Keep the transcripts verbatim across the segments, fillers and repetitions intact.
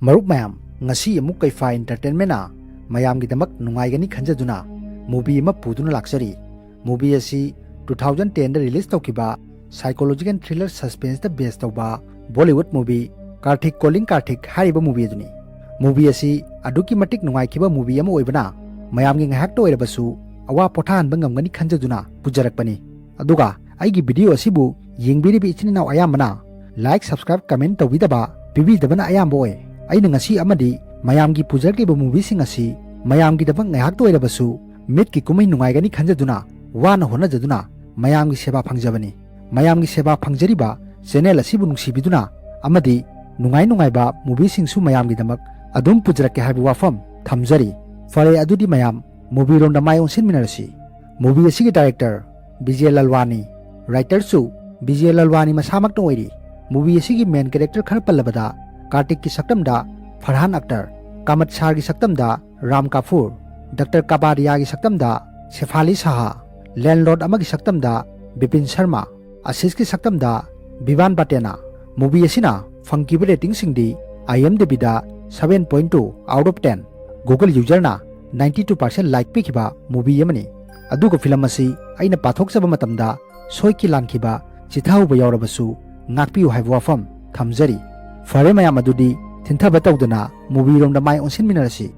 ꯃꯔꯨꯞ ꯃꯌꯥꯝ, ꯉꯁꯤ ꯑꯃꯨꯛ ꯀꯩꯐꯥ Entertainment ꯅ ꯃꯌꯥꯝꯒꯤꯗꯃꯛ ꯅꯨꯡꯉꯥꯏꯒꯅꯤ ꯈꯟꯖꯗꯨꯅ movie ꯑꯃ ꯄꯨꯗꯨꯅ ꯂꯥꯛꯆꯔꯤ꯫ Movie ꯑꯁꯤ two thousand ten ꯗ release ꯇꯧꯈꯤꯕ psychological thriller suspense ꯇ base ꯇꯧꯕ Bollywood movie Karthik Calling Karthik ꯍꯥꯏꯔꯤꯕ movie ꯑꯗꯨꯅꯤ꯫ Movie ꯑꯁꯤ ꯑꯗꯨꯛꯀꯤ ꯃꯇꯤꯛ ꯅꯨꯡꯉꯥꯏꯈꯤꯕ movie ꯑꯃ ꯑꯣꯏꯕꯅ ꯃꯌꯥꯝꯒꯤ ꯉꯥꯏꯍꯥꯛꯇ ꯑꯣꯏꯔꯕꯁꯨ ꯑꯋꯥ ꯄꯣꯊꯥꯍꯟꯕ ꯉꯝꯒꯅꯤ ꯈꯟꯖꯗꯨꯅ ꯄꯨꯖꯔꯛꯄꯅꯤ꯫ ꯑꯗꯨꯒ ꯑꯩꯒꯤ video ꯑꯁꯤꯕꯨ ꯌꯦꯡꯕꯤꯔꯤꯕ ꯏꯆꯤꯟ ꯏꯅꯥꯎ ꯑꯌꯥꯝꯕꯅ like, subscribe, comment ꯇꯧꯕꯤꯗꯕ, ꯄꯤꯕꯤꯗꯕꯅ ꯑꯌꯥꯝꯕ ꯑꯣꯏ꯫ ꯑꯩꯅ ꯉꯁꯤ ꯑꯃꯗꯤ ꯃꯌꯥꯝꯒꯤ ꯄꯨꯖꯔꯛꯂꯤꯕ movie ꯁꯤꯡ ꯑꯁꯤ ꯃꯌꯥꯝꯒꯤꯗꯃꯛ ꯉꯥꯏꯍꯥꯛꯇ ꯑꯣꯏꯔꯕꯁꯨ ꯃꯤꯠꯀꯤ ꯀꯨꯝꯍꯩ ꯅꯨꯡꯉꯥꯏꯒꯅꯤ ꯈꯟꯖꯗꯨꯅ ꯋꯥꯅ ꯍꯣꯠꯅꯖꯗꯨꯅ ꯃꯌꯥꯝꯒꯤ ꯁꯦꯕꯥ ꯐꯪꯖꯕꯅꯤ꯫ ꯃꯌꯥꯝꯒꯤ ꯁꯦꯕꯥ ꯐꯪꯖꯔꯤꯕ channel ꯑꯁꯤꯕꯨ ꯅꯨꯡꯁꯤꯕꯤꯗꯨꯅ ꯑꯃꯗꯤ ꯅꯨꯡꯉꯥꯏ ꯅꯨꯡꯉꯥꯏꯕ movie ꯁꯤꯡꯁꯨ ꯃꯌꯥꯝꯒꯤꯗꯃꯛ ꯑꯗꯨꯝ ꯄꯨꯖꯔꯛꯀꯦ ꯍꯥꯏꯕ ꯋꯥꯐꯝ ꯊꯝꯖꯔꯤ꯫ ꯐꯔꯦ, ꯑꯗꯨꯗꯤ ꯃꯌꯥꯝ movie ꯔꯣꯝꯗ ꯃꯥꯏ ꯑꯣꯟꯁꯤꯟꯃꯤꯟꯅꯔꯁꯤ꯫ Movie ꯑꯁꯤꯒꯤ director ꯕꯤꯖꯦ ꯂꯜꯋꯥꯅꯤ, writer ꯁꯨ ꯕꯤꯖꯦ ꯂꯜꯋꯥꯅꯤ ꯃꯁꯥꯃꯛꯅ ꯑꯣꯏꯔꯤ꯫ Movie ꯑꯁꯤꯒꯤ main character ꯈꯔ ꯄꯜꯂꯕꯗ, ꯀꯥꯔꯇꯤꯛꯀꯤ ꯁꯛꯇꯝꯗ ꯐꯔꯍꯥꯟ ꯑꯈꯇꯔ, ꯀꯥꯃꯠ ꯁꯥꯔꯒꯤ ꯁꯛꯇꯝꯗ ꯔꯥꯝ ꯀꯥꯐꯨꯔ, ꯗꯥꯛꯇꯔ ꯀꯕꯥꯗꯤꯌꯥꯒꯤ ꯁꯛꯇꯝꯗ ꯁꯦꯐꯥꯂꯤ ꯁꯥꯍꯥ, landlord ꯑꯃꯒꯤ ꯁꯛꯇꯝꯗ ꯕꯤꯄꯤꯟ ꯁꯔꯃ, ꯑꯁꯤꯁꯀꯤ ꯁꯛꯇꯝꯗ ꯕꯤꯕꯥꯟ ꯕꯥꯇꯦꯅꯥ꯫ Movie ꯑꯁꯤꯅ ꯐꯪꯈꯤꯕ rating ꯁꯤꯡꯗꯤ IMDb the seven point two out of ten, Google user ꯅ ninety two percent like ꯄꯤꯈꯤꯕ movie ꯑꯃꯅꯤ꯫ ꯑꯗꯨꯒ film ꯑꯁꯤ ꯑꯩꯅ ꯄꯥꯊꯣꯛꯆꯕ ꯃꯇꯝꯗ ꯁꯣꯏꯈꯤ ꯂꯥꯟꯈꯤꯕ, ꯆꯤꯊꯍꯧꯕ ꯌꯥꯎꯔꯕꯁꯨ ꯉꯥꯛꯄꯤꯌꯨ ꯍꯥꯏꯕ ꯋꯥꯐꯝ ꯊꯝꯖꯔꯤ꯫ ꯐꯔꯦ ꯃꯌꯥꯝ, ꯑꯗꯨꯗꯤ ꯊꯤꯟꯊꯕ ꯇꯧꯗꯅ movie ꯔꯣꯝꯗ ꯃꯥꯏ ꯑꯣꯟꯁꯤꯟꯃꯤꯟꯅꯔꯁꯤ꯫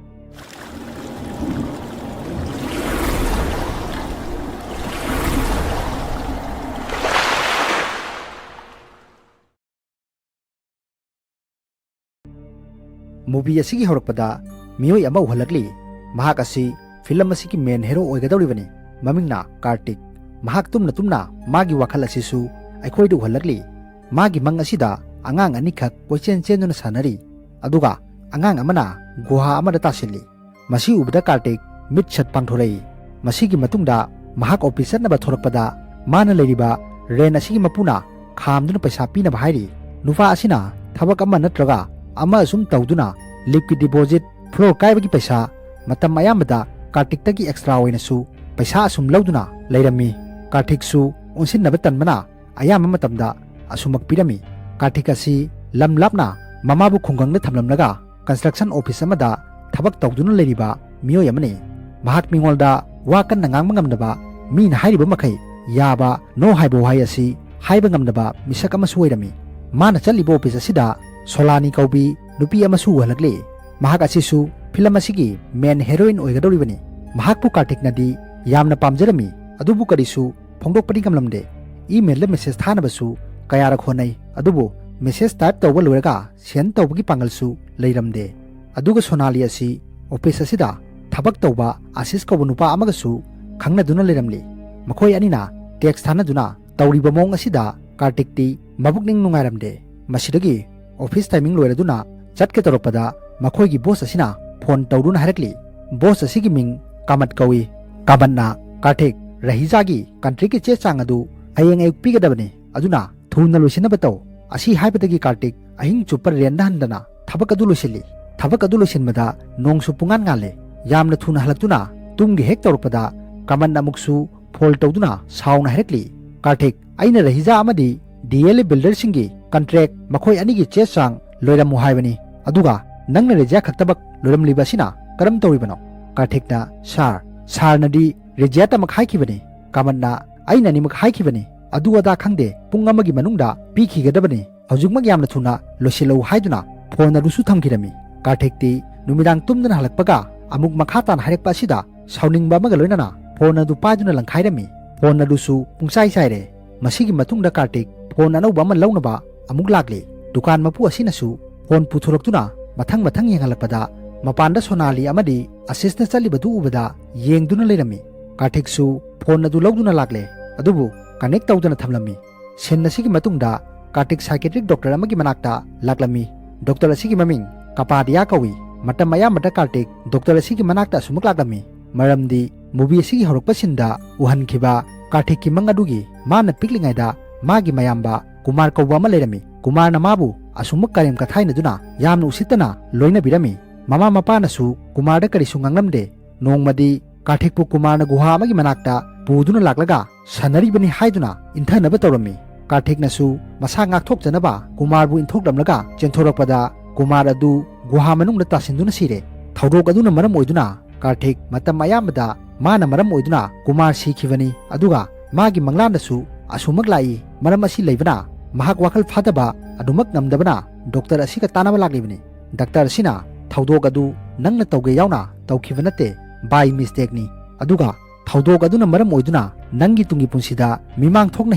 Movie ꯑꯁꯤꯒꯤ ꯍꯧꯔꯛꯄꯗ ꯃꯤꯑꯣꯏ ꯑꯃ ꯎꯍꯜꯂꯛꯂꯤ꯫ ꯃꯍꯥꯛ ꯑꯁꯤ film ꯑꯁꯤꯒꯤ main hero ꯑꯣꯏꯒꯗꯧꯔꯤꯕꯅꯤ꯫ ꯃꯃꯤꯡꯅ ꯀꯥꯔꯇꯤꯛ꯫ ꯃꯍꯥꯛ ꯇꯨꯝꯅ ꯇꯨꯝꯅ ꯃꯥꯒꯤ ꯋꯥꯈꯜ ꯑꯁꯤꯁꯨ ꯑꯩꯈꯣꯏꯗ ꯎꯍꯜꯂꯛꯂꯤ꯫ ꯃꯥꯒꯤ ꯃꯪ ꯑꯁꯤꯗ ꯑꯉꯥꯡ ꯑꯅꯤꯈꯛ ꯀꯣꯏꯆꯦꯟ ꯆꯦꯟꯗꯨꯅ ꯁꯥꯟꯅꯔꯤ, ꯑꯗꯨꯒ ꯑꯉꯥꯡ ꯑꯃꯅ ꯒꯨꯍꯥ ꯑꯃꯗ ꯇꯥꯁꯤꯜꯂꯤ꯫ ꯃꯁꯤ ꯎꯕꯗ ꯀꯥꯔꯇꯤꯛ ꯃꯤꯠ ꯁꯠ ꯄꯥꯡꯊꯣꯔꯛꯏ꯫ ꯃꯁꯤꯒꯤ ꯃꯇꯨꯡꯗ ꯃꯍꯥꯛ office ꯆꯠꯅꯕ ꯊꯣꯔꯛꯄꯗ, ꯃꯥꯅ ꯂꯩꯔꯤꯕ ꯔꯦꯟ ꯑꯁꯤꯒꯤ ꯃꯄꯨꯅ ꯈꯥꯝꯗꯨꯅ ꯄꯩꯁꯥ ꯄꯤꯅꯕ ꯍꯥꯏꯔꯤ꯫ ꯅꯨꯄꯥ ꯑꯁꯤꯅ ꯊꯕꯛ ꯑꯃ ꯅꯠꯇ꯭ꯔꯒ ꯑꯃ ꯑꯁꯨꯝ ꯇꯧꯗꯨꯅ ꯂꯤꯞꯀꯤ deposit, floor ꯀꯥꯏꯕꯒꯤ ꯄꯩꯁꯥ, ꯃꯇꯝ ꯑꯌꯥꯝꯕꯗ ꯀꯥꯔꯇꯤꯛꯇꯒꯤ extra ꯑꯣꯏꯅꯁꯨ ꯄꯩꯁꯥ ꯑꯁꯨꯝ ꯂꯧꯗꯨꯅ ꯂꯩꯔꯝꯃꯤ꯫ ꯀꯥꯔꯇꯤꯛꯁꯨ ꯑꯣꯟꯁꯤꯟꯅꯕ ꯇꯟꯕꯅ ꯑꯌꯥꯝꯕ ꯃꯇꯝꯗ ꯑꯁꯨꯝꯃꯛ ꯄꯤꯔꯝꯃꯤ꯫ ꯀꯥꯔꯇꯤꯛ ꯑꯁꯤ ꯂꯝ ꯂꯥꯞꯅ ꯃꯃꯥꯕꯨ ꯈꯨꯡꯒꯪꯗ ꯊꯝꯂꯝꯂꯒ construction office ꯑꯃꯗ ꯊꯕꯛ ꯇꯧꯗꯨꯅ ꯂꯩꯔꯤꯕ ꯃꯤꯑꯣꯏ ꯑꯃꯅꯤ꯫ ꯃꯍꯥꯛ ꯃꯤꯉꯣꯟꯗ ꯋꯥ ꯀꯟꯅ ꯉꯥꯡꯕ ꯉꯝꯗꯕ, ꯃꯤꯅ ꯍꯥꯏꯔꯤꯕ ꯃꯈꯩ ꯌꯥꯕ, no ꯍꯥꯏꯕ ꯋꯥꯍꯩ ꯑꯁꯤ ꯍꯥꯏꯕ ꯉꯝꯗꯕ ꯃꯤꯁꯛ ꯑꯃꯁꯨ ꯑꯣꯏꯔꯝꯃꯤ꯫ ꯃꯥꯅ ꯆꯠꯂꯤꯕ office ꯑꯁꯤꯗ ꯁꯣꯂꯥꯅꯤ ꯀꯧꯕꯤ ꯅꯨꯄꯤ ꯑꯃꯁꯨ ꯎꯍꯜꯂꯛꯂꯤ꯫ ꯃꯍꯥꯛ ꯑꯁꯤꯁꯨ film ꯑꯁꯤꯒꯤ main heroine ꯑꯣꯏꯒꯗꯧꯔꯤꯕꯅꯤ꯫ ꯃꯍꯥꯛꯄꯨ ꯀꯥꯔꯇꯤꯛꯅꯗꯤ ꯌꯥꯝꯅ ꯄꯥꯝꯖꯔꯝꯃꯤ, ꯑꯗꯨꯕꯨ ꯀꯔꯤꯁꯨ ꯐꯣꯡꯗꯣꯛꯄꯗꯤ ꯉꯝꯂꯝꯗꯦ꯫ Email ꯗ message ꯊꯥꯅꯕꯁꯨ ꯀꯌꯥꯔꯛ ꯍꯣꯠꯅꯩ, ꯑꯗꯨꯕꯨ message type ꯇꯧꯕ ꯂꯣꯏꯔꯒ send ꯇꯧꯕꯒꯤ ꯄꯥꯡꯒꯜꯁꯨ ꯂꯩꯔꯝꯗꯦ꯫ ꯑꯗꯨꯒ ꯁꯣꯅꯥꯂꯤ ꯑꯁꯤ office ꯑꯁꯤꯗ ꯊꯕꯛ ꯇꯧꯕ ꯑꯥꯁꯤꯁ ꯀꯧꯕ ꯅꯨꯄꯥ ꯑꯃꯒꯁꯨ ꯈꯪꯅꯗꯨꯅ ꯂꯩꯔꯝꯂꯤ꯫ ꯃꯈꯣꯏ ꯑꯅꯤꯅ text ꯊꯥꯅꯗꯨꯅ ꯇꯧꯔꯤꯕ ꯃꯑꯣꯡ ꯑꯁꯤꯗ ꯀꯥꯔꯇꯤꯛꯇꯤ ꯃꯕꯨꯛꯅꯤꯡ ꯅꯨꯡꯉꯥꯏꯔꯝꯗꯦ꯫ ꯃꯁꯤꯗꯒꯤ office timing ꯂꯣꯏꯔꯗꯨꯅ ꯆꯠꯀꯦ ꯇꯧꯔꯛꯄꯗ ꯃꯈꯣꯏꯒꯤ boss ꯑꯁꯤꯅ phone ꯇꯧꯗꯨꯅ ꯍꯥꯏꯔꯛꯂꯤ꯫ Boss ꯑꯁꯤꯒꯤ ꯃꯤꯡ ꯀꯥꯃꯠ ꯀꯧꯏ꯫ ꯀꯥꯃꯠꯅ, "ꯀꯥꯔꯇꯤꯛ, ꯔꯍꯤꯖꯥꯒꯤ contract ꯀꯤ ꯆꯦ ꯆꯥꯡ ꯑꯗꯨ ꯍꯌꯦꯡ ꯑꯌꯨꯛ ꯄꯤꯒꯗꯕꯅꯤ, ꯑꯗꯨꯅ ꯊꯨꯅ ꯂꯣꯏꯁꯤꯟꯅꯕ ꯇꯧ꯫" ꯑꯁꯤ ꯍꯥꯏꯕꯗꯒꯤ ꯀꯥꯔꯇꯤꯛ ꯑꯍꯤꯡ ꯆꯨꯞꯄ ꯔꯦꯟꯗ ꯍꯟꯗꯅ ꯊꯕꯛ ꯑꯗꯨ ꯂꯣꯏꯁꯤꯜꯂꯤ꯫ ꯊꯕꯛ ꯑꯗꯨ ꯂꯣꯏꯁꯤꯟꯕꯗ ꯅꯣꯡꯁꯨ ꯄꯨꯡꯉꯥꯟ ꯉꯥꯜꯂꯦ꯫ ꯌꯥꯝꯅ ꯊꯨꯅ ꯍꯜꯂꯛꯇꯨꯅ ꯇꯨꯝꯒꯦ ꯍꯦꯛ ꯇꯧꯔꯛꯄꯗ ꯀꯥꯃꯠꯅ ꯑꯃꯨꯛꯁꯨ phone ꯇꯧꯗꯨꯅ ꯁꯥꯎꯅ ꯍꯥꯏꯔꯛꯂꯤ, "ꯀꯥꯔꯇꯤꯛ, ꯑꯩꯅ ꯔꯍꯤꯖꯥ ꯑꯃꯗꯤ ꯗꯤ ꯑꯦꯜ ꯑꯦ builder ꯁꯤꯡꯒꯤ contract, ꯃꯈꯣꯏ ꯑꯅꯤꯒꯤ ꯆꯦ ꯆꯥꯡ ꯂꯣꯏꯔꯝꯃꯨ ꯍꯥꯏꯕꯅꯤ, ꯑꯗꯨꯒ ꯅꯪꯅ ꯔꯦꯖꯤꯌꯥ ꯈꯛꯇꯃꯛ ꯂꯣꯏꯔꯝꯂꯤꯕ ꯑꯁꯤꯅ ꯀꯔꯝ ꯇꯧꯔꯤꯕꯅꯣ?" ꯀꯥꯔꯇꯤꯛꯅ, "Sir, sir ꯅꯗꯤ ꯔꯦꯖꯤꯌꯥꯇꯃꯛ ꯍꯥꯏꯈꯤꯕꯅꯤ꯫" ꯀꯥꯃꯠꯅ, "ꯑꯩꯅ ꯑꯅꯤꯃꯛ ꯍꯥꯏꯈꯤꯕꯅꯤ, ꯑꯗꯨ ꯑꯗꯥ ꯈꯪꯗꯦ, ꯄꯨꯡ ꯑꯃꯒꯤ ꯃꯅꯨꯡꯗ ꯄꯤꯈꯤꯒꯗꯕꯅꯤ, ꯍꯧꯖꯤꯛꯃꯛ ꯌꯥꯝꯅ ꯊꯨꯅ ꯂꯣꯏꯁꯤꯜꯂꯛꯎ" ꯍꯥꯏꯗꯨꯅ phone ꯑꯗꯨꯁꯨ ꯊꯝꯈꯤꯔꯝꯃꯤ꯫ ꯀꯥꯔꯇꯤꯛꯇꯤ ꯅꯨꯃꯤꯗꯥꯡ ꯇꯨꯝꯗꯅ ꯍꯜꯂꯛꯄꯒ ꯑꯃꯨꯛ ꯃꯈꯥ ꯇꯥꯅ ꯍꯥꯏꯔꯛꯄ ꯑꯁꯤꯗ ꯁꯥꯎꯅꯤꯡꯕ ꯑꯃꯒ ꯂꯣꯏꯅꯅ phone ꯑꯗꯨ ꯄꯥꯏꯗꯨꯅ ꯂꯪꯈꯥꯏꯔꯝꯃꯤ꯫ Phone ꯑꯗꯨꯁꯨ ꯄꯨꯡꯆꯥꯏ ꯆꯥꯏꯔꯦ꯫ ꯃꯁꯤꯒꯤ ꯃꯇꯨꯡꯗ ꯀꯥꯔꯇꯤꯛ phone ꯑꯅꯧꯕ ꯑꯃ ꯂꯧꯅꯕ ꯑꯃꯨꯛ ꯂꯥꯛꯂꯤ꯫ ꯗꯨꯀꯥꯟ ꯃꯄꯨ ꯑꯁꯤꯅꯁꯨ phone ꯄꯨꯊꯣꯔꯛꯇꯨꯅ ꯃꯊꯪ ꯃꯊꯪ ꯌꯦꯡꯍꯜꯂꯛꯄꯗ ꯃꯄꯥꯟꯗ ꯁꯣꯅꯥꯂꯤ ꯑꯃꯗꯤ ꯑꯥꯁꯤꯁꯅ ꯆꯠꯂꯤꯕꯗꯨ ꯎꯕꯗ ꯌꯦꯡꯗꯨꯅ ꯂꯩꯔꯝꯃꯤ꯫ ꯀꯥꯔꯇꯤꯛꯁꯨ phone ꯑꯗꯨ ꯂꯧꯗꯨꯅ ꯂꯥꯛꯂꯦ, ꯑꯗꯨꯕꯨ connect ꯇꯧꯗꯅ ꯊꯝꯂꯝꯃꯤ꯫ Scene ꯑꯁꯤꯒꯤ ꯃꯇꯨꯡꯗ ꯀꯥꯔꯇꯤꯛ psychiatric doctor ꯑꯃꯒꯤ ꯃꯅꯥꯛꯇ ꯂꯥꯛꯂꯝꯃꯤ꯫ Doctor ꯑꯁꯤꯒꯤ ꯃꯃꯤꯡ ꯀꯄꯥꯗꯤꯌꯥ ꯀꯧꯏ꯫ ꯃꯇꯝ ꯑꯌꯥꯝꯕꯗ ꯀꯥꯔꯇꯤꯛ doctor ꯑꯁꯤꯒꯤ ꯃꯅꯥꯛꯇ ꯑꯁꯨꯃꯛ ꯂꯥꯛꯂꯝꯃꯤ, ꯃꯔꯝꯗꯤ movie ꯑꯁꯤꯒꯤ ꯍꯧꯔꯛꯄ scene ꯗ ꯎꯍꯟꯈꯤꯕ ꯀꯥꯔꯇꯤꯛꯀꯤ ꯃꯪ ꯑꯗꯨꯒꯤ ꯃꯥꯅ ꯄꯤꯛꯂꯤꯉꯩꯗ ꯃꯥꯒꯤ ꯃꯌꯥꯝꯕ ꯀꯨꯃꯥꯔ ꯀꯧꯕ ꯑꯃ ꯂꯩꯔꯝꯃꯤ꯫ ꯀꯨꯃꯥꯔꯅ ꯃꯥꯕꯨ ꯑꯁꯨꯃꯛ ꯀꯔꯦꯝ ꯀꯊꯥꯏꯅꯗꯨꯅ ꯌꯥꯝꯅ ꯎꯁꯤꯠꯇꯅ ꯂꯣꯏꯅꯕꯤꯔꯝꯃꯤ꯫ ꯃꯃꯥ ꯃꯄꯥꯅꯁꯨ ꯀꯨꯃꯥꯔꯗ ꯀꯔꯤꯁꯨ ꯉꯥꯡꯂꯝꯗꯦ꯫ ꯅꯣꯡꯃꯗꯤ ꯀꯥꯔꯇꯤꯛꯄꯨ ꯀꯨꯃꯥꯔꯅ ꯒꯨꯍꯥ ꯑꯃꯒꯤ ꯃꯅꯥꯛꯇ ꯄꯨꯗꯨꯅ ꯂꯥꯛꯂꯒ ꯁꯥꯟꯅꯔꯤꯕꯅꯤ ꯍꯥꯏꯗꯨꯅ ꯏꯟꯊꯅꯕ ꯇꯧꯔꯝꯃꯤ꯫ ꯀꯥꯔꯊꯤꯛꯅꯁꯨ ꯃꯁꯥ ꯉꯥꯛꯊꯣꯛꯆꯅꯕ ꯀꯨꯃꯥꯔꯕꯨ ꯏꯟꯊꯣꯛꯂꯝꯂꯒ ꯆꯦꯟꯊꯣꯔꯛꯄꯗ ꯀꯨꯃꯥꯔ ꯑꯗꯨ ꯒꯨꯍꯥ ꯃꯅꯨꯡꯗ ꯇꯥꯁꯤꯟꯗꯨꯅ ꯁꯤꯔꯦ꯫ ꯊꯧꯗꯣꯛ ꯑꯗꯨꯅ ꯃꯔꯝ ꯑꯣꯏꯗꯨꯅ ꯀꯥꯔꯊꯤꯛ ꯃꯇꯝ ꯑꯌꯥꯝꯕꯗ ꯃꯥꯅ ꯃꯔꯝ ꯑꯣꯏꯗꯨꯅ ꯀꯨꯃꯥꯔ ꯁꯤꯈꯤꯕꯅꯤ꯫ ꯑꯗꯨꯒ ꯃꯥꯒꯤ ꯃꯪꯂꯥꯟꯗꯁꯨ ꯑꯁꯨꯃꯛ ꯂꯥꯛꯏ꯫ ꯃꯔꯝ ꯑꯁꯤ ꯂꯩꯕꯅ ꯃꯍꯥꯛ ꯋꯥꯈꯜ ꯐꯥꯗꯕ ꯑꯗꯨꯃꯛ ꯉꯝꯗꯕꯅ ꯗꯣꯛꯇꯔ ꯑꯁꯤꯒ ꯇꯥꯟꯅꯕ ꯂꯥꯛꯂꯤꯕꯅꯤ꯫ ꯗꯥꯛꯇꯔ ꯑꯁꯤꯅ ꯊꯧꯗꯣꯛ ꯑꯗꯨ ꯅꯪꯅ ꯇꯧꯒꯦ ꯌꯥꯎꯅ ꯇꯧꯈꯤꯕ ꯅꯠꯇꯦ, by mistake ꯅꯤ꯫ ꯑꯗꯨꯒ ꯊꯧꯗꯣꯛ ꯑꯗꯨꯅ ꯃꯔꯝ ꯑꯣꯏꯗꯨꯅ ꯅꯪꯒꯤ ꯇꯨꯡꯒꯤ ꯄꯨꯟꯁꯤꯗ ꯃꯤꯃꯥꯡ ꯊꯣꯛꯅ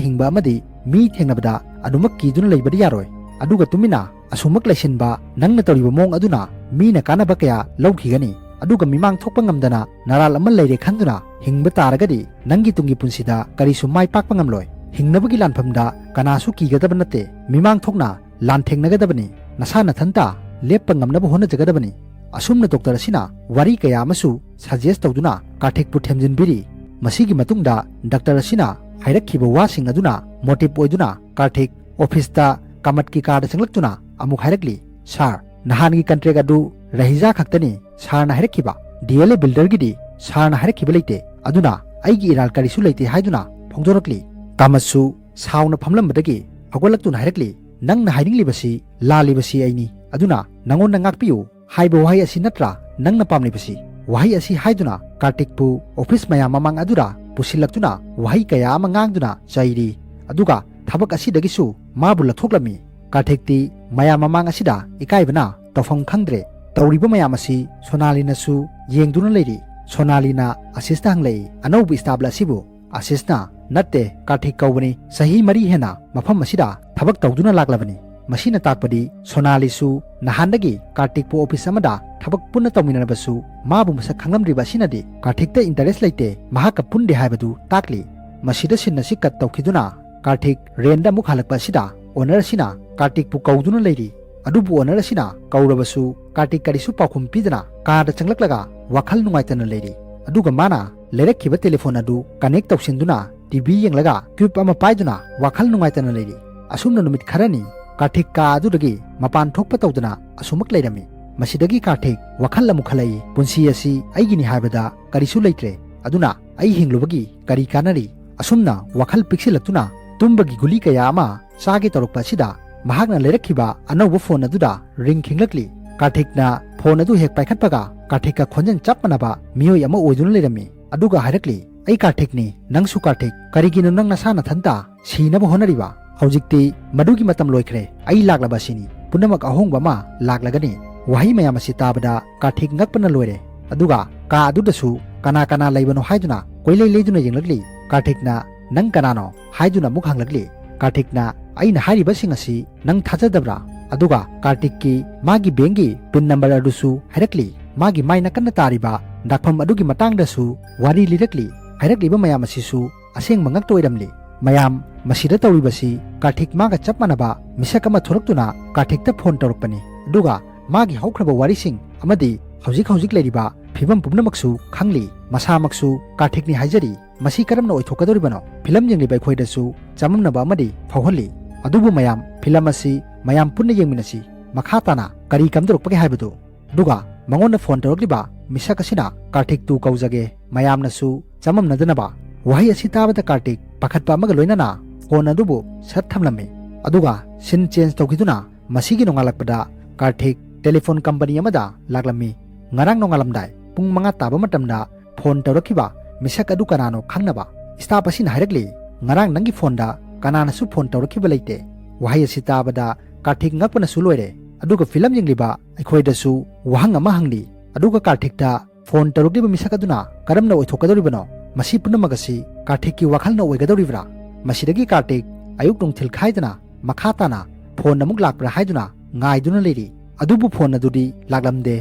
ꯍꯤꯡꯕ ꯑꯃꯗꯤ ꯃꯤ ꯊꯦꯡꯅꯕꯗ ꯑꯗꯨꯃꯛ ꯀꯤꯗꯨꯅ ꯂꯩꯕꯗꯤ ꯌꯥꯔꯣꯏ꯫ ꯑꯗꯨꯒ ꯇꯨꯃꯤꯟꯅ ꯑꯁꯨꯃꯛ ꯂꯩꯁꯤꯟꯕ ꯅꯪꯅ ꯇꯧꯔꯤꯕ ꯃꯑꯣꯡ ꯑꯗꯨꯅ ꯃꯤꯅ ꯀꯥꯟꯅꯕ ꯀꯌꯥ ꯂꯧꯈꯤꯒꯅꯤ꯫ ꯑꯗꯨꯒ ꯃꯤꯃꯥꯡ ꯊꯣꯛꯄ ꯉꯝꯗꯅ ꯅꯔꯥꯜ ꯑꯃ ꯂꯩꯔꯦ ꯈꯟꯗꯨꯅ ꯍꯤꯡꯕ ꯇꯥꯔꯒꯗꯤ ꯅꯪꯒꯤ ꯇꯨꯡꯒꯤ ꯄꯨꯟꯁꯤꯗ ꯀꯔꯤꯁꯨ ꯃꯥꯏ ꯄꯥꯛꯄ ꯉꯝꯂꯣꯏ꯫ ꯍꯤꯡꯅꯕꯒꯤ ꯂꯥꯟꯐꯝꯗ ꯀꯅꯥꯁꯨ ꯀꯤꯒꯗꯕ ꯅꯠꯇꯦ꯫ ꯃꯤꯃꯥꯡ ꯊꯣꯛꯅ ꯂꯥꯟꯊꯦꯡꯅꯒꯗꯕꯅꯤ꯫ ꯅꯁꯥ ꯅꯊꯟꯇ ꯂꯦꯞꯄ ꯉꯝꯅꯕ ꯍꯣꯠꯅꯖꯒꯗꯕꯅꯤ꯫ ꯑꯁꯨꯝꯅ ꯗꯣꯛꯇꯔ ꯑꯁꯤꯅ ꯋꯥꯔꯤ ꯀꯌꯥ ꯑꯃꯁꯨ suggest ꯇꯧꯗꯨꯅ ꯀꯥꯔꯊꯤꯛꯄꯨ ꯊꯦꯝꯖꯤꯟꯕꯤꯔꯤ꯫ ꯃꯁꯤꯒꯤ ꯃꯇꯨꯡꯗ ꯗꯥꯛꯇꯔ ꯑꯁꯤꯅ ꯍꯥꯏꯔꯛꯈꯤꯕ ꯋꯥꯁꯤꯡ ꯑꯗꯨꯅ motive ꯑꯣꯏꯗꯨꯅ ꯀꯥꯔꯊꯤꯛ ꯑꯣꯐꯤꯁꯇ ꯀꯥꯃꯠꯀꯤ ꯀꯥꯗ ꯆꯪꯂꯛꯇꯨꯅ ꯑꯃꯨꯛ ꯍꯥꯏꯔꯛꯂꯤ, "ꯁꯥꯔ, ꯅꯍꯥꯟꯒꯤ contract ꯑꯗꯨ ꯔꯍꯤꯖꯥ ꯈꯛꯇꯅꯤ ꯁꯥꯔꯅ ꯍꯥꯏꯔꯛꯈꯤꯕ꯫ ꯗꯤ ꯑꯦꯜ ꯑꯦ ꯕꯤꯜꯗꯔꯒꯤꯗꯤ ꯁꯥꯔꯅ ꯍꯥꯏꯔꯛꯈꯤꯕ ꯂꯩꯇꯦ꯫ ꯑꯗꯨꯅ ꯑꯩꯒꯤ ꯏꯔꯥꯜ ꯀꯔꯤꯁꯨ ꯂꯩꯇꯦ" ꯍꯥꯏꯗꯨꯅ ꯐꯣꯡꯗꯣꯔꯛꯂꯤ꯫ ꯀꯥꯃꯠꯁꯨ ꯁꯥꯎꯅ ꯐꯝꯂꯝꯕꯗꯒꯤ ꯍꯧꯒꯠꯂꯛꯇꯨꯅ ꯍꯥꯏꯔꯛꯂꯤ, "ꯅꯪꯅ ꯍꯥꯏꯅꯤꯡꯂꯤꯕꯁꯤ ꯂꯥꯜꯂꯤꯕꯁꯤ ꯑꯩꯅꯤ꯫ ꯑꯗꯨꯅ ꯅꯉꯣꯟꯗ ꯉꯥꯛꯄꯤꯌꯨ ꯍꯥꯏꯕ ꯋꯥꯍꯩ ꯑꯁꯤ ꯅꯠꯇ꯭ꯔꯥ ꯅꯪꯅ ꯄꯥꯝꯂꯤꯕꯁꯤ?" ꯋꯥꯍꯩ ꯑꯁꯤ ꯍꯥꯏꯗꯨꯅ ꯀꯥꯔꯇꯤꯛꯄꯨ ꯑꯣꯐꯤꯁ ꯃꯌꯥꯝ ꯃꯃꯥꯡ ꯑꯗꯨꯗ ꯄꯨꯁꯤꯜꯂꯛꯇꯨꯅ ꯋꯥꯍꯩ ꯀꯌꯥ ꯑꯃ ꯉꯥꯡꯗꯨꯅ ꯆꯩꯔꯤ꯫ ꯑꯗꯨꯒ ꯊꯕꯛ ꯑꯁꯤꯗꯒꯤꯁꯨ ꯃꯥꯕꯨ ꯂꯧꯊꯣꯛꯂꯝꯃꯤ꯫ ꯀꯥꯔꯇꯤꯛꯇꯤ ꯃꯌꯥꯝ ꯃꯃꯥꯡ ꯑꯁꯤꯗ ꯏꯀꯥꯏꯕꯅ ꯇꯧꯐꯝ ꯈꯪꯗ꯭ꯔꯦ꯫ ꯇꯧꯔꯤꯕ ꯃꯌꯥꯝ ꯑꯁꯤ ꯁꯣꯅꯥꯂꯤꯅꯁꯨ ꯌꯦꯡꯗꯨꯅ ꯂꯩꯔꯤ꯫ ꯁꯣꯅꯥꯂꯤꯅ ꯑꯁꯤꯁꯇ ꯍꯪꯂꯛꯏ, "ꯑꯅꯧꯕ ꯏꯁꯇꯥꯞ ꯑꯁꯤꯕꯨ?" ꯑꯁꯤꯁꯅ, "ꯅꯠꯇꯦ, ꯀꯥꯔꯇꯤꯛ ꯀꯧꯕꯅꯤ꯫ ꯆꯍꯤ ꯃꯔꯤ ꯍꯦꯟꯅ ꯃꯐꯝ ꯑꯁꯤꯗ ꯊꯕꯛ ꯇꯧꯗꯨꯅ ꯂꯥꯛꯂꯕꯅꯤ꯫" ꯃꯁꯤꯅ ꯇꯥꯛꯄꯗꯤ ꯁꯣꯅꯥꯂꯤꯁꯨ ꯅꯍꯥꯟꯗꯒꯤ ꯀꯥꯔꯇꯤꯛꯄꯨ ꯑꯣꯐꯤꯁ ꯑꯃꯗ ꯊꯕꯛ ꯄꯨꯟꯅ ꯇꯧꯃꯤꯟꯅꯔꯕꯁꯨ ꯃꯥꯕꯨ ꯃꯁꯛ ꯈꯪꯂꯝꯗ꯭ꯔꯤꯕ ꯑꯁꯤꯅꯗꯤ ꯀꯥꯔꯇꯤꯛꯇ interest ꯂꯩꯇꯦ, ꯃꯍꯥꯛꯀ ꯄꯨꯟꯗꯦ ꯍꯥꯏꯕꯗꯨ ꯇꯥꯛꯂꯤ꯫ ꯃꯁꯤꯗ scene ꯑꯁꯤ cut ꯇꯧꯈꯤꯗꯨꯅ ꯀꯥꯔꯇꯤꯛ ꯔꯦꯟꯗ ꯑꯃꯨꯛ ꯍꯜꯂꯛꯄ ꯑꯁꯤꯗ owner ꯑꯁꯤꯅ ꯀꯥꯔꯇꯤꯛꯄꯨ ꯀꯧꯗꯨꯅ ꯂꯩꯔꯤ꯫ ꯑꯗꯨꯕꯨ owner ꯑꯁꯤꯅ ꯀꯧꯔꯕꯁꯨ ꯀꯥꯔꯇꯤꯛ ꯀꯔꯤꯁꯨ ꯄꯥꯎꯈꯨꯝ ꯄꯤꯗꯅ ꯀꯥꯗ ꯆꯪꯂꯛꯂꯒ ꯋꯥꯈꯜ ꯅꯨꯡꯉꯥꯏꯇꯅ ꯂꯩꯔꯤ꯫ ꯑꯗꯨꯒ ꯃꯥꯅ ꯂꯩꯔꯛꯈꯤꯕ ꯇꯦꯂꯤꯐꯣꯟ ꯑꯗꯨ connect ꯇꯧꯁꯤꯟꯗꯨꯅ ꯇꯤ ꯚꯤ ꯌꯦꯡꯂꯒ tube ꯑꯃ ꯄꯥꯏꯗꯨꯅ ꯋꯥꯈꯜ ꯅꯨꯡꯉꯥꯏꯇꯅ ꯂꯩꯔꯤ꯫ ꯑꯁꯨꯝꯅ ꯅꯨꯃꯤꯠ ꯈꯔꯅꯤ ꯀꯥꯔꯇꯤꯛ ꯀꯥ ꯑꯗꯨꯗꯒꯤ ꯃꯄꯥꯟ ꯊꯣꯛꯄ ꯇꯧꯗꯅ ꯑꯁꯨꯃꯛ ꯂꯩꯔꯝꯃꯤ꯫ ꯃꯁꯤꯗꯒꯤ ꯀꯥꯔꯇꯤꯛ ꯋꯥꯈꯜ ꯑꯃꯨꯛ ꯈꯜꯂꯛꯏ, "ꯄꯨꯟꯁꯤ ꯑꯁꯤ ꯑꯩꯒꯤꯅꯤ ꯍꯥꯏꯕꯗ ꯀꯔꯤꯁꯨ ꯂꯩꯇ꯭ꯔꯦ꯫ ꯑꯗꯨꯅ ꯑꯩ ꯍꯤꯡꯂꯨꯕꯒꯤ ꯀꯔꯤ ꯀꯥꯟꯅꯔꯤ?" ꯑꯁꯨꯝꯅ ꯋꯥꯈꯜ ꯄꯤꯛꯁꯤꯜꯂꯛꯇꯨꯅ ꯇꯨꯝꯕꯒꯤ ꯒꯨꯂꯤ ꯀꯌꯥ ꯑꯃ ꯆꯥꯒꯦ ꯇꯧꯔꯛꯄ ꯑꯁꯤꯗ ꯃꯍꯥꯛꯅ ꯂꯩꯔꯛꯈꯤꯕ ꯑꯅꯧꯕ ꯐꯣꯟ ꯑꯗꯨꯗ ꯔꯤꯡ ꯈꯤꯡꯂꯛꯂꯤ꯫ ꯀꯥꯔꯊꯤꯛꯅ ꯐꯣꯟ ꯑꯗꯨ ꯍꯦꯛ ꯄꯥꯏꯈꯠꯄꯒ ꯀꯥꯔꯊꯤꯛꯀ ꯈꯣꯟꯖꯦꯜ ꯆꯞ ꯃꯥꯟꯅꯕ ꯃꯤꯑꯣꯏ ꯑꯃ ꯑꯣꯏꯗꯨꯅ ꯂꯩꯔꯝꯃꯤ꯫ ꯑꯗꯨꯒ ꯍꯥꯏꯔꯛꯂꯤ, "ꯑꯩ ꯀꯥꯔꯊꯤꯛꯅꯤ, ꯅꯪꯁꯨ ꯀꯥꯔꯊꯤꯛ, ꯀꯔꯤꯒꯤꯅꯣ ꯅꯪ ꯅꯁꯥ ꯅꯊꯟꯇ ꯁꯤꯅꯕ ꯍꯣꯠꯅꯔꯤꯕ? ꯍꯧꯖꯤꯛꯇꯤ ꯃꯗꯨꯒꯤ ꯃꯇꯝ ꯂꯣꯏꯈ꯭ꯔꯦ, ꯑꯩ ꯂꯥꯛꯂꯕ ꯑꯁꯤꯅꯤ, ꯄꯨꯝꯅꯃꯛ ꯑꯍꯣꯡꯕ ꯑꯃ ꯂꯥꯛꯂꯒꯅꯤ"꯫ ꯋꯥꯍꯩ ꯃꯌꯥꯝ ꯑꯁꯤ ꯇꯥꯕꯗ ꯀꯥꯔꯊꯤꯛ ꯉꯛꯄꯅ ꯂꯣꯏꯔꯦ꯫ ꯑꯗꯨꯒ ꯀꯥ ꯑꯗꯨꯗꯁꯨ ꯀꯅꯥ ꯀꯅꯥ ꯂꯩꯕꯅꯣ ꯍꯥꯏꯗꯨꯅ ꯀꯣꯏꯂꯩ ꯂꯩꯗꯨꯅ ꯌꯦꯡꯂꯛꯂꯤ꯫ ꯀꯥꯔꯊꯤꯛꯅ "ꯅꯪ ꯀꯅꯥꯅꯣ?" ꯍꯥꯏꯗꯨꯅ ꯑꯃꯨꯛ ꯍꯪꯂꯛꯂꯤ꯫ ꯀꯥꯔꯊꯤꯛꯅ "ꯑꯩꯅ ꯍꯥꯏꯔꯤꯕꯁꯤꯡ ꯑꯁꯤ ꯅꯪ ꯊꯥꯖꯗꯕ꯭ꯔꯥ?" ꯑꯗꯨꯒ ꯀꯥꯔꯊꯤꯛꯀꯤ ꯃꯥꯒꯤ ꯕꯦꯡꯒꯤ ꯄꯤꯟ ꯅꯝꯕꯔ ꯑꯗꯨꯁꯨ ꯍꯥꯏꯔꯛꯂꯤ꯫ ꯃꯥꯒꯤ ꯃꯥꯏ ꯅꯥꯀꯟꯗ ꯇꯥꯔꯤꯕ ꯗꯥꯛꯐꯝ ꯑꯗꯨꯒꯤ ꯃꯇꯥꯡꯗꯁꯨ ꯋꯥꯔꯤ ꯂꯤꯔꯛꯂꯤ꯫ ꯍꯥꯏꯔꯛꯂꯤꯕ ꯃꯌꯥꯝ ꯑꯁꯤꯁꯨ ꯑꯁꯦꯡꯕ ꯉꯥꯛꯇ ꯑꯣꯏꯔꯝꯂꯤ꯫ ꯃꯌꯥꯝ, ꯃꯁꯤꯗ ꯇꯧꯔꯤꯕꯁꯤ ꯀꯥꯔꯊꯤꯛ ꯃꯥꯒ ꯆꯞ ꯃꯥꯟꯅꯕ ꯃꯤꯁꯛ ꯑꯃ ꯊꯣꯛꯂꯛꯇꯨꯅ ꯀꯥꯔꯊꯤꯛꯇ ꯐꯣꯟ ꯇꯧꯔꯛꯄꯅꯤ꯫ ꯑꯗꯨꯒ ꯃꯥꯒꯤ ꯍꯧꯈ꯭ꯔꯕ ꯋꯥꯔꯤꯁꯤꯡ ꯑꯃꯗꯤ ꯍꯧꯖꯤꯛ ꯍꯧꯖꯤꯛ ꯂꯩꯔꯤꯕ ꯐꯤꯕꯝ ꯄꯨꯝꯅꯃꯛꯁꯨ ꯈꯪꯂꯤ꯫ ꯃꯁꯥꯃꯛꯁꯨ ꯀꯥꯔꯊꯤꯛꯅꯤ ꯍꯥꯏꯖꯔꯤ꯫ ꯃꯁꯤ ꯀꯔꯝꯅ ꯑꯣꯏꯊꯣꯛꯀꯗꯧꯔꯤꯕꯅꯣ? ꯐꯤꯂꯝ ꯌꯦꯡꯂꯤꯕ ꯑꯩꯈꯣꯏꯗꯁꯨ ꯆꯃꯝꯅꯕ ꯑꯃꯗꯤ ꯐꯥꯎꯍꯜꯂꯤ꯫ ꯑꯗꯨꯕꯨ ꯃꯌꯥꯝ, ꯐꯤꯂꯝ ꯑꯁꯤ ꯃꯌꯥꯝ ꯄꯨꯟꯅ ꯌꯦꯡꯃꯤꯟꯅꯁꯤ꯫ ꯃꯈꯥ ꯇꯥꯅ ꯀꯔꯤ ꯀꯝꯗꯧꯔꯛꯄꯒꯦ ꯍꯥꯏꯕꯗꯨ꯫ ꯑꯗꯨꯒ ꯃꯉꯣꯟꯗ ꯐꯣꯟ ꯇꯧꯔꯛꯂꯤꯕ ꯃꯤꯁꯛ ꯑꯁꯤꯅ "ꯀꯥꯔꯊꯤꯛ ꯇꯨ ꯀꯧꯖꯒꯦ", ꯃꯌꯥꯝꯅꯁꯨ ꯆꯃꯝꯅꯗꯅꯕ꯫ ꯋꯥꯍꯩ ꯑꯁꯤ ꯇꯥꯕꯗ ꯀꯥꯔꯊꯤꯛ ꯄꯥꯈꯠꯄ ꯑꯃꯒ ꯂꯣꯏꯅꯅ ꯐꯣꯟ ꯑꯗꯨꯕꯨ ꯁꯠ ꯊꯝꯂꯝꯃꯤ꯫ ꯑꯗꯨꯒ ꯁꯤꯟ ꯆꯦꯟꯖ ꯇꯧꯈꯤꯗꯨꯅ ꯃꯁꯤꯒꯤ ꯅꯣꯡꯉꯥꯜꯂꯛꯄꯗ ꯀꯥꯔꯊꯤꯛ ꯇꯦꯂꯤꯐꯣꯟ ꯀꯝꯄꯅꯤ ꯑꯃꯗ ꯂꯥꯛꯂꯝꯃꯤ꯫ ꯉꯔꯥꯡ ꯅꯣꯡꯉꯥꯜꯂꯝꯗꯥꯏ ꯄꯨꯡ ꯃꯉꯥ ꯇꯥꯕ ꯃꯇꯝꯗ ꯐꯣꯟ ꯇꯧꯔꯛꯈꯤꯕ ꯃꯤꯁꯛ ꯑꯗꯨ ꯀꯅꯥꯅꯣ ꯈꯪꯅꯕ꯫ ꯁ꯭ꯇꯥꯐ ꯑꯁꯤꯅ ꯍꯥꯏꯔꯛꯂꯤ, "ꯉꯔꯥꯡ ꯅꯪꯒꯤ ꯐꯣꯟꯗ ꯀꯅꯥꯅꯁꯨ ꯐꯣꯟ ꯇꯧꯔꯛꯈꯤꯕ ꯂꯩꯇꯦ"꯫ ꯋꯥꯍꯩ ꯑꯁꯤ ꯇꯥꯕꯗ ꯀꯥꯔꯊꯤꯛ ꯉꯛꯄꯅꯁꯨ ꯂꯣꯏꯔꯦ꯫ ꯑꯗꯨꯒ ꯐꯤꯂꯝ ꯌꯦꯡꯂꯤꯕ ꯑꯩꯈꯣꯏꯗꯁꯨ ꯋꯥꯍꯪ ꯑꯃ ꯍꯪꯂꯤ꯫ ꯑꯗꯨꯒ ꯀꯥꯔꯊꯤꯛꯇ ꯐꯣꯟ ꯇꯧꯔꯛꯂꯤꯕ ꯃꯤꯁꯛ ꯑꯗꯨꯅ ꯀꯔꯝꯅ ꯑꯣꯏꯊꯣꯛꯀꯗꯧꯔꯤꯕꯅꯣ? ꯃꯁꯤ ꯄꯨꯝꯅꯃꯛ ꯑꯁꯤ ꯀꯥꯔꯊꯤꯛꯀꯤ ꯋꯥꯈꯜꯅ ꯑꯣꯏꯒꯗꯧꯔꯤꯕ꯭ꯔꯥ? ꯃꯁꯤꯗꯒꯤ ꯀꯥꯔꯊꯤꯛ ꯑꯌꯨꯛ ꯅꯨꯡꯊꯤꯜ ꯈꯥꯏꯗꯅ ꯃꯈꯥ ꯇꯥꯅ ꯐꯣꯟ ꯑꯃꯨꯛ ꯂꯥꯛꯄ꯭ꯔꯥ ꯍꯥꯏꯗꯨꯅ ꯉꯥꯏꯗꯨꯅ ꯂꯩꯔꯤ꯫ ꯑꯗꯨꯕꯨ ꯐꯣꯟ ꯑꯗꯨꯗꯤ ꯂꯥꯛꯂꯝꯗꯦ꯫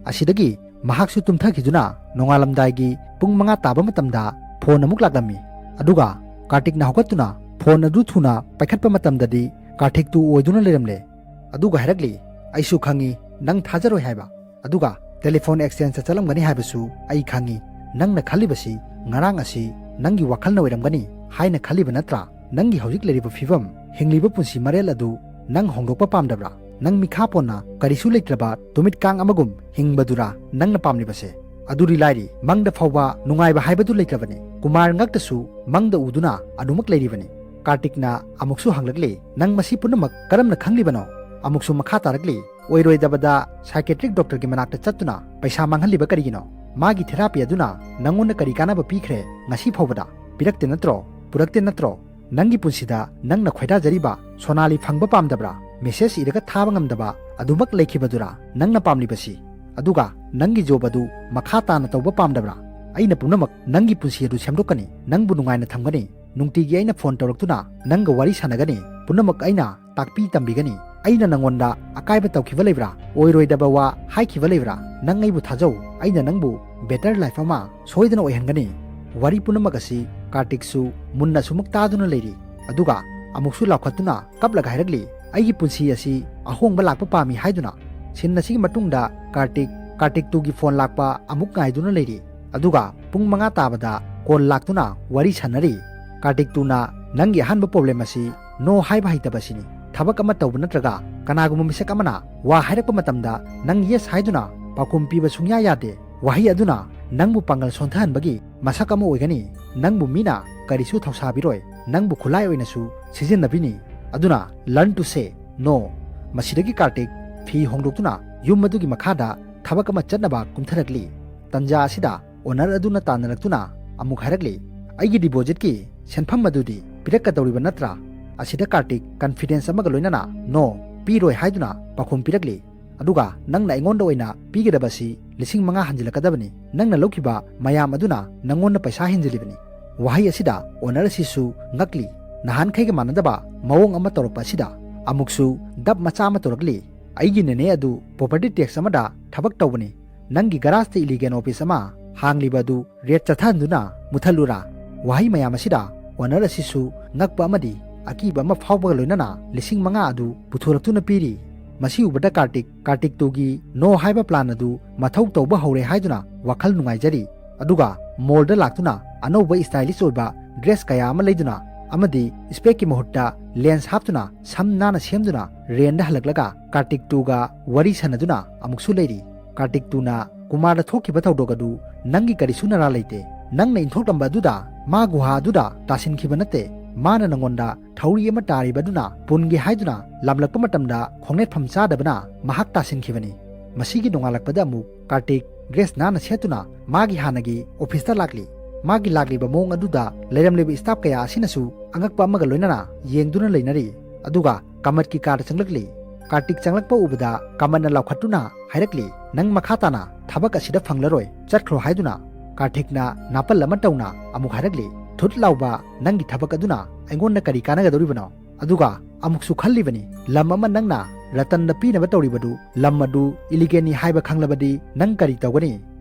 ꯑꯁꯤꯗꯒꯤ ꯃꯍꯥꯛꯁꯨ ꯇꯨꯝꯊꯈꯤꯗꯨꯅ ꯅꯣꯡꯉꯥꯜꯂꯝꯗꯥꯏꯒꯤ ꯄꯨꯡ ꯃꯉꯥ ꯇꯥꯕ ꯃꯇꯝꯗ ꯐꯣꯟ ꯑꯃꯨꯛ ꯂꯥꯛꯂꯝꯃꯤ꯫ ꯑꯗꯨꯒ ꯀꯥꯔꯇꯤꯛꯅ ꯍꯧꯒꯠꯇꯨꯅ ꯐꯣꯟ ꯑꯗꯨ ꯊꯨꯅ ꯄꯥꯏꯈꯠꯄ ꯃꯇꯝꯗꯗꯤ ꯀꯥꯔꯇꯤꯛꯇꯨ ꯑꯣꯏꯗꯨꯅ ꯂꯩꯔꯝꯂꯦ꯫ ꯑꯗꯨꯒ ꯍꯥꯏꯔꯛꯂꯤ, "ꯑꯩꯁꯨ ꯈꯪꯏ ꯅꯪ ꯊꯥꯖꯔꯣꯏ ꯍꯥꯏꯕ꯫ ꯑꯗꯨꯒ ꯇꯦꯂꯤꯐꯣꯟ ꯑꯦꯛꯁꯆꯦꯟꯖꯇ ꯆꯠꯂꯝꯒꯅꯤ ꯍꯥꯏꯕꯁꯨ ꯑꯩ ꯈꯪꯏ꯫ ꯅꯪꯅ ꯈꯜꯂꯤꯕꯁꯤ ꯉꯔꯥꯡ ꯑꯁꯤ ꯅꯪꯒꯤ ꯋꯥꯈꯜꯅ ꯑꯣꯏꯔꯝꯒꯅꯤ ꯍꯥꯏꯅ ꯈꯜꯂꯤꯕ ꯅꯠꯇ꯭ꯔꯥ? ꯅꯪꯒꯤ ꯍꯧꯖꯤꯛ ꯂꯩꯔꯤꯕ ꯐꯤꯕꯝ, ꯍꯤꯡꯂꯤꯕ ꯄꯨꯟꯁꯤ ꯃꯔꯦꯜ ꯑꯗꯨ ꯅꯪ ꯍꯣꯡꯗꯣꯛꯄ ꯄꯥꯝꯗꯕ꯭ꯔꯥ? ꯅꯪ ꯃꯤꯈꯥ ꯄꯣꯟꯅ ꯀꯔꯤꯁꯨ ꯂꯩꯇ꯭ꯔꯕ ꯇꯨꯃꯤꯠ ꯀꯥꯡ ꯑꯃꯒꯨꯝ ꯍꯤꯡꯕꯗꯨꯔꯥ ꯅꯪꯅ ꯄꯥꯝꯂꯤꯕꯁꯦ? ꯑꯗꯨꯗꯤ ꯂꯥꯏꯔꯤ, ꯃꯪꯗ ꯐꯥꯎꯕ ꯅꯨꯡꯉꯥꯏꯕ ꯍꯥꯏꯕꯗꯨ ꯂꯩꯇ꯭ꯔꯕꯅꯤ꯫ ꯀꯨꯃꯥꯔ ꯉꯛꯇꯁꯨ ꯃꯪꯗ ꯎꯗꯨꯅ ꯑꯗꯨꯃꯛ ꯂꯩꯔꯤꯕꯅꯤ"꯫ ꯀꯥꯔꯇꯤꯛꯅ ꯑꯃꯨꯛꯁꯨ ꯍꯪꯂꯛꯂꯤ, "ꯅꯪ ꯃꯁꯤ ꯄꯨꯝꯅꯃꯛ ꯀꯔꯝꯅ ꯈꯪꯂꯤꯕꯅꯣ?" ꯑꯃꯨꯛꯁꯨ ꯃꯈꯥ ꯇꯥꯔꯛꯂꯤ, "ꯑꯣꯏꯔꯣꯏꯗꯕꯗ psychiatric doctorꯒꯤ ꯃꯅꯥꯛꯇ ꯆꯠꯇꯨꯅ ꯄꯩꯁꯥ ꯃꯥꯡꯍꯜꯂꯤꯕ ꯀꯔꯤꯒꯤꯅꯣ? ꯃꯥꯒꯤ therapy ꯑꯗꯨꯅ ꯅꯪꯉꯣꯟꯗ ꯀꯔꯤ ꯀꯥꯟꯅꯕ ꯄꯤꯈ꯭ꯔꯦ ꯉꯁꯤ ꯐꯥꯎꯕꯗ? ꯄꯤꯔꯛꯇꯦ ꯅꯠꯇ꯭ꯔꯣ? ꯄꯨꯔꯛꯇꯦ ꯅꯠꯇ꯭ꯔꯣ? ꯅꯪꯒꯤ ꯄꯨꯟꯁꯤꯗ ꯅꯪꯅ ꯈꯣꯏꯗꯥꯖꯔꯤꯕ ꯁꯣꯅꯥꯂꯤ ꯐꯪꯕ ꯄꯥꯝꯗꯕ꯭ꯔꯥ? Message ꯏꯔꯒ ꯊꯥꯕ ꯉꯝꯗꯕ ꯑꯗꯨꯃꯛ ꯂꯩꯈꯤꯕꯗꯨꯔꯥ ꯅꯪꯅ ꯄꯥꯝꯂꯤꯕꯁꯤ? ꯑꯗꯨꯒ ꯅꯪꯒꯤ job ꯑꯗꯨ ꯃꯈꯥ ꯇꯥꯅ ꯇꯧꯕ ꯄꯥꯝꯗꯕ꯭ꯔꯥ? ꯑꯩꯅ ꯄꯨꯝꯅꯃꯛ ꯅꯪꯒꯤ ꯄꯨꯟꯁꯤ ꯑꯗꯨ ꯁꯦꯝꯗꯣꯛꯀꯅꯤ, ꯅꯪꯕꯨ ꯅꯨꯡꯉꯥꯏꯅ ꯊꯝꯒꯅꯤ꯫ ꯅꯨꯡꯇꯤꯒꯤ ꯑꯩꯅ phone ꯇꯧꯔꯛꯇꯨꯅ ꯅꯪꯒ ꯋꯥꯔꯤ ꯁꯥꯟꯅꯒꯅꯤ, ꯄꯨꯝꯅꯃꯛ ꯑꯩꯅ ꯇꯥꯛꯄꯤ ꯇꯝꯕꯤꯒꯅꯤ꯫ ꯑꯩꯅ ꯅꯪꯉꯣꯟꯗ ꯑꯀꯥꯏꯕ ꯇꯧꯈꯤꯕ ꯂꯩꯕ꯭ꯔꯥ? ꯑꯣꯏꯔꯣꯏꯗꯕ ꯋꯥ ꯍꯥꯏꯈꯤꯕ ꯂꯩꯕ꯭ꯔꯥ? ꯅꯪ ꯑꯩꯕꯨ ꯊꯥꯖꯧ, ꯑꯩꯅ ꯅꯪꯕꯨ better life ꯑꯃ ꯁꯣꯏꯗꯅ ꯑꯣꯏꯍꯟꯒꯅꯤ꯫" ꯋꯥꯔꯤ ꯄꯨꯝꯅꯃꯛ ꯑꯁꯤ ꯀꯥꯔꯇꯤꯛꯁꯨ ꯃꯨꯟꯅ ꯁꯨꯃꯨꯛ ꯇꯥꯗꯨꯅ ꯂꯩꯔꯤ꯫ ꯑꯗꯨꯒ ꯑꯃꯨꯛꯁꯨ ꯂꯥꯎꯈꯠꯇꯨꯅ ꯀꯞꯂꯒ ꯍꯥꯏꯔꯛꯂꯤ, "ꯑꯩꯒꯤ ꯄꯨꯟꯁꯤ ꯑꯁꯤ ꯑꯍꯣꯡꯕ ꯂꯥꯛꯄ ꯄꯥꯝꯃꯤ" ꯍꯥꯏꯗꯨꯅ꯫ Scene ꯑꯁꯤꯒꯤ ꯃꯇꯨꯡꯗ ꯀꯥꯔꯇꯤꯛ, ꯀꯥꯔꯇꯤꯛ ꯇꯨꯒꯤ phone ꯂꯥꯛꯄ ꯑꯃꯨꯛ ꯉꯥꯏꯗꯨꯅ ꯂꯩꯔꯤ꯫ ꯑꯗꯨꯒ ꯄꯨꯡ ꯃꯉꯥ ꯇꯥꯕꯗ call ꯂꯥꯛꯇꯨꯅ ꯋꯥꯔꯤ ꯁꯥꯟꯅꯔꯤ꯫ ꯀꯥꯔꯇꯤꯛ ꯇꯨꯅ, "ꯅꯪꯒꯤ ꯑꯍꯥꯟꯕ problem ꯑꯁꯤ no ꯍꯥꯏꯕ ꯍꯩꯇꯕꯁꯤꯅꯤ꯫ ꯊꯕꯛ ꯑꯃ ꯇꯧꯕ ꯅꯠꯇ꯭ꯔꯒ ꯀꯅꯥꯒꯨꯝꯕ ꯃꯤꯁꯛ ꯑꯃꯅ ꯋꯥ ꯍꯥꯏꯔꯛꯄ ꯃꯇꯝꯗ ꯅꯪ yes ꯍꯥꯏꯗꯨꯅ ꯄꯥꯎꯈꯨꯝ ꯄꯤꯕ ꯁꯨꯡꯌꯥ ꯌꯥꯗꯦ꯫ ꯋꯥꯍꯩ ꯑꯗꯨꯅ ꯅꯪꯕꯨ ꯄꯥꯡꯒꯜ ꯁꯣꯟꯊꯍꯟꯕꯒꯤ ꯃꯁꯛ ꯑꯃ ꯑꯣꯏꯒꯅꯤ꯫ ꯅꯪꯕꯨ ꯃꯤꯅ ꯀꯔꯤꯁꯨ ꯊꯧꯁꯥꯕꯤꯔꯣꯏ, ꯅꯪꯕꯨ ꯈꯨꯠꯂꯥꯏ ꯑꯣꯏꯅꯁꯨ ꯁꯤꯖꯤꯟꯅꯕꯤꯅꯤ꯫ ꯑꯗꯨꯅ learn to say no꯫" ꯃꯁꯤꯗꯒꯤ ꯀꯥꯔꯇꯤꯛ ꯐꯤ ꯍꯣꯡꯗꯣꯛꯇꯨꯅ ꯌꯨꯝ ꯑꯗꯨꯒꯤ ꯃꯈꯥꯗ ꯊꯕꯛ ꯑꯃ ꯆꯠꯅꯕ ꯀꯨꯝꯊꯔꯛꯂꯤ꯫ ꯇꯟꯖꯥ ꯑꯁꯤꯗ owner ꯑꯗꯨꯅ ꯇꯥꯟꯅꯔꯛꯇꯨꯅ ꯑꯃꯨꯛ ꯍꯥꯏꯔꯛꯂꯤ, "ꯑꯩꯒꯤ depositꯀꯤ ꯁꯦꯟꯐꯝ ꯑꯗꯨꯗꯤ ꯄꯤꯔꯛꯀꯗꯧꯔꯤꯕ ꯅꯠꯇ꯭ꯔꯥ?" ꯑꯁꯤꯗ ꯀꯥꯔꯇꯤꯛ confidence ꯑꯃꯒ ꯂꯣꯏꯅꯅ "No, ꯄꯤꯔꯣꯏ" ꯍꯥꯏꯗꯨꯅ ꯄꯥꯎꯈꯨꯝ ꯄꯤꯔꯛꯂꯤ꯫ "ꯑꯗꯨꯒ ꯅꯪꯅ ꯑꯩꯉꯣꯟꯗ ꯑꯣꯏꯅ ꯄꯤꯒꯗꯕꯁꯤ ꯂꯤꯁꯤꯡ ꯃꯉꯥ ꯍꯟꯖꯤꯜꯂꯛꯀꯗꯕꯅꯤ꯫ ꯅꯪꯅ ꯂꯧꯈꯤꯕ ꯃꯌꯥꯝ ꯑꯗꯨꯅ ꯅꯪꯉꯣꯟꯗ ꯄꯩꯁꯥ ꯍꯦꯟꯖꯤꯜꯂꯤꯕꯅꯤ꯫" ꯋꯥꯍꯩ ꯑꯁꯤꯗ owner ꯑꯁꯤꯁꯨ ꯉꯛꯂꯤ꯫ ꯅꯍꯥꯟꯈꯩꯒ ꯃꯥꯟꯅꯗꯕ ꯃꯑꯣꯡ ꯑꯃ ꯇꯧꯔꯛꯄ ꯑꯁꯤꯗ ꯑꯃꯨꯛꯁꯨ ꯗꯞ ꯃꯆꯥ ꯑꯃ ꯇꯧꯔꯛꯂꯤ꯫ "ꯑꯩꯒꯤ ꯅꯦꯅꯦ ꯑꯗꯨ property tax ꯑꯃꯗ ꯊꯕꯛ ꯇꯧꯕꯅꯤ꯫ ꯅꯪꯒꯤ garageꯇ illegal office ꯑꯃ ꯍꯥꯡꯂꯤꯕ ꯑꯗꯨ raid ꯆꯠꯊꯍꯟꯗꯨꯅ ꯃꯨꯊꯠꯂꯨꯔꯥ?" ꯋꯥꯍꯩ ꯃꯌꯥꯝ ꯑꯁꯤꯗ owner ꯑꯁꯤꯁꯨ ꯉꯛꯄ ꯑꯃꯗꯤ ꯑꯀꯤꯕ ꯑꯃ ꯐꯥꯎꯕꯒ ꯂꯣꯏꯅꯅ ꯂꯤꯁꯤꯡ ꯃꯉꯥ ꯑꯗꯨ ꯄꯨꯊꯣꯔꯛꯇꯨꯅ ꯄꯤꯔꯤ꯫ ꯃꯁꯤ ꯎꯕꯗ ꯀꯥꯔꯇꯤꯛ, ꯀꯥꯔꯇꯤꯛ ꯇꯨꯒꯤ no ꯍꯥꯏꯕ plan ꯑꯗꯨ ꯃꯊꯧ ꯇꯧꯕ ꯍꯧꯔꯦ ꯍꯥꯏꯗꯨꯅ ꯋꯥꯈꯜ ꯅꯨꯡꯉꯥꯏꯖꯔꯤ꯫ ꯑꯗꯨꯒ mallꯗ ꯂꯥꯛꯇꯨꯅ ꯑꯅꯧꯕ stylish ꯑꯣꯏꯕ dress ꯀꯌꯥ ꯑꯃ ꯂꯩꯗꯨꯅ ꯑꯃꯗꯤ specꯀꯤ ꯃꯍꯨꯠꯇ lens ꯍꯥꯞꯇꯨꯅ ꯁꯝ ꯅꯥꯟꯅ ꯁꯦꯝꯗꯨꯅ ꯔꯦꯟꯗ ꯍꯜꯂꯛꯂꯒ ꯀꯥꯔꯇꯤꯛ ꯇꯨꯒ ꯋꯥꯔꯤ ꯁꯥꯟꯅꯗꯨꯅ ꯑꯃꯨꯛꯁꯨ ꯂꯩꯔꯤ꯫ ꯀꯥꯔꯇꯤꯛ ꯇꯨꯅ, "ꯀꯨꯃꯥꯔꯗ ꯊꯣꯛꯈꯤꯕ ꯊꯧꯗꯣꯛ ꯑꯗꯨ ꯅꯪꯒꯤ ꯀꯔꯤꯁꯨ ꯅꯔꯥ ꯂꯩꯇꯦ꯫ ꯅꯪꯅ ꯏꯟꯊꯣꯛꯂꯝꯕ ꯑꯗꯨꯗ ꯃꯥ ꯒꯨꯍꯥ ꯑꯗꯨꯗ ꯇꯥꯁꯤꯟꯈꯤꯕ ꯅꯠꯇꯦ꯫ ꯃꯥꯅ ꯅꯉꯣꯟꯗ ꯊꯧꯔꯤ ꯑꯃ ꯇꯥꯔꯤꯕ ꯑꯗꯨꯅ ꯄꯨꯟꯒꯦ ꯍꯥꯏꯗꯨꯅ ꯂꯥꯝꯂꯛꯄ ꯃꯇꯝꯗ ꯈꯣꯡꯅꯦꯠꯐꯝ ꯆꯥꯗꯕꯅ ꯃꯍꯥꯛ ꯇꯥꯁꯤꯟꯈꯤꯕꯅꯤ꯫ ꯃꯁꯤꯒꯤ ꯅꯣꯡꯉꯥꯜꯂꯛꯄꯗ ꯑꯃꯨꯛ ꯀꯥꯔꯇꯤꯛ ꯗ꯭ꯔꯦꯁ ꯅꯥꯟꯅ ꯁꯦꯠꯇꯨꯅ ꯃꯥꯒꯤ ꯍꯥꯟꯅꯒꯤ ꯑꯣꯐꯤꯁꯇ ꯂꯥꯛꯂꯤ꯫ ꯃꯥꯒꯤ ꯂꯥꯛꯂꯤꯕ ꯃꯑꯣꯡ ꯑꯗꯨꯗ ꯂꯩꯔꯝꯂꯤꯕ ꯁ꯭ꯇꯥꯐ ꯀꯌꯥ ꯑꯁꯤꯅꯁꯨ ꯑꯉꯛꯄ ꯑꯃꯒ ꯂꯣꯏꯅꯅ ꯌꯦꯡꯗꯨꯅ ꯂꯩꯅꯔꯤ꯫ ꯑꯗꯨꯒ ꯀꯃꯠꯀꯤ ꯀꯥꯔꯗ ꯆꯪꯂꯛꯂꯤ꯫ ꯀꯥꯔꯇꯤꯛ ꯆꯪꯂꯛꯄ ꯎꯕꯗ ꯀꯃꯠꯅ ꯂꯥꯎꯈꯠꯇꯨꯅ ꯍꯥꯏꯔꯛꯂꯤ, "ꯅꯪ ꯃꯈꯥ ꯇꯥꯅ ꯊꯕꯛ ꯑꯁꯤꯗ ꯐꯪꯂꯔꯣꯏ, ꯆꯠꯈ꯭ꯔꯣ" ꯍꯥꯏꯗꯨꯅ꯫ ꯀꯥꯔꯇꯤꯛꯅ ꯅꯥꯄꯜ ꯑꯃ ꯇꯧꯅ ꯑꯃꯨꯛ ꯍꯥꯏꯔꯛꯂꯤ, "ꯊꯨꯠ ꯂꯥꯎꯕ, ꯅꯪꯒꯤ ꯊꯕꯛ ꯑꯗꯨꯅ ꯑꯩꯉꯣꯟꯗ ꯀꯔꯤ ꯀꯥꯟꯅꯒꯗꯧꯔꯤꯕꯅꯣ? ꯑꯗꯨꯒ ꯑꯃꯨꯛꯁꯨ ꯈꯜꯂꯤꯕꯅꯤ, ꯂꯝ ꯑꯃ ꯅꯪꯅ ꯔꯇꯟꯗ ꯄꯤꯅꯕ ꯇꯧꯔꯤꯕꯗꯨ, ꯂꯝ ꯑꯗꯨ ꯏꯂꯤꯒꯦꯟꯅꯤ ꯍꯥꯏꯕ ꯈꯪꯂꯕꯗꯤ ꯅꯪ ꯀꯔꯤ ꯇꯧꯒꯅꯤ?"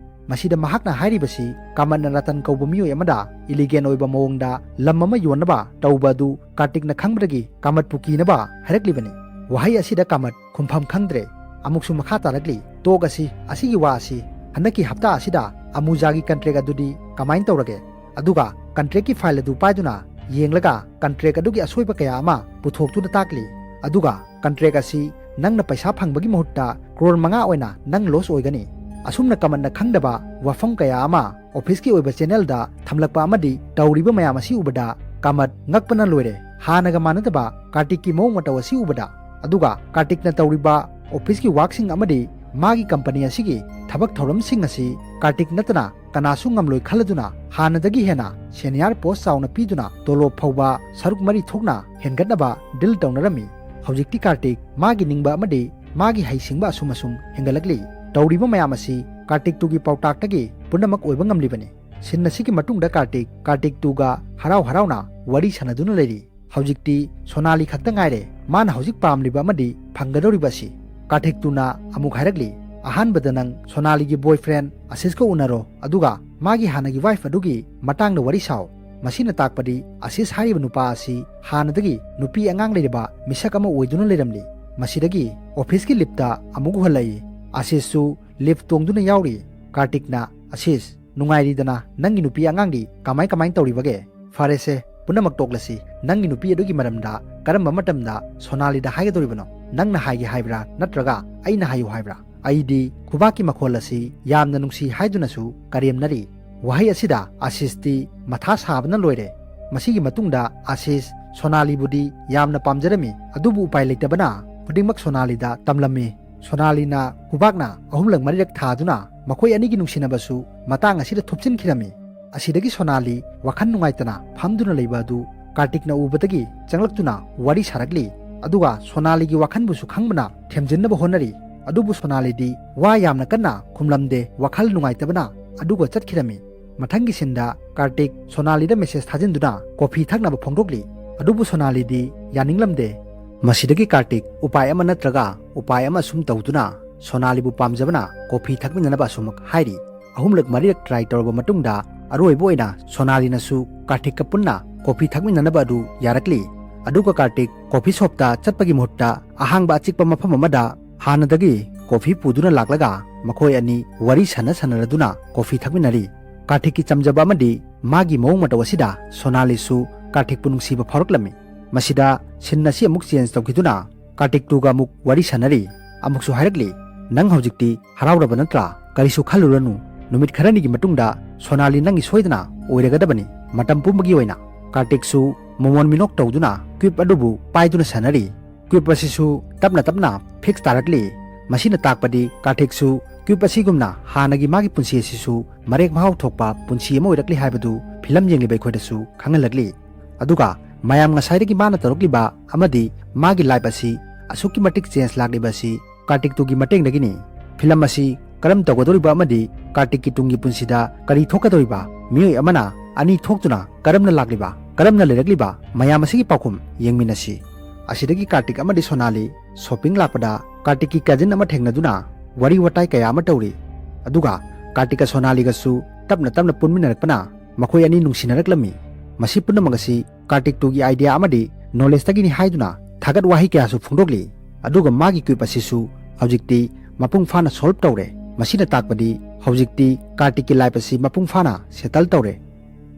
ꯃꯁꯤꯗ ꯃꯍꯥꯛꯅ ꯍꯥꯏꯔꯤꯕꯁꯤ ꯀꯃꯠꯅ ꯔꯇꯟ ꯀꯧꯕ ꯃꯤꯑꯣꯏ ꯑꯃꯗ ꯏꯂꯤꯒꯦꯟ ꯑꯣꯏꯕ ꯃꯑꯣꯡꯗ ꯂꯝ ꯑꯃ ꯌꯣꯟꯅꯕ ꯇꯧꯕ ꯑꯗꯨ ꯀꯥꯔꯇꯤꯛꯅ ꯈꯪꯕꯗꯒꯤ ꯀꯃꯠꯄꯨ ꯀꯤꯅꯕ ꯍꯥꯏꯔꯛꯂꯤꯕꯅꯤ꯫ ꯋꯥꯍꯩ ꯑꯁꯤꯗ ꯀꯃꯠ ꯈꯨꯝꯐꯝ ꯈꯪꯗ꯭ꯔꯦ꯫ ꯑꯃꯨꯛꯁꯨ ꯃꯈꯥ ꯇꯥꯔꯛꯂꯤ, "ꯇꯣꯛ ꯑꯁꯤ, ꯑꯁꯤꯒꯤ ꯋꯥ ꯑꯁꯤ꯫ ꯍꯟꯗꯛꯀꯤ ꯍꯞꯇꯥ ꯑꯁꯤꯗ ꯑꯃꯨꯖꯥꯒꯤ ꯀꯟꯇ꯭ꯔꯦꯛ ꯑꯗꯨꯗꯤ ꯀꯃꯥꯏꯅ ꯇꯧꯔꯒꯦ?" ꯑꯗꯨꯒ ꯀꯟꯇ꯭ꯔꯦꯛꯀꯤ ꯐꯥꯏꯜ ꯑꯗꯨ ꯄꯥꯏꯗꯨꯅ ꯌꯦꯡꯂꯒ ꯀꯟꯇ꯭ꯔꯦꯛ ꯑꯗꯨꯒꯤ ꯑꯁꯣꯏꯕ ꯀꯌꯥ ꯑꯃ ꯄꯨꯊꯣꯛꯇꯨꯅ ꯇꯥꯛꯂꯤ꯫ ꯑꯗꯨꯒ ꯀꯟꯇ꯭ꯔꯦꯛ ꯑꯁꯤ ꯅꯪꯅ ꯄꯩꯁꯥ ꯐꯪꯕꯒꯤ ꯃꯍꯨꯠꯇ ꯀ꯭ꯔꯣꯔ ꯃꯉꯥ ꯑꯣꯏꯅ ꯅꯪ ꯂꯣꯁ ꯑꯣꯏꯒꯅꯤ꯫ ꯑꯁꯨꯝꯅ ꯀꯃꯠꯅ ꯈꯪꯗꯕ ꯋꯥꯐꯝ ꯀꯌꯥ ꯑꯃ ꯑꯣꯐꯤꯁꯀꯤ ꯑꯣꯏꯕ ꯆꯦꯅꯦꯜꯗ ꯊꯝꯂꯛꯄ ꯑꯃꯗꯤ ꯇꯧꯔꯤꯕ ꯃꯌꯥꯝ ꯑꯁꯤ ꯎꯕꯗ ꯀꯃꯠ ꯉꯛꯄꯅ ꯂꯣꯏꯔꯦ꯫ ꯍꯥꯟꯅꯒ ꯃꯥꯟꯅꯗꯕ ꯀꯥꯔꯇꯤꯛꯀꯤ ꯃꯑꯣꯡ ꯃꯇꯧ ꯑꯁꯤ ꯎꯕꯗ꯫ ꯑꯗꯨꯒ ꯀꯥꯔꯇꯤꯛꯅ ꯇꯧꯔꯤꯕ ꯑꯣꯐꯤꯁꯀꯤ ꯋꯥꯛꯁꯤꯡ ꯑꯃꯗꯤ ꯃꯥꯒꯤ ꯀꯝꯄꯅꯤ ꯑꯁꯤꯒꯤ ꯊꯕꯛ ꯊꯧꯔꯝꯁꯤꯡ ꯑꯁꯤ ꯀꯥꯔꯇꯤꯛ ꯅꯠꯇꯅ ꯀꯅꯥꯁꯨ ꯉꯝꯂꯣꯏ ꯈꯜꯂꯗꯨꯅ ꯍꯥꯟꯅꯗꯒꯤ ꯍꯦꯟꯅ ꯁꯦꯅꯤꯌꯔ ꯄꯣꯁ ꯆꯥꯎꯅ ꯄꯤꯗꯨꯅ ꯇꯣꯂꯣꯞ ꯐꯥꯎꯕ ꯁꯔꯨꯛ ꯃꯔꯤ ꯊꯣꯛꯅ ꯍꯦꯟꯒꯠꯅꯕ ꯗꯤꯜ ꯇꯧꯅꯔꯝꯃꯤ꯫ ꯍꯧꯖꯤꯛꯇꯤ ꯀꯥꯔꯇꯤꯛ ꯃꯥꯒꯤ ꯅꯤꯡꯕ ꯑꯃꯗꯤ ꯃꯥꯒꯤ ꯍꯩꯁꯤꯡꯕ ꯑꯁꯨꯝ ꯑꯁꯨꯝ ꯍꯦꯟꯒꯠꯂꯛꯂꯤ꯫ ꯇꯧꯔꯤꯕ ꯃꯌꯥꯝ ꯑꯁꯤ ꯀꯥꯔꯇꯤꯛ ꯇꯨꯒꯤ ꯄꯥꯎꯇꯥꯛꯇꯒꯤ ꯄꯨꯝꯅꯃꯛ ꯑꯣꯏꯕ ꯉꯝꯂꯤꯕꯅꯤ꯫ ꯁꯤꯟ ꯑꯁꯤꯒꯤ ꯃꯇꯨꯡꯗ ꯀꯥꯔꯇꯤꯛ, ꯀꯥꯔꯇꯤꯛ ꯇꯨꯒ ꯍꯔꯥꯎ ꯍꯔꯥꯎꯅ ꯋꯥꯔꯤ ꯁꯥꯟꯅꯗꯨꯅ ꯂꯩꯔꯤ꯫ ꯍꯧꯖꯤꯛꯇꯤ ꯁꯣꯅꯥꯂꯤ ꯈꯛꯇ ꯉꯥꯏꯔꯦ ꯃꯥꯅ ꯍꯧꯖꯤꯛ ꯄꯥꯝꯂꯤꯕ ꯑꯃꯗꯤ ꯐꯪꯒꯗꯧꯔꯤꯕ ꯑꯁꯤ꯫ ꯀꯥꯔꯇꯤꯛ ꯇꯨꯅ ꯑꯃꯨꯛ ꯍꯥꯏꯔꯛꯂꯤ, "ꯑꯍꯥꯟꯕꯗ ꯅꯪ ꯁꯣꯅꯥꯂꯤꯒꯤ ꯕꯣꯏꯐ꯭ꯔꯦꯟ ꯑꯁꯤꯁꯀ ꯎꯅꯔꯣ, ꯑꯗꯨꯒ ꯃꯥꯒꯤ ꯍꯥꯟꯅꯒꯤ ꯋꯥꯏꯐ ꯑꯗꯨꯒꯤ ꯃꯇꯥꯡꯗ ꯋꯥꯔꯤ ꯁꯥꯎ꯫ ꯃꯁꯤꯅ ꯇꯥꯛꯄꯗꯤ ꯑꯁꯤꯁ ꯍꯥꯏꯔꯤꯕ ꯅꯨꯄꯥ ꯑꯁꯤ ꯍꯥꯟꯅꯗꯒꯤ ꯅꯨꯄꯤ ꯑꯉꯥꯡ ꯂꯩꯔꯕ ꯃꯤꯁꯛ ꯑꯃ ꯑꯣꯏꯗꯨꯅ ꯂꯩꯔꯝꯂꯤ꯫" ꯃꯁꯤꯗꯒꯤ ꯑꯣꯐꯤꯁꯀꯤ ꯂꯤꯐꯇ ꯑꯃꯨꯛ ꯎꯍꯜꯂꯛꯏ꯫ ꯑꯁꯤꯁꯁꯨ ꯂꯤꯐ ꯇꯣꯡꯗꯨꯅ ꯌꯥꯎꯔꯤ꯫ ꯀꯥꯔꯇꯤꯛꯅ, "ꯑꯁꯤꯁ, ꯅꯨꯡꯉꯥꯏꯔꯤꯗꯅ? ꯅꯪꯒꯤ ꯅꯨꯄꯤ ꯑꯉꯥꯡꯗꯤ ꯀꯃꯥꯏ ꯀꯃꯥꯏ ꯇꯧꯔꯤꯕꯒꯦ?" "ꯐꯔꯦꯁꯦ, ꯄꯨꯝꯅꯃꯛ ꯇꯣꯛꯂꯁꯤ꯫ ꯅꯪꯒꯤ ꯅꯨꯄꯤ ꯑꯗꯨꯒꯤ ꯃꯔꯝꯗ ꯀꯔꯝꯕ ꯃꯇꯝꯗ ꯁꯣꯅꯥꯂꯤꯗ ꯍꯥꯏꯒꯗꯧꯔꯤꯕꯅꯣ? ꯅꯪꯅ ꯍꯥꯏꯒꯦ ꯍꯥꯏꯕ꯭ꯔꯥ, ꯅꯠꯇ꯭ꯔꯒ ꯑꯩꯅ ꯍꯥꯏꯌꯨ ꯍꯥꯏꯕ꯭ꯔꯥ? ꯑꯩꯗꯤ ꯈꯨꯕꯥꯛꯀꯤ ꯃꯈꯣꯜ ꯑꯁꯤ ꯌꯥꯝꯅ ꯅꯨꯡꯁꯤ" ꯍꯥꯏꯗꯨꯅꯁꯨ ꯀꯔꯦꯝꯅꯔꯤ꯫ ꯋꯥꯍꯩ ꯑꯁꯤꯗ ꯑꯁꯤꯁꯇꯤ ꯃꯊꯥ ꯁꯥꯕꯅ ꯂꯣꯏꯔꯦ꯫ ꯃꯁꯤꯒꯤ ꯃꯇꯨꯡꯗ ꯑꯥꯁꯤꯁ ꯁꯣꯅꯥꯂꯤꯕꯨꯗꯤ ꯌꯥꯝꯅ ꯄꯥꯝꯖꯔꯝꯃꯤ, ꯑꯗꯨꯕꯨ ꯎꯄꯥꯏ ꯂꯩꯇꯕꯅ ꯈꯨꯗꯤꯡꯃꯛ ꯁꯣꯅꯥꯂꯤꯗ ꯇꯝꯂꯝꯃꯤ꯫ ꯁꯣꯅꯥꯂꯤꯅ ꯈꯨꯕꯥꯛꯅ ꯑꯍꯨꯝꯂꯛ ꯃꯔꯤꯔꯛ ꯊꯥꯗꯨꯅ ꯃꯈꯣꯏ ꯑꯅꯤꯒꯤ ꯅꯨꯡꯁꯤꯅꯕꯁꯨ ꯃꯇꯥꯡ ꯑꯁꯤꯗ ꯊꯨꯞꯆꯤꯟꯈꯤꯔꯝꯃꯤ꯫ ꯑꯁꯤꯗꯒꯤ ꯁꯣꯅꯥꯂꯤ ꯋꯥꯈꯜ ꯅꯨꯡꯉꯥꯏꯇꯅ ꯐꯝꯗꯨꯅ ꯂꯩꯕ ꯑꯗꯨ ꯀꯥꯔꯇꯤꯛꯅ ꯎꯕꯗꯒꯤ ꯆꯪꯂꯛꯇꯨꯅ ꯋꯥꯔꯤ ꯁꯥꯔꯛꯂꯤ꯫ ꯑꯗꯨꯒ ꯁꯣꯅꯥꯂꯤꯒꯤ ꯋꯥꯈꯜꯕꯨꯁꯨ ꯈꯪꯕꯅ ꯊꯦꯝꯖꯤꯟꯅꯕ ꯍꯣꯠꯅꯔꯤ꯫ ꯑꯗꯨꯕꯨ ꯁꯣꯅꯥꯂꯤꯗꯤ ꯋꯥ ꯌꯥꯝꯅ ꯀꯟꯅ ꯈꯨꯝꯂꯝꯗꯦ, ꯋꯥꯈꯜ ꯅꯨꯡꯉꯥꯏꯇꯕꯅ ꯑꯗꯨꯒ ꯆꯠꯈꯤꯔꯝꯃꯤ꯫ ꯃꯊꯪꯒꯤ ꯁꯤꯟꯗ ꯀꯥꯔꯇꯤꯛ ꯁꯣꯅꯥꯂꯤꯗ ꯃꯦꯁꯦꯖ ꯊꯥꯖꯤꯟꯗꯨꯅ ꯀꯣꯐꯤ ꯊꯛꯅꯕ ꯐꯣꯡꯗꯣꯛꯂꯤ꯫ ꯑꯗꯨꯕꯨ ꯁꯣꯅꯥꯂꯤꯗꯤ ꯌꯥꯅꯤꯡꯂꯝꯗꯦ꯫ ꯃꯁꯤꯗꯒꯤ ꯀꯥꯔꯇꯤꯛ ꯎꯄꯥꯏ ꯑꯃ ꯅꯠꯇ꯭ꯔꯒ ꯎꯄꯥꯏ ꯑꯃ ꯑꯁꯨꯝ ꯇꯧꯗꯨꯅ ꯁꯣꯅꯥꯂꯤꯕꯨ ꯄꯥꯝꯖꯕꯅ ꯀꯣꯐꯤ ꯊꯛꯃꯤꯟꯅꯅꯕ ꯑꯁꯨꯃꯛ ꯍꯥꯏꯔꯤ꯫ ꯑꯍꯨꯝꯂꯛ ꯃꯔꯤꯔꯛ ꯇ꯭ꯔꯥꯏ ꯇꯧꯔꯕ ꯃꯇꯨꯡꯗ ꯑꯔꯣꯏꯕ ꯑꯣꯏꯅ ꯁꯣꯅꯥꯂꯤꯅꯁꯨ ꯀꯥꯔꯇꯤꯛꯀ ꯄꯨꯟꯅ ꯀꯣꯐꯤ ꯊꯛꯃꯤꯟꯅꯅꯕ ꯑꯗꯨ ꯌꯥꯔꯛꯂꯤ꯫ ꯑꯗꯨꯒ ꯀꯥꯔꯇꯤꯛ ꯀꯣꯐꯤ ꯁꯣꯞꯇ ꯆꯠꯄꯒꯤ ꯃꯍꯨꯠꯇ ꯑꯍꯥꯡꯕ ꯑꯆꯤꯛꯄ ꯃꯐꯝ ꯑꯃꯗ ꯍꯥꯟꯅꯗꯒꯤ ꯀꯣꯐꯤ ꯄꯨꯗꯨꯅ ꯂꯥꯛꯂꯒ ꯃꯈꯣꯏ ꯑꯅꯤ ꯋꯥꯔꯤ ꯁꯥꯟꯅ ꯁꯥꯟꯅꯔꯗꯨꯅ ꯀꯣꯐꯤ ꯊꯛꯃꯤꯟꯅꯔꯤ꯫ ꯀꯥꯔꯇꯤꯛꯀꯤ ꯆꯝꯖꯕ ꯑꯃꯗꯤ ꯃꯥꯒꯤ ꯃꯑꯣꯡ ꯃꯇꯧ ꯑꯁꯤꯗ ꯁꯣꯅꯥꯂꯤꯁꯨ ꯀꯥꯔꯇꯤꯛꯄꯨ ꯅꯨꯡꯁꯤꯕ ꯐꯥꯎꯔꯛꯂꯝꯃꯤ꯫ ꯃꯁꯤꯗ ꯁꯤꯟ ꯑꯁꯤ ꯑꯃꯨꯛ ꯆꯦꯟꯖ ꯇꯧꯈꯤꯗꯨꯅ ꯀꯥꯔꯇꯤꯛꯇꯨꯒ ꯑꯃꯨꯛ ꯋꯥꯔꯤ ꯁꯥꯟꯅꯔꯤ꯫ ꯑꯃꯨꯛꯁꯨ ꯍꯥꯏꯔꯛꯂꯤ, "ꯅꯪ ꯍꯧꯖꯤꯛꯇꯤ ꯍꯔꯥꯎꯔꯕ ꯅꯠꯇ꯭ꯔꯥ? ꯀꯔꯤꯁꯨ ꯈꯜꯂꯨꯔꯅꯨ꯫ ꯅꯨꯃꯤꯠ ꯈꯔꯅꯤꯒꯤ ꯃꯇꯨꯡꯗ ꯁꯣꯅꯥꯂꯤ ꯅꯪꯒꯤ ꯁꯣꯏꯗꯅ ꯑꯣꯏꯔꯒꯗꯕꯅꯤ꯫ ꯃꯇꯝ ꯄꯨꯝꯕꯒꯤ ꯑꯣꯏꯅ꯫" ꯀꯥꯔꯇꯤꯛꯁꯨ ꯃꯣꯃꯣꯟ ꯃꯤꯅꯣꯛ ꯇꯧꯗꯨꯅ ꯀ꯭ꯌꯨꯕ ꯑꯗꯨꯕꯨ ꯄꯥꯏꯗꯨꯅ ꯁꯥꯟꯅꯔꯤ꯫ ꯀ꯭ꯌꯨꯕ ꯑꯁꯤꯁꯨ ꯇꯞꯅ ꯇꯞꯅ ꯐꯤꯛꯁ ꯇꯥꯔꯛꯂꯤ꯫ ꯃꯁꯤꯅ ꯇꯥꯛꯄꯗꯤ ꯀꯥꯔꯇꯤꯛꯁꯨ ꯀ꯭ꯌꯨꯕ ꯑꯁꯤꯒꯨꯝꯅ ꯍꯥꯟꯅꯒꯤ ꯃꯥꯒꯤ ꯄꯨꯟꯁꯤ ꯑꯁꯤꯁꯨ ꯃꯔꯦꯛ ꯃꯍꯥꯎ ꯊꯣꯛꯄ ꯄꯨꯟꯁꯤ ꯑꯃ ꯑꯣꯏꯔꯛꯂꯤ ꯍꯥꯏꯕꯗꯨ ꯐꯤꯂꯝ ꯌꯦꯡꯂꯤꯕ ꯑꯩꯈꯣꯏꯗꯁꯨ ꯈꯪꯍꯜꯂꯛꯂꯤ꯫ ꯑꯗꯨꯒ ꯃꯌꯥꯝ ꯉꯁꯥꯏꯗꯒꯤ ꯃꯥꯅ ꯇꯧꯔꯛꯂꯤꯕ ꯑꯃꯗꯤ ꯃꯥꯒꯤ ꯂꯥꯏꯐ ꯑꯁꯤ ꯑꯁꯨꯛꯀꯤ ꯃꯇꯤꯛ ꯆꯦꯟꯖ ꯂꯥꯛꯂꯤꯕ ꯑꯁꯤ ꯀꯥꯔꯇꯤꯛꯇꯨꯒꯤ ꯃꯇꯦꯡꯗꯒꯤꯅꯤ꯫ ꯐꯤꯂꯝ ꯑꯁꯤ ꯀꯔꯝ ꯇꯧꯒꯗꯧꯔꯤꯕ ꯑꯃꯗꯤ ꯀꯥꯔꯇꯤꯛꯀꯤ ꯇꯨꯡꯒꯤ ꯄꯨꯟꯁꯤꯗ ꯀꯔꯤ ꯊꯣꯛꯀꯗꯧꯔꯤꯕ, ꯃꯤꯑꯣꯏ ꯑꯃꯅ ꯑꯅꯤ ꯊꯣꯛꯇꯨꯅ ꯀꯔꯝꯅ ꯂꯥꯛꯂꯤꯕ, ꯀꯔꯝꯅ ꯂꯩꯔꯛꯂꯤꯕ, ꯃꯌꯥꯝ ꯑꯁꯤꯒꯤ ꯄꯥꯎꯈꯨꯝ ꯌꯦꯡꯃꯤꯟꯅꯁꯤ꯫ ꯑꯁꯤꯗꯒꯤ ꯀꯥꯔꯇꯤꯛ ꯑꯃꯗꯤ ꯁꯣꯅꯥꯂꯤ ꯁꯣꯄꯤꯡ ꯂꯥꯛꯄꯗ ꯀꯥꯔꯇꯤꯛꯀꯤ ꯀꯖꯤꯟ ꯑꯃ ꯊꯦꯡꯅꯗꯨꯅ ꯋꯥꯔꯤ ꯋꯥꯇꯥꯏ ꯀꯌꯥ ꯑꯃ ꯇꯧꯔꯤ꯫ ꯑꯗꯨꯒ ꯀꯥꯔꯇꯤꯛꯀ ꯁꯣꯅꯥꯂꯤꯒꯁꯨ ꯇꯞꯅ ꯇꯞꯅ ꯄꯨꯟꯃꯤꯟꯅꯔꯛꯄꯅ ꯃꯈꯣꯏ ꯑꯅꯤ ꯅꯨꯡꯁꯤꯅꯔꯛꯂꯝꯃꯤ꯫ ꯃꯁꯤ ꯄꯨꯝꯅꯃꯛ ꯑꯁꯤ ꯀꯥꯔꯇꯤꯛꯇꯨꯒꯤ ꯑꯥꯏꯗꯤꯌꯥ ꯑꯃꯗꯤ ꯅꯣꯂꯦꯖꯇꯒꯤꯅꯤ ꯍꯥꯏꯗꯨꯅ ꯊꯥꯒꯠ ꯋꯥꯍꯩ ꯀꯌꯥꯁꯨ ꯐꯣꯡꯗꯣꯛꯂꯤ꯫ ꯑꯗꯨꯒ ꯃꯥꯒꯤ ꯀ꯭ꯌꯨꯕ ꯑꯁꯤꯁꯨ ꯍꯧꯖꯤꯛꯇꯤ ꯃꯄꯨꯡ ꯐꯥꯅ ꯁꯣꯜꯕ ꯇꯧꯔꯦ꯫ ꯃꯁꯤꯅ ꯇꯥꯛꯄꯗꯤ ꯍꯧꯖꯤꯛꯇꯤ ꯀꯥꯔꯇꯤꯛꯀꯤ ꯂꯥꯏꯐ ꯑꯁꯤ ꯃꯄꯨꯡ ꯐꯥꯅ ꯁꯦꯇꯜ ꯇꯧꯔꯦ꯫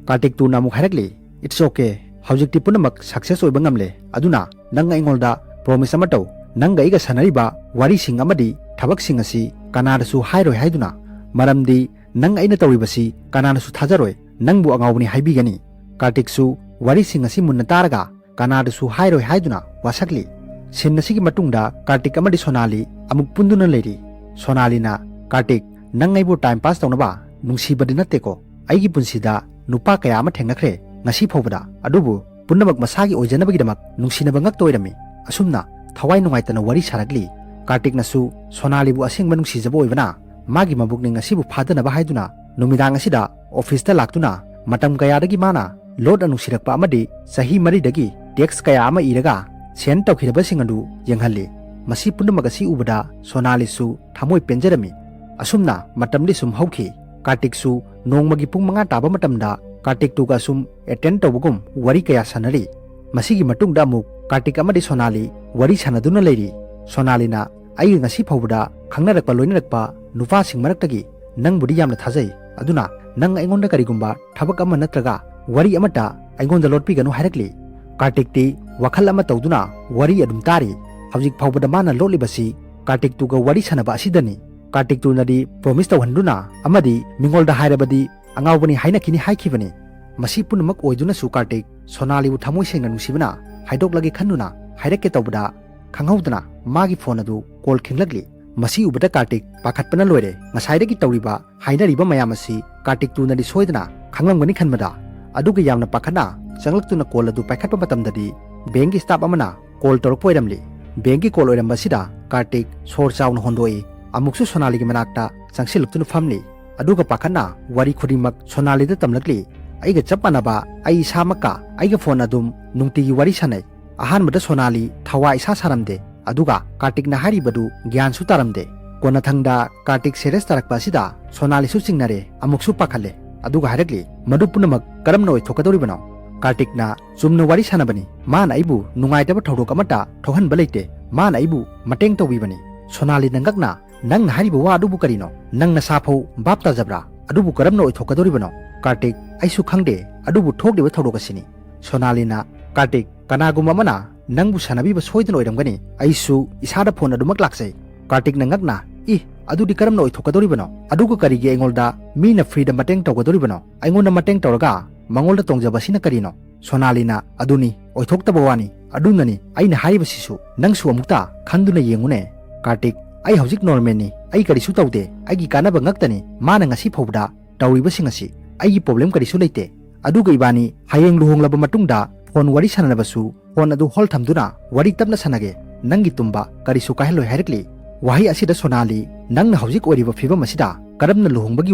ꯀꯥꯔꯇꯤꯛꯇꯨꯅ ꯑꯃꯨꯛ ꯍꯥꯏꯔꯛꯂꯤ, "It's okay, ꯍꯧꯖꯤꯛꯇꯤ ꯄꯨꯝꯅꯃꯛ ꯁꯛꯁꯦꯁ ꯑꯣꯏꯕ ꯉꯝꯂꯦ꯫ ꯑꯗꯨꯅ ꯅꯪ ꯑꯩꯉꯣꯟꯗ ꯄ꯭ꯔꯣꯃꯤꯁ ꯑꯃ ꯇꯧ, ꯅꯪꯒ ꯑꯩꯒ ꯁꯥꯟꯅꯔꯤꯕ ꯋꯥꯔꯤꯁꯤꯡ ꯑꯃꯗꯤ ꯊꯕꯛꯁꯤꯡ ꯑꯁꯤ ꯀꯅꯥꯗꯁꯨ ꯍꯥꯏꯔꯣꯏ ꯍꯥꯏꯗꯨꯅ꯫ ꯃꯔꯝꯗꯤ ꯅꯪ ꯑꯩꯅ ꯇꯧꯔꯤꯕꯁꯤ ꯀꯅꯥꯅꯁꯨ ꯊꯥꯖꯔꯣꯏ, ꯅꯪꯕꯨ ꯑꯉꯥꯎꯕꯅꯤ ꯍꯥꯏꯕꯤꯒꯅꯤ꯫ ꯀꯥꯔꯇꯤꯛꯁꯨ ꯋꯥꯔꯤꯁꯤꯡ ꯑꯁꯤ ꯃꯨꯟꯅ ꯇꯥꯔꯒ ꯀꯅꯥꯗꯁꯨ ꯍꯥꯏꯔꯣꯏ ꯍꯥꯏꯗꯨꯅ ꯋꯥꯁꯛꯂꯤ꯫ ꯁꯤꯟ ꯑꯁꯤꯒꯤ ꯃꯇꯨꯡꯗ ꯀꯥꯔꯇꯤꯛ ꯑꯃꯗꯤ ꯁꯣꯅꯥꯂꯤ ꯑꯃꯨꯛ ꯄꯨꯟꯗꯨꯅ ꯂꯩꯔꯤ꯫ ꯁꯣꯅꯥꯂꯤꯅ, "ꯀꯥꯔꯇꯤꯛ, ꯅꯪ ꯑꯩꯕꯨ ꯇꯥꯏꯝ ꯄꯥꯁ ꯇꯧꯅꯕ ꯅꯨꯡꯁꯤꯕꯗꯤ ꯅꯠꯇꯦꯀꯣ꯫ ꯑꯩꯒꯤ ꯄꯨꯟꯁꯤꯗ ꯅꯨꯄꯥ ꯀꯌꯥ ꯑꯃ ꯊꯦꯡꯅꯈ꯭ꯔꯦ ꯉꯁꯤ ꯐꯥꯎꯕꯗ, ꯑꯗꯨꯕꯨ ꯄꯨꯝꯅꯃꯛ ꯃꯁꯥꯒꯤ ꯑꯣꯏꯖꯅꯕꯒꯤꯗꯃꯛ ꯅꯨꯡꯁꯤꯅꯕ ꯉꯛꯇ ꯑꯣꯏꯔꯝꯃꯤ꯫ ꯑꯁꯨꯝꯅ ꯊꯋꯥꯏ ꯅꯨꯡꯉꯥꯏꯇꯅ ꯋꯥꯔꯤ ꯁꯥꯔꯛꯂꯤ꯫ ꯀꯥꯔꯇꯤꯛꯅꯁꯨ ꯁꯣꯅꯥꯂꯤꯕꯨ ꯑꯁꯦꯡꯕ ꯅꯨꯡꯁꯤꯖꯕ ꯑꯣꯏꯕꯅ ꯃꯥꯒꯤ ꯃꯕꯨꯛꯅꯤꯡ ꯑꯁꯤꯕꯨ ꯐꯥꯗꯅꯕ ꯍꯥꯏꯗꯨꯅ ꯅꯨꯃꯤꯗꯥꯡ ꯑꯁꯤꯗ ꯑꯣꯐꯤꯁꯇ ꯂꯥꯛꯇꯨꯅ ꯃꯇꯝ ꯀꯌꯥꯗꯒꯤ ꯃꯥꯅ ꯂꯣꯠꯅ ꯅꯨꯡꯁꯤꯔꯛꯄ ꯑꯃꯗꯤ ꯆꯍꯤ ꯃꯔꯤꯗꯒꯤ ꯇꯦꯛꯁ ꯀꯌꯥ ꯑꯃ ꯏꯔꯒ ꯁꯦꯟ ꯇꯧꯈꯤꯗꯕꯁꯤꯡ ꯑꯗꯨ ꯌꯦꯡꯍꯜꯂꯤ꯫ ꯃꯁꯤ ꯄꯨꯝꯅꯃꯛ ꯑꯁꯤ ꯎꯕꯗ ꯁꯣꯅꯥꯂꯤꯁꯨ ꯊꯃꯣꯏ ꯄꯦꯟꯖꯔꯝꯃꯤ꯫ ꯑꯁꯨꯝꯅ ꯃꯇꯝꯗꯤ ꯁꯨꯝ ꯍꯧꯈꯤ꯫ ꯀꯥꯔꯇꯤꯛꯁꯨ ꯅꯣꯡꯃꯒꯤ ꯄꯨꯡ ꯃꯉꯥ ꯇꯥꯕ ꯃꯇꯝꯗ ꯀꯥꯔꯇꯤꯛꯇꯨꯒ ꯑꯁꯨꯝ ꯑꯦꯇꯦꯟ ꯇꯧꯕꯒꯨꯝ ꯋꯥꯔꯤ ꯀꯌꯥ ꯁꯥꯟꯅꯔꯤ꯫ ꯃꯁꯤꯒꯤ ꯃꯇꯨꯡꯗ ꯑꯃꯨꯛ ꯀꯥꯔꯇꯤꯛ ꯑꯃꯗꯤ ꯁꯣꯅꯥꯂꯤ ꯋꯥꯔꯤ ꯁꯥꯟꯅꯗꯨꯅ ꯂꯩꯔꯤ꯫ ꯁꯣꯅꯥꯂꯤꯅ, "ꯑꯩꯒ ꯉꯁꯤ ꯐꯥꯎꯕꯗ ꯈꯪꯅꯔꯛꯄ ꯂꯣꯏꯅꯔꯛꯄ ꯅꯨꯄꯥꯁꯤꯡ ꯃꯔꯛꯇꯒꯤ ꯅꯪꯕꯨꯗꯤ ꯌꯥꯝꯅ ꯊꯥꯖꯩ꯫ ꯑꯗꯨꯅ ꯅꯪ ꯑꯩꯉꯣꯟꯗ ꯀꯔꯤꯒꯨꯝꯕ ꯊꯕꯛ ꯑꯃ ꯅꯠꯇ꯭ꯔꯒ ꯋꯥꯔꯤ ꯑꯃꯠꯇ ꯑꯩꯉꯣꯟꯗ ꯂꯣꯠꯄꯤꯒꯅꯨ" ꯍꯥꯏꯔꯛꯂꯤ꯫ ꯀꯥꯔꯇꯤꯛꯇꯤ ꯋꯥꯈꯜ ꯑꯃ ꯇꯧꯗꯨꯅ ꯋꯥꯔꯤ ꯑꯗꯨꯝ ꯇꯥꯔꯤ꯫ ꯍꯧꯖꯤꯛ ꯐꯥꯎꯕꯗ ꯃꯥꯅ ꯂꯣꯠꯂꯤꯕꯁꯤ ꯀꯥꯔꯇꯤꯛꯇꯨꯒ ꯋꯥꯔꯤ ꯁꯥꯟꯅꯕ ꯑꯁꯤꯗꯅꯤ꯫ ꯀꯥꯔꯇꯤꯛꯇꯨꯅꯗꯤ ꯄ꯭ꯔꯣꯃꯤꯁ ꯇꯧꯍꯟꯗꯨꯅ ꯑꯃꯗꯤ ꯃꯤꯉꯣꯜꯗ ꯍꯥꯏꯔꯕꯗꯤ ꯑꯉꯥꯎꯕꯅꯤ ꯍꯥꯏꯅꯈꯤꯅꯤ ꯍꯥꯏꯈꯤꯕꯅꯤ꯫ ꯃꯁꯤ ꯄꯨꯝꯅꯃꯛ ꯑꯣꯏꯗꯨꯅꯁꯨ ꯀꯥꯔꯇꯤꯛ ꯁꯣꯅꯥꯂꯤꯕꯨ ꯊꯃꯣꯏ ꯁꯦꯡꯅ ꯅꯨꯡꯁꯤꯕꯅ ꯍꯥꯏꯗꯣꯛꯂꯒꯦ ꯈꯟꯗꯨꯅ ꯍꯥꯏꯔꯛꯀꯦ ꯇꯧꯕꯗ, ꯈꯪꯍꯧꯗꯅ ꯃꯥꯒꯤ ꯐꯣꯟ ꯑꯗꯨ ꯀꯣꯜ ꯈꯤꯡꯂꯛꯂꯤ꯫ ꯃꯁꯤ ꯎꯕꯗ ꯀꯥꯔꯇꯤꯛ ꯄꯥꯈꯠꯄꯅ ꯂꯣꯏꯔꯦ꯫ ꯉꯁꯥꯏꯗꯒꯤ ꯇꯧꯔꯤꯕ ꯍꯥꯏꯅꯔꯤꯕ ꯃꯌꯥꯝ ꯑꯁꯤ ꯀꯥꯔꯇꯤꯛꯇꯨꯅꯗꯤ ꯁꯣꯏꯗꯅ ꯈꯪꯂꯝꯒꯅꯤ ꯈꯟꯕꯗ, ꯑꯗꯨꯒ ꯌꯥꯝꯅ ꯄꯥꯈꯠꯅ ꯆꯪꯂꯛꯇꯨꯅ ꯀꯣꯜ ꯑꯗꯨ ꯄꯥꯏꯈꯠꯄ ꯃꯇꯝꯗꯗꯤ ꯕꯦꯡꯒꯤ ꯁ꯭ꯇꯥꯐ ꯑꯃꯅ ꯀꯣꯜ ꯇꯧꯔꯛꯄ ꯑꯣꯏꯔꯝꯂꯤ꯫ ꯕꯦꯡꯒꯤ ꯀꯣꯜ ꯑꯣꯏꯔꯝꯕꯁꯤꯗ ꯀꯥꯔꯇꯤꯛ ꯁꯣꯔ ꯆꯥꯎꯅ ꯍꯣꯟꯗꯣꯛꯏ꯫ ꯑꯃꯨꯛꯁꯨ ꯁꯣꯅꯥꯂꯤꯒꯤ ꯃꯅꯥꯛꯇ ꯆꯪꯁꯤꯜꯂꯛꯇꯨꯅ ꯐꯝꯂꯤ꯫ ꯑꯗꯨꯒ ꯄꯥꯈꯠꯅ ꯋꯥꯔꯤ ꯈꯨꯗꯤꯡꯃꯛ ꯁꯣꯅꯥꯂꯤꯗ ꯇꯝꯂꯛꯂꯤ꯫ ꯑꯩꯒ ꯆꯞ ꯃꯥꯟꯅꯕ ꯑꯩ ꯏꯁꯥꯃꯛꯀ ꯑꯩꯒ ꯐꯣꯟ ꯑꯗꯨꯝ ꯅꯨꯡꯇꯤꯒꯤ ꯋꯥꯔꯤ ꯁꯥꯟꯅꯩ꯫ ꯑꯍꯥꯟꯕꯗ ꯁꯣꯅꯥꯂꯤ ꯊꯋꯥ ꯏꯁꯥ ꯁꯥꯔꯝꯗꯦ꯫ ꯑꯗꯨꯒ ꯀꯥꯔꯇꯤꯛꯅ ꯍꯥꯏꯔꯤꯕꯗꯨ ꯒ꯭ꯌꯥꯟꯁꯨ ꯇꯥꯔꯝꯗꯦ꯫ ꯀꯣꯟꯅꯊꯪꯗ ꯀꯥꯔꯇꯤꯛ ꯁꯦꯔꯤꯌꯁ ꯇꯥꯔꯛꯄ ꯑꯁꯤꯗ ꯁꯣꯅꯥꯂꯤꯁꯨ ꯆꯤꯡꯅꯔꯦ, ꯑꯃꯨꯛꯁꯨ ꯄꯥꯈꯠꯂꯦ꯫ ꯑꯗꯨꯒ ꯍꯥꯏꯔꯛꯂꯤ, "ꯃꯗꯨ ꯄꯨꯝꯅꯃꯛ ꯀꯔꯝꯅ ꯑꯣꯏꯊꯣꯛꯀꯗꯧꯔꯤꯕꯅꯣ?" ꯀꯥꯔꯇꯤꯛꯅ, "ꯆꯨꯝꯅ ꯋꯥꯔꯤ ꯁꯥꯟꯅꯕꯅꯤ꯫ ꯃꯥꯅ ꯑꯩꯕꯨ ꯅꯨꯡꯉꯥꯏꯇꯕ ꯊꯧꯗꯣꯛ ꯑꯃꯠꯇ ꯊꯣꯛꯍꯟꯕ ꯂꯩꯇꯦ꯫ ꯃꯥꯅ ꯑꯩꯕꯨ ꯃꯇꯦꯡ ꯇꯧꯕꯤꯕꯅꯤ꯫" ꯁꯣꯅꯥꯂꯤꯅ ꯉꯛꯅ, "ꯅꯪꯅ ꯍꯥꯏꯔꯤꯕ ꯋꯥ ꯑꯗꯨꯕꯨ ꯀꯔꯤꯅꯣ? ꯅꯪ ꯅꯁꯥ ꯐꯥꯎ ꯚꯥꯞ ꯇꯥꯖꯕ꯭ꯔꯥ? ꯑꯗꯨꯕꯨ ꯀꯔꯝꯅ ꯑꯣꯏꯊꯣꯛꯀꯗꯧꯔꯤꯕꯅꯣ?" ꯀꯥꯔꯇꯤꯛ, "ꯑꯩꯁꯨ ꯈꯪꯗꯦ ꯑꯗꯨꯕꯨ ꯊꯣꯛꯂꯤꯕ ꯊꯧꯗꯣꯛ ꯑꯁꯤꯅꯤ꯫" ꯁꯣꯅꯥꯂꯤꯅ, "ꯀꯥꯔꯇꯤꯛ, ꯀꯅꯥꯒꯨꯝꯕ ꯑꯃꯅ ꯅꯪꯕꯨ ꯁꯥꯟꯅꯕꯤꯕ ꯁꯣꯏꯗꯅ ꯑꯣꯏꯔꯝꯒꯅꯤ꯫ ꯑꯩꯁꯨ ꯏꯁꯥꯗ ꯐꯣꯟ ꯑꯗꯨꯃꯛ ꯂꯥꯛꯆꯩ꯫" ꯀꯥꯔꯇꯤꯛꯅ ꯉꯛꯅ, "ꯏ, ꯑꯗꯨꯗꯤ ꯀꯔꯝꯅ ꯑꯣꯏꯊꯣꯛꯀꯗꯧꯔꯤꯕꯅꯣ? ꯑꯗꯨꯒ ꯀꯔꯤꯒꯤ ꯑꯩꯉꯣꯟꯗ ꯃꯤꯅ ꯐ꯭ꯔꯤꯗ ꯃꯇꯦꯡ ꯇꯧꯒꯗꯧꯔꯤꯕꯅꯣ? ꯑꯩꯉꯣꯟꯗ ꯃꯇꯦꯡ ꯇꯧꯔꯒ ꯃꯉꯣꯟꯗ ꯇꯣꯡꯖꯕꯁꯤꯅ ꯀꯔꯤꯅꯣ? ꯁꯣꯅꯥꯂꯤꯅ, "ꯑꯗꯨꯅꯤ, ꯑꯣꯏꯊꯣꯛꯇꯕ ꯋꯥꯅꯤ꯫ ꯑꯗꯨꯅꯅꯤ ꯑꯩꯅ ꯍꯥꯏꯔꯤꯕꯁꯤꯁꯨ꯫ ꯅꯪꯁꯨ ꯑꯃꯨꯛꯇ ꯈꯟꯗꯨꯅ ꯌꯦꯡꯉꯨꯅꯦ, ꯀꯥꯔꯇꯤꯛ꯫ ꯑꯩ ꯍꯧꯖꯤꯛ ꯅꯣꯔꯃꯦꯜꯅꯤ, ꯑꯩ ꯀꯔꯤꯁꯨ ꯇꯧꯗꯦ, ꯑꯩꯒꯤ ꯀꯥꯟꯅꯕ ꯉꯛꯇꯅꯤ ꯃꯥꯅ ꯉꯁꯤ ꯐꯥꯎꯕꯗ ꯇꯧꯔꯤꯕꯁꯤꯡ ꯑꯁꯤ꯫ ꯑꯩꯒꯤ ꯄ꯭ꯔꯣꯕ꯭ꯂꯦꯝ ꯀꯔꯤꯁꯨ ꯂꯩꯇꯦ꯫ ꯑꯗꯨꯒ ꯏꯕꯥꯅꯤ ꯍꯌꯦꯡ ꯂꯨꯍꯣꯡꯂꯕ ꯃꯇꯨꯡꯗ ꯐꯣꯟ ꯋꯥꯔꯤ ꯁꯥꯟꯅꯔꯕꯁꯨ ꯐꯣꯟ ꯑꯗꯨ ꯍꯣꯜ ꯊꯝꯗꯨꯅ ꯋꯥꯔꯤ ꯇꯞꯅ ꯁꯥꯟꯅꯒꯦ꯫ ꯅꯪꯒꯤ ꯇꯨꯝꯕ ꯀꯔꯤꯁꯨ ꯀꯥꯏꯍꯜꯂꯣꯏ" ꯍꯥꯏꯔꯛꯂꯤ꯫ ꯋꯥꯍꯩ ꯑꯁꯤꯗ ꯁꯣꯅꯥꯂꯤ, "ꯅꯪꯅ ꯍꯧꯖꯤꯛ ꯑꯣꯏꯔꯤꯕ ꯐꯤꯕꯝ ꯑꯁꯤꯗ ꯀꯔꯝꯅ ꯂꯨꯍꯣꯡꯕꯒꯤ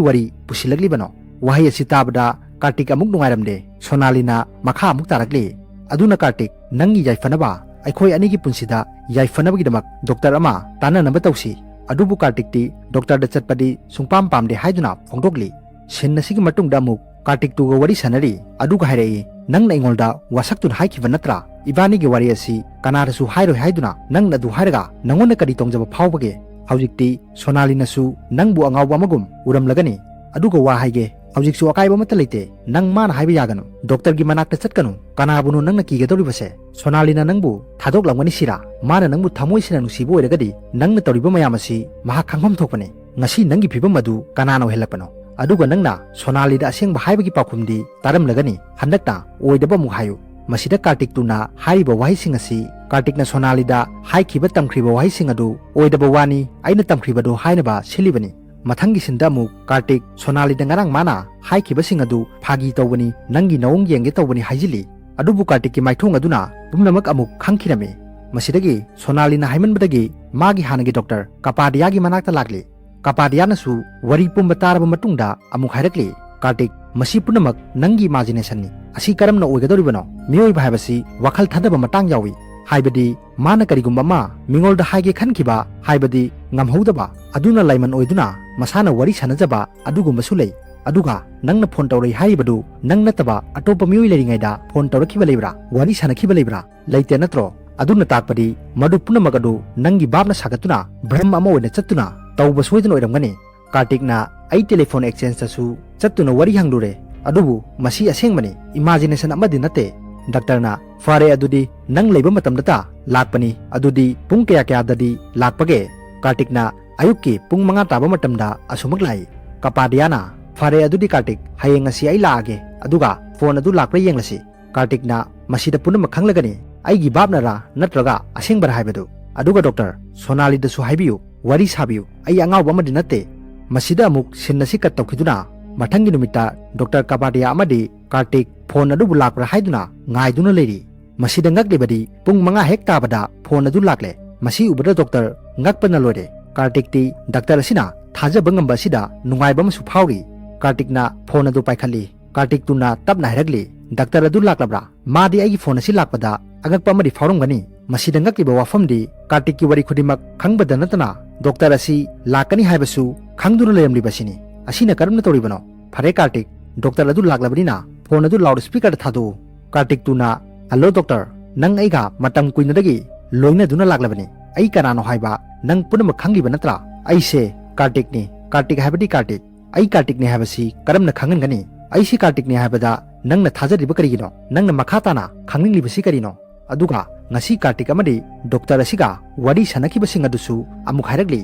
ꯋꯥꯔꯤ ꯄꯨꯁꯤꯜꯂꯛꯂꯤꯕꯅꯣ?" ꯋꯥꯍꯩ ꯑꯁꯤ ꯇꯥꯕꯗ ꯀꯥꯔꯇꯤꯛ ꯑꯃꯨꯛ ꯅꯨꯡꯉꯥꯏꯔꯝꯗꯦ꯫ ꯁꯣꯅꯥꯂꯤꯅ ꯃꯈꯥ ꯑꯃꯨꯛ ꯇꯥꯔꯛꯂꯤ, "ꯑꯗꯨꯅ ꯀꯥꯔꯇꯤꯛ, ꯅꯪꯒꯤ ꯌꯥꯏꯐꯅꯕ, ꯑꯩꯈꯣꯏ ꯑꯅꯤꯒꯤ ꯄꯨꯟꯁꯤꯗ ꯌꯥꯏꯐꯅꯕꯒꯤꯗꯃꯛ ꯗꯣꯛꯇꯔ ꯑꯃ ꯇꯥꯟꯅꯅꯕ ꯇꯧꯁꯤ꯫ ꯑꯗꯨꯕꯨ ꯀꯥꯔꯇꯤꯛꯇꯤ ꯗꯣꯛꯇꯔꯗ ꯆꯠꯄꯗꯤ ꯁꯨꯡꯄꯥꯝ ꯄꯥꯝꯗꯦ" ꯍꯥꯏꯗꯨꯅ ꯐꯣꯡꯗꯣꯛꯂꯤ꯫ ꯁꯤꯟ ꯑꯁꯤꯒꯤ ꯃꯇꯨꯡꯗ ꯑꯃꯨꯛ ꯀꯥꯔꯇꯤꯛꯇꯨꯒ ꯋꯥꯔꯤ ꯁꯥꯟꯅꯔꯤ꯫ ꯑꯗꯨꯒ ꯍꯥꯏꯔꯛꯏ, "ꯅꯪꯅ ꯑꯩꯉꯣꯟꯗ ꯋꯥꯁꯛꯇꯨꯅ ꯍꯥꯏꯈꯤꯕ ꯅꯠꯇ꯭ꯔꯥ? ꯏꯕꯥꯅꯤꯒꯤ ꯋꯥꯔꯤ ꯑꯁꯤ ꯀꯅꯥꯗꯁꯨ ꯍꯥꯏꯔꯣꯏ ꯍꯥꯏꯗꯨꯅ꯫ ꯅꯪꯅ ꯑꯗꯨ ꯍꯥꯏꯔꯒ ꯅꯪꯉꯣꯟꯗ ꯀꯔꯤ ꯇꯣꯡꯖꯕ ꯐꯥꯎꯕꯒꯦ? ꯍꯧꯖꯤꯛꯇꯤ ꯁꯣꯅꯥꯂꯤꯅꯁꯨ ꯅꯪꯕꯨ ꯑꯉꯥꯎꯕ ꯑꯃꯒꯨꯝ ꯎꯔꯝꯂꯒꯅꯤ꯫ ꯑꯗꯨꯒ ꯋꯥ ꯍꯥꯏꯒꯦ, ꯍꯧꯖꯤꯛꯁꯨ ꯑꯀꯥꯏꯕ ꯑꯃꯠꯇ ꯂꯩꯇꯦ꯫ ꯅꯪ ꯃꯥꯅ ꯍꯥꯏꯕ ꯌꯥꯒꯅꯨ꯫ ꯗꯣꯛꯇꯔꯒꯤ ꯃꯅꯥꯛꯇ ꯆꯠꯀꯅꯨ꯫ ꯀꯅꯥꯕꯨꯅꯣ ꯅꯪꯅ ꯀꯤꯒꯗꯧꯔꯤꯕꯁꯦ? ꯁꯣꯅꯥꯂꯤꯅ ꯅꯪꯕꯨ ꯊꯥꯗꯣꯛꯂꯝꯒꯅꯤ ꯁꯤꯔꯥ? ꯃꯥꯅ ꯅꯪꯕꯨ ꯊꯃꯣꯏ ꯁꯦꯡꯅ ꯅꯨꯡꯁꯤꯕ ꯑꯣꯏꯔꯒꯗꯤ ꯅꯪꯅ ꯇꯧꯔꯤꯕ ꯃꯌꯥꯝ ꯑꯁꯤ ꯃꯍꯥꯛ ꯈꯪꯐꯝ ꯊꯣꯛꯄꯅꯤ꯫ ꯉꯁꯤ ꯅꯪꯒꯤ ꯐꯤꯕꯝ ꯑꯗꯨ ꯀꯅꯥꯅ ꯑꯣꯏꯍꯜꯂꯛꯄꯅꯣ? ꯑꯗꯨꯒ ꯅꯪꯅ ꯁꯣꯅꯥꯂꯤꯗ ꯑꯁꯦꯡꯕ ꯍꯥꯏꯕꯒꯤ ꯄꯥꯎꯈꯨꯝꯗꯤ ꯇꯥꯔꯝꯂꯒꯅꯤ꯫ ꯍꯟꯗꯛꯇ ꯑꯣꯏꯗꯕ ꯑꯃꯨꯛ ꯍꯥꯏꯌꯨ꯫" ꯃꯁꯤꯗ ꯀꯥꯔꯇꯤꯛꯇꯨꯅ ꯍꯥꯏꯔꯤꯕ ꯋꯥꯍꯩꯁꯤꯡ ꯑꯁꯤ ꯀꯥꯔꯇꯤꯛꯅ ꯁꯣꯅꯥꯂꯤꯗ ꯍꯥꯏꯈꯤꯕ ꯇꯝꯈ꯭ꯔꯤꯕ ꯋꯥꯍꯩꯁꯤꯡ ꯑꯗꯨ ꯑꯣꯏꯗꯕ ꯋꯥꯅꯤ, ꯑꯩꯅ ꯇꯝꯈ꯭ꯔꯤꯕꯗꯨ ꯍꯥꯏꯅꯕ ꯁꯤꯜꯂꯤꯕꯅꯤ꯫ ꯃꯊꯪꯒꯤ ꯁꯤꯟꯗ ꯑꯃꯨꯛ ꯀꯥꯔꯇꯤꯛ ꯁꯣꯅꯥꯂꯤꯗ ꯉꯔꯥꯡ ꯃꯥꯅ ꯍꯥꯏꯈꯤꯕꯁꯤꯡ ꯑꯗꯨ ꯐꯥꯒꯤ ꯇꯧꯕꯅꯤ, ꯅꯪꯒꯤ ꯅꯑꯣꯡ ꯌꯦꯡꯒꯦ ꯇꯧꯕꯅꯤ ꯍꯥꯏꯖꯤꯜꯂꯤ꯫ ꯑꯗꯨꯕꯨ ꯀꯥꯔꯇꯤꯛꯀꯤ ꯃꯥꯏꯊꯣꯡ ꯑꯗꯨꯅ ꯄꯨꯝꯅꯃꯛ ꯑꯃꯨꯛ ꯈꯪꯈꯤꯔꯝꯃꯤ꯫ ꯃꯁꯤꯗꯒꯤ ꯁꯣꯅꯥꯂꯤꯅ ꯍꯥꯏꯃꯟꯕꯗꯒꯤ ꯃꯥꯒꯤ ꯍꯥꯟꯅꯒꯤ ꯗꯣꯛꯇꯔ ꯀꯄꯥꯗꯤꯌꯥꯒꯤ ꯃꯅꯥꯛꯇ ꯂꯥꯛꯂꯤ꯫ ꯀꯄꯥꯗꯤꯌꯥꯅꯁꯨ ꯋꯥꯔꯤ ꯄꯨꯝꯕ ꯇꯥꯔꯕ ꯃꯇꯨꯡꯗ ꯑꯃꯨꯛ ꯍꯥꯏꯔꯛꯂꯤ, "ꯀꯥꯔꯇꯤꯛ, ꯃꯁꯤ ꯄꯨꯝꯅꯃꯛ ꯅꯪꯒꯤ ꯏꯃꯥꯖꯤꯅꯦꯁꯟꯅꯤ꯫ ꯑꯁꯤ ꯀꯔꯝꯅ ꯑꯣꯏꯒꯗꯧꯔꯤꯕꯅꯣ? ꯃꯤꯑꯣꯏꯕ ꯍꯥꯏꯕꯁꯤ ꯋꯥꯈꯜ ꯊꯥꯗꯕ ꯃꯇꯥꯡ ꯌꯥꯎꯏ꯫ ꯍꯥꯏꯕꯗꯤ ꯃꯥꯅ ꯀꯔꯤꯒꯨꯝꯕ ꯑꯃ ꯃꯤꯉꯣꯟꯗ ꯍꯥꯏꯒꯦ ꯈꯟꯈꯤꯕ, ꯍꯥꯏꯕꯗꯤ ꯉꯝꯍꯧꯗꯕ, ꯑꯗꯨꯅ ꯂꯥꯏꯃꯟ ꯑꯣꯏꯗꯨꯅ ꯃꯁꯥꯅ ꯋꯥꯔꯤ ꯁꯥꯟꯅꯖꯕ ꯑꯗꯨꯒꯨꯝꯕꯁꯨ ꯂꯩ꯫ ꯑꯗꯨꯒ ꯅꯪꯅ ꯐꯣꯟ ꯇꯧꯔꯛꯏ ꯍꯥꯏꯔꯤꯕꯗꯨ ꯅꯪ ꯅꯠꯇꯕ ꯑꯇꯣꯞꯄ ꯃꯤꯑꯣꯏ ꯂꯩꯔꯤꯉꯩꯗ ꯐꯣꯟ ꯇꯧꯔꯛꯈꯤꯕ ꯂꯩꯕ꯭ꯔꯥ? ꯋꯥꯔꯤ ꯁꯥꯟꯅꯈꯤꯕ ꯂꯩꯕ꯭ꯔꯥ? ꯂꯩꯇꯦ ꯅꯠꯇ꯭ꯔꯣ? ꯑꯗꯨꯅ ꯇꯥꯛꯄꯗꯤ ꯃꯗꯨ ꯄꯨꯝꯅꯃꯛ ꯑꯗꯨ ꯅꯪꯒꯤ ꯚꯥꯞꯅ ꯁꯥꯒꯠꯇꯨꯅ ꯚ꯭ꯔꯝ ꯑꯃ ꯑꯣꯏꯅ ꯆꯠꯇꯨꯅ ꯇꯧꯕ ꯁꯣꯏꯗꯅ ꯑꯣꯏꯔꯝꯒꯅꯤ꯫" ꯀꯥꯔꯇꯤꯛꯅ, "ꯑꯩ ꯇꯦꯂꯤꯐꯣꯟ ꯑꯦꯛꯁꯆꯦꯟꯖꯇꯁꯨ ꯆꯠꯇꯨꯅ ꯋꯥꯔꯤ ꯍꯪꯂꯨꯔꯦ, ꯑꯗꯨꯕꯨ ꯃꯁꯤ ꯑꯁꯦꯡꯕꯅꯤ, ꯏꯃꯥꯖꯤꯅꯦꯁꯟ ꯑꯃꯗꯤ ꯅꯠꯇꯦ꯫" ꯗꯥꯛꯇꯔꯅ, "ꯐꯔꯦ, ꯑꯗꯨꯗꯤ ꯅꯪ ꯂꯩꯕ ꯃꯇꯝꯗꯇ ꯂꯥꯛꯄꯅꯤ꯫ ꯑꯗꯨꯗꯤ ꯄꯨꯡ ꯀꯌꯥ ꯀꯌꯥꯗꯗꯤ ꯂꯥꯛꯄꯒꯦ?" ꯀꯥꯔꯇꯤꯛꯅ, "ꯑꯌꯨꯛꯀꯤ ꯄꯨꯡ ꯃꯉꯥ ꯇꯥꯕ ꯃꯇꯝꯗ ꯑꯁꯨꯃꯛ ꯂꯥꯛꯏ꯫" ꯀꯄꯥꯗꯤꯌꯥꯅ, "ꯐꯔꯦ, ꯑꯗꯨꯗꯤ ꯀꯥꯔꯇꯤꯛ, ꯍꯌꯦꯡ ꯉꯁꯤ ꯑꯩ ꯂꯥꯛꯑꯒꯦ, ꯑꯗꯨꯒ ꯐꯣꯟ ꯑꯗꯨ ꯂꯥꯛꯄ꯭ꯔꯥ ꯌꯦꯡꯂꯁꯤ꯫" ꯀꯥꯔꯇꯤꯛꯅ ꯃꯁꯤꯗ ꯄꯨꯝꯅꯃꯛ ꯈꯪꯂꯒꯅꯤ ꯑꯩꯒꯤ ꯚꯥꯞꯅꯔꯥ ꯅꯠꯇ꯭ꯔꯒ ꯑꯁꯦꯡꯕꯔꯥ ꯍꯥꯏꯕꯗꯨ꯫ ꯑꯗꯨꯒ ꯗꯣꯛꯇꯔ, ꯁꯣꯅꯥꯂꯤꯗꯁꯨ ꯍꯥꯏꯕꯤꯌꯨ, ꯋꯥꯔꯤ ꯁꯥꯕꯤꯌꯨ, ꯑꯩ ꯑꯉꯥꯎꯕ ꯑꯃꯗꯤ ꯅꯠꯇꯦ꯫ ꯃꯁꯤꯗ ꯑꯃꯨꯛ ꯁꯤꯟ ꯑꯁꯤ ꯀꯠ ꯇꯧꯈꯤꯗꯨꯅ ꯃꯊꯪꯒꯤ ꯅꯨꯃꯤꯠꯇ ꯗꯣꯛꯇꯔ ꯀꯕꯥꯗꯤꯌꯥ ꯑꯃꯗꯤ ꯀꯥꯔꯇꯤꯛ ꯐꯣꯟ ꯑꯗꯨꯕꯨ ꯂꯥꯛꯄ꯭ꯔꯥ ꯍꯥꯏꯗꯨꯅ ꯉꯥꯏꯗꯨꯅ ꯂꯩꯔꯤ꯫ ꯃꯁꯤꯗ ꯉꯛꯂꯤꯕꯗꯤ ꯄꯨꯡ ꯃꯉꯥ ꯍꯦꯛ ꯇꯥꯕꯗ ꯐꯣꯟ ꯑꯗꯨ ꯂꯥꯛꯂꯦ꯫ ꯃꯁꯤ ꯎꯕꯗ ꯗꯣꯛꯇꯔ ꯉꯛꯄꯅ ꯂꯣꯏꯔꯦ꯫ ꯀꯥꯔꯇꯤꯛꯇꯤ ꯗꯥꯛꯇꯔ ꯑꯁꯤꯅ ꯊꯥꯖꯕ ꯉꯝꯕ ꯑꯁꯤꯗ ꯅꯨꯡꯉꯥꯏꯕ ꯑꯃꯁꯨ ꯐꯥꯎꯔꯤ꯫ ꯀꯥꯔꯇꯤꯛꯅ ꯐꯣꯟ ꯑꯗꯨ ꯄꯥꯏꯈꯠꯂꯤ꯫ ꯀꯥꯔꯇꯤꯛꯇꯨꯅ ꯇꯞꯅ ꯍꯥꯏꯔꯛꯂꯤ, "ꯗꯥꯛꯇꯔ ꯑꯗꯨ ꯂꯥꯛꯂꯕ꯭ꯔꯥ? ꯃꯥꯗꯤ ꯑꯩꯒꯤ ꯐꯣꯟ ꯑꯁꯤ ꯂꯥꯛꯄꯗ ꯑꯉꯛꯄ ꯑꯃꯗꯤ ꯐꯥꯎꯔꯝꯒꯅꯤ꯫" ꯃꯁꯤꯗ ꯉꯛꯂꯤꯕ ꯋꯥꯐꯝꯗꯤ ꯀꯥꯔꯇꯤꯛꯀꯤ ꯋꯥꯔꯤ ꯈꯨꯗꯤꯡꯃꯛ ꯈꯪꯕꯗ ꯅꯠꯇꯅ ꯗꯣꯛꯇꯔ ꯑꯁꯤ ꯂꯥꯛꯀꯅꯤ ꯍꯥꯏꯕꯁꯨ ꯈꯪꯗꯨꯅ ꯂꯩꯔꯝꯂꯤꯕꯁꯤꯅꯤ꯫ ꯑꯁꯤꯅ ꯀꯔꯝꯅ ꯇꯧꯔꯤꯕꯅꯣ? "ꯐꯔꯦ ꯀꯥꯔꯇꯤꯛ, ꯗꯣꯛꯇꯔ ꯑꯗꯨ ꯂꯥꯛꯂꯕꯅꯤꯅ ꯐꯣꯟ ꯑꯗꯨ ꯂꯥꯎꯗ ꯁ꯭ꯄꯤꯀꯔꯗ ꯊꯥꯗꯣꯛꯎ꯫" ꯀꯥꯔꯇꯤꯛꯇꯨꯅ, "ꯍꯜꯂꯣ ꯗꯣꯛꯇꯔ, ꯅꯪ ꯑꯩꯒ ꯃꯇꯝ ꯀꯨꯏꯅꯗꯒꯤ ꯂꯣꯏꯅꯗꯨꯅ ꯂꯥꯛꯂꯕꯅꯤ꯫ ꯑꯩ ꯀꯅꯥꯅꯣ ꯍꯥꯏꯕ ꯅꯪ ꯄꯨꯝꯅꯃꯛ ꯈꯪꯂꯤꯕ ꯅꯠꯇ꯭ꯔꯥ? ꯑꯩꯁꯦ ꯀꯥꯔꯇꯤꯛꯅꯤ꯫" ꯀꯥꯔꯇꯤꯛ ꯍꯥꯏꯕꯗꯤ ꯀꯥꯔꯇꯤꯛ꯫ ꯑꯩ ꯀꯥꯔꯇꯤꯛꯅꯤ ꯍꯥꯏꯕꯁꯤ ꯀꯔꯝꯅ ꯈꯪꯍꯟꯒꯅꯤ? ꯑꯩꯁꯤ ꯀꯥꯔꯇꯤꯛꯅꯤ ꯍꯥꯏꯕꯗ ꯅꯪꯅ ꯊꯥꯖꯗ꯭ꯔꯤꯕ ꯀꯔꯤꯒꯤꯅꯣ? ꯅꯪꯅ ꯃꯈꯥ ꯇꯥꯅ ꯈꯪꯅꯤꯡꯂꯤꯕꯁꯤ ꯀꯔꯤꯅꯣ? ꯑꯗꯨꯒ ꯉꯁꯤ ꯀꯥꯔꯇꯤꯛ ꯑꯃꯗꯤ ꯗꯣꯛꯇꯔ ꯑꯁꯤꯒ ꯋꯥꯔꯤ ꯁꯥꯟꯅꯈꯤꯕꯁꯤꯡ ꯑꯗꯨꯁꯨ ꯑꯃꯨꯛ ꯍꯥꯏꯔꯛꯂꯤ꯫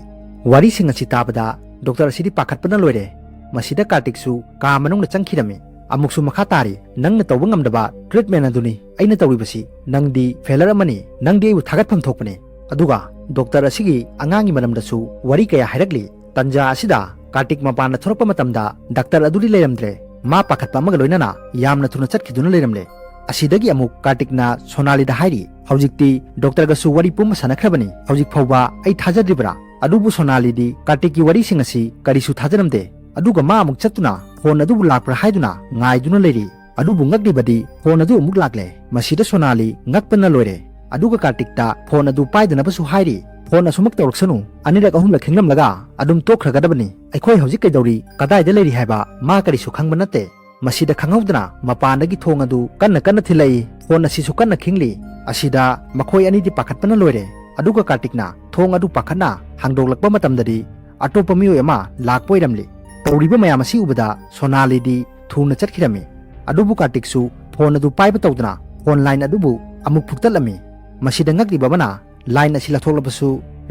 ꯋꯥꯔꯤꯁꯤꯡ ꯑꯁꯤ ꯇꯥꯕꯗ ꯗꯣꯛꯇꯔ ꯑꯁꯤꯗꯤ ꯄꯥꯈꯠꯄꯅ ꯂꯣꯏꯔꯦ꯫ ꯃꯁꯤꯗ ꯀꯥꯔꯇꯤꯛꯁꯨ ꯀꯥ ꯃꯅꯨꯡꯗ ꯆꯪꯈꯤꯔꯝꯃꯤ꯫ ꯑꯃꯨꯛꯁꯨ ꯃꯈꯥ ꯇꯥꯔꯤ, "ꯅꯪꯅ ꯇꯧꯕ ꯉꯝꯗꯕ ꯇ꯭ꯔꯤꯠꯃꯦꯟ ꯑꯗꯨꯅꯤ ꯑꯩꯅ ꯇꯧꯔꯤꯕꯁꯤ꯫ ꯅꯪꯗꯤ ꯐꯦꯂꯔ ꯑꯃꯅꯤ꯫ ꯅꯪꯗꯤ ꯑꯩꯕꯨ ꯊꯥꯒꯠꯐꯝ ꯊꯣꯛꯄꯅꯤ꯫" ꯑꯗꯨꯒ ꯗꯣꯛꯇꯔ ꯑꯁꯤꯒꯤ ꯑꯉꯥꯡꯒꯤ ꯃꯔꯝꯗꯁꯨ ꯋꯥꯔꯤ ꯀꯌꯥ ꯍꯥꯏꯔꯛꯂꯤ꯫ ꯇꯟꯖꯥ ꯑꯁꯤꯗ ꯀꯥꯔꯇꯤꯛ ꯃꯄꯥꯟꯗ ꯊꯣꯔꯛꯄ ꯃꯇꯝꯗ ꯗꯥꯛꯇꯔ ꯑꯗꯨꯗꯤ ꯂꯩꯔꯝꯗ꯭ꯔꯦ꯫ ꯃꯥ ꯄꯥꯈꯠꯄ ꯑꯃꯒ ꯂꯣꯏꯅꯅ ꯌꯥꯝꯅ ꯊꯨꯅ ꯆꯠꯈꯤꯗꯨꯅ ꯂꯩꯔꯝꯂꯦ꯫ ꯑꯁꯤꯗꯒꯤ ꯑꯃꯨꯛ ꯀꯥꯔꯇꯤꯛꯅ ꯁꯣꯅꯥꯂꯤꯗ ꯍꯥꯏꯔꯤ, "ꯍꯧꯖꯤꯛꯇꯤ ꯗꯣꯛꯇꯔꯒꯁꯨ ꯋꯥꯔꯤ ꯄꯨꯝꯕ ꯁꯥꯟꯅꯈ꯭ꯔꯕꯅꯤ꯫ ꯍꯧꯖꯤꯛ ꯐꯥꯎꯕ ꯑꯩ ꯊꯥꯖꯗ꯭ꯔꯤꯕ꯭ꯔꯥ?" ꯑꯗꯨꯕꯨ ꯁꯣꯅꯥꯂꯤꯗꯤ ꯀꯥꯔꯇꯤꯛꯀꯤ ꯋꯥꯔꯤꯁꯤꯡ ꯑꯁꯤ ꯀꯔꯤꯁꯨ ꯊꯥꯖꯔꯝꯗꯦ꯫ ꯑꯗꯨꯒ ꯃꯥ ꯑꯃꯨꯛ ꯆꯠꯇꯨꯅ ꯐꯣꯟ ꯑꯗꯨꯕꯨ ꯂꯥꯛꯄ꯭ꯔꯥ ꯍꯥꯏꯗꯨꯅ ꯉꯥꯏꯗꯨꯅ ꯂꯩꯔꯤ꯫ ꯑꯗꯨꯕꯨ ꯉꯛꯂꯤꯕꯗꯤ ꯐꯣꯟ ꯑꯗꯨ ꯑꯃꯨꯛ ꯂꯥꯛꯂꯦ꯫ ꯃꯁꯤꯗ ꯁꯣꯅꯥꯂꯤ ꯉꯛꯄꯅ ꯂꯣꯏꯔꯦ꯫ ꯑꯗꯨꯒ ꯀꯥꯔꯇꯤꯛꯇ ꯐꯣꯟ ꯑꯗꯨ ꯄꯥꯏꯗꯅꯕꯁꯨ ꯍꯥꯏꯔꯤ꯫ "ꯐꯣꯟ ꯑꯁꯨꯃꯛ ꯇꯧꯔꯛꯁꯅꯨ, ꯑꯅꯤꯔꯛ ꯑꯍꯨꯝꯂꯛ ꯈꯤꯡꯂꯝꯂꯒ ꯑꯗꯨꯝ ꯇꯣꯛꯈ꯭ꯔꯒꯗꯕꯅꯤ꯫ ꯑꯩꯈꯣꯏ ꯍꯧꯖꯤꯛ ꯀꯩꯗꯧꯔꯤ, ꯀꯗꯥꯏꯗ ꯂꯩꯔꯤ ꯍꯥꯏꯕ ꯃꯥ ꯀꯔꯤꯁꯨ ꯈꯪꯕ ꯅꯠꯇꯦ꯫" ꯃꯁꯤꯗ ꯈꯪꯍꯧꯗꯅ ꯃꯄꯥꯟꯗꯒꯤ ꯊꯣꯡ ꯑꯗꯨ ꯀꯟꯅ ꯀꯟꯅ ꯊꯤꯜꯂꯛꯏ꯫ ꯐꯣꯟ ꯑꯁꯤꯁꯨ ꯀꯟꯅ ꯈꯤꯡꯂꯤ꯫ ꯑꯁꯤꯗ ꯃꯈꯣꯏ ꯑꯅꯤꯗꯤ ꯄꯥꯈꯠꯄꯅ ꯂꯣꯏꯔꯦ꯫ ꯑꯗꯨꯒ ꯀꯥꯔꯇꯤꯛꯅ ꯊꯣꯡ ꯑꯗꯨ ꯄꯥꯈꯠꯅ ꯍꯥꯡꯗꯣꯛꯂꯛꯄ ꯃꯇꯝꯗꯗꯤ ꯑꯇꯣꯞꯄ ꯃꯤꯑꯣꯏ ꯑꯃ ꯂꯥꯛꯄ ꯑꯣꯏꯔꯝꯂꯤ꯫ ꯇꯧꯔꯤꯕ ꯃꯌꯥꯝ ꯑꯁꯤ ꯎꯕꯗ ꯁꯣꯅꯥꯂꯤꯗꯤ ꯊꯨꯅ ꯆꯠꯈꯤꯔꯝꯃꯤ꯫ ꯑꯗꯨꯕꯨ ꯀꯥꯔꯇꯤꯛꯁꯨ ꯐꯣꯟ ꯑꯗꯨ ꯄꯥꯏꯕ ꯇꯧꯗꯅ ꯐꯣꯟ ꯂꯥꯏꯟ ꯑꯗꯨꯕꯨ ꯑꯃꯨꯛ ꯐꯨꯛꯇꯠꯂꯝꯃꯤ꯫ ꯃꯁꯤꯗ ꯉꯛꯂꯤꯕ ꯑꯃꯅ ꯂꯥꯏꯟ ꯑꯁꯤ ꯂꯧꯊꯣꯛꯂꯕꯁꯨ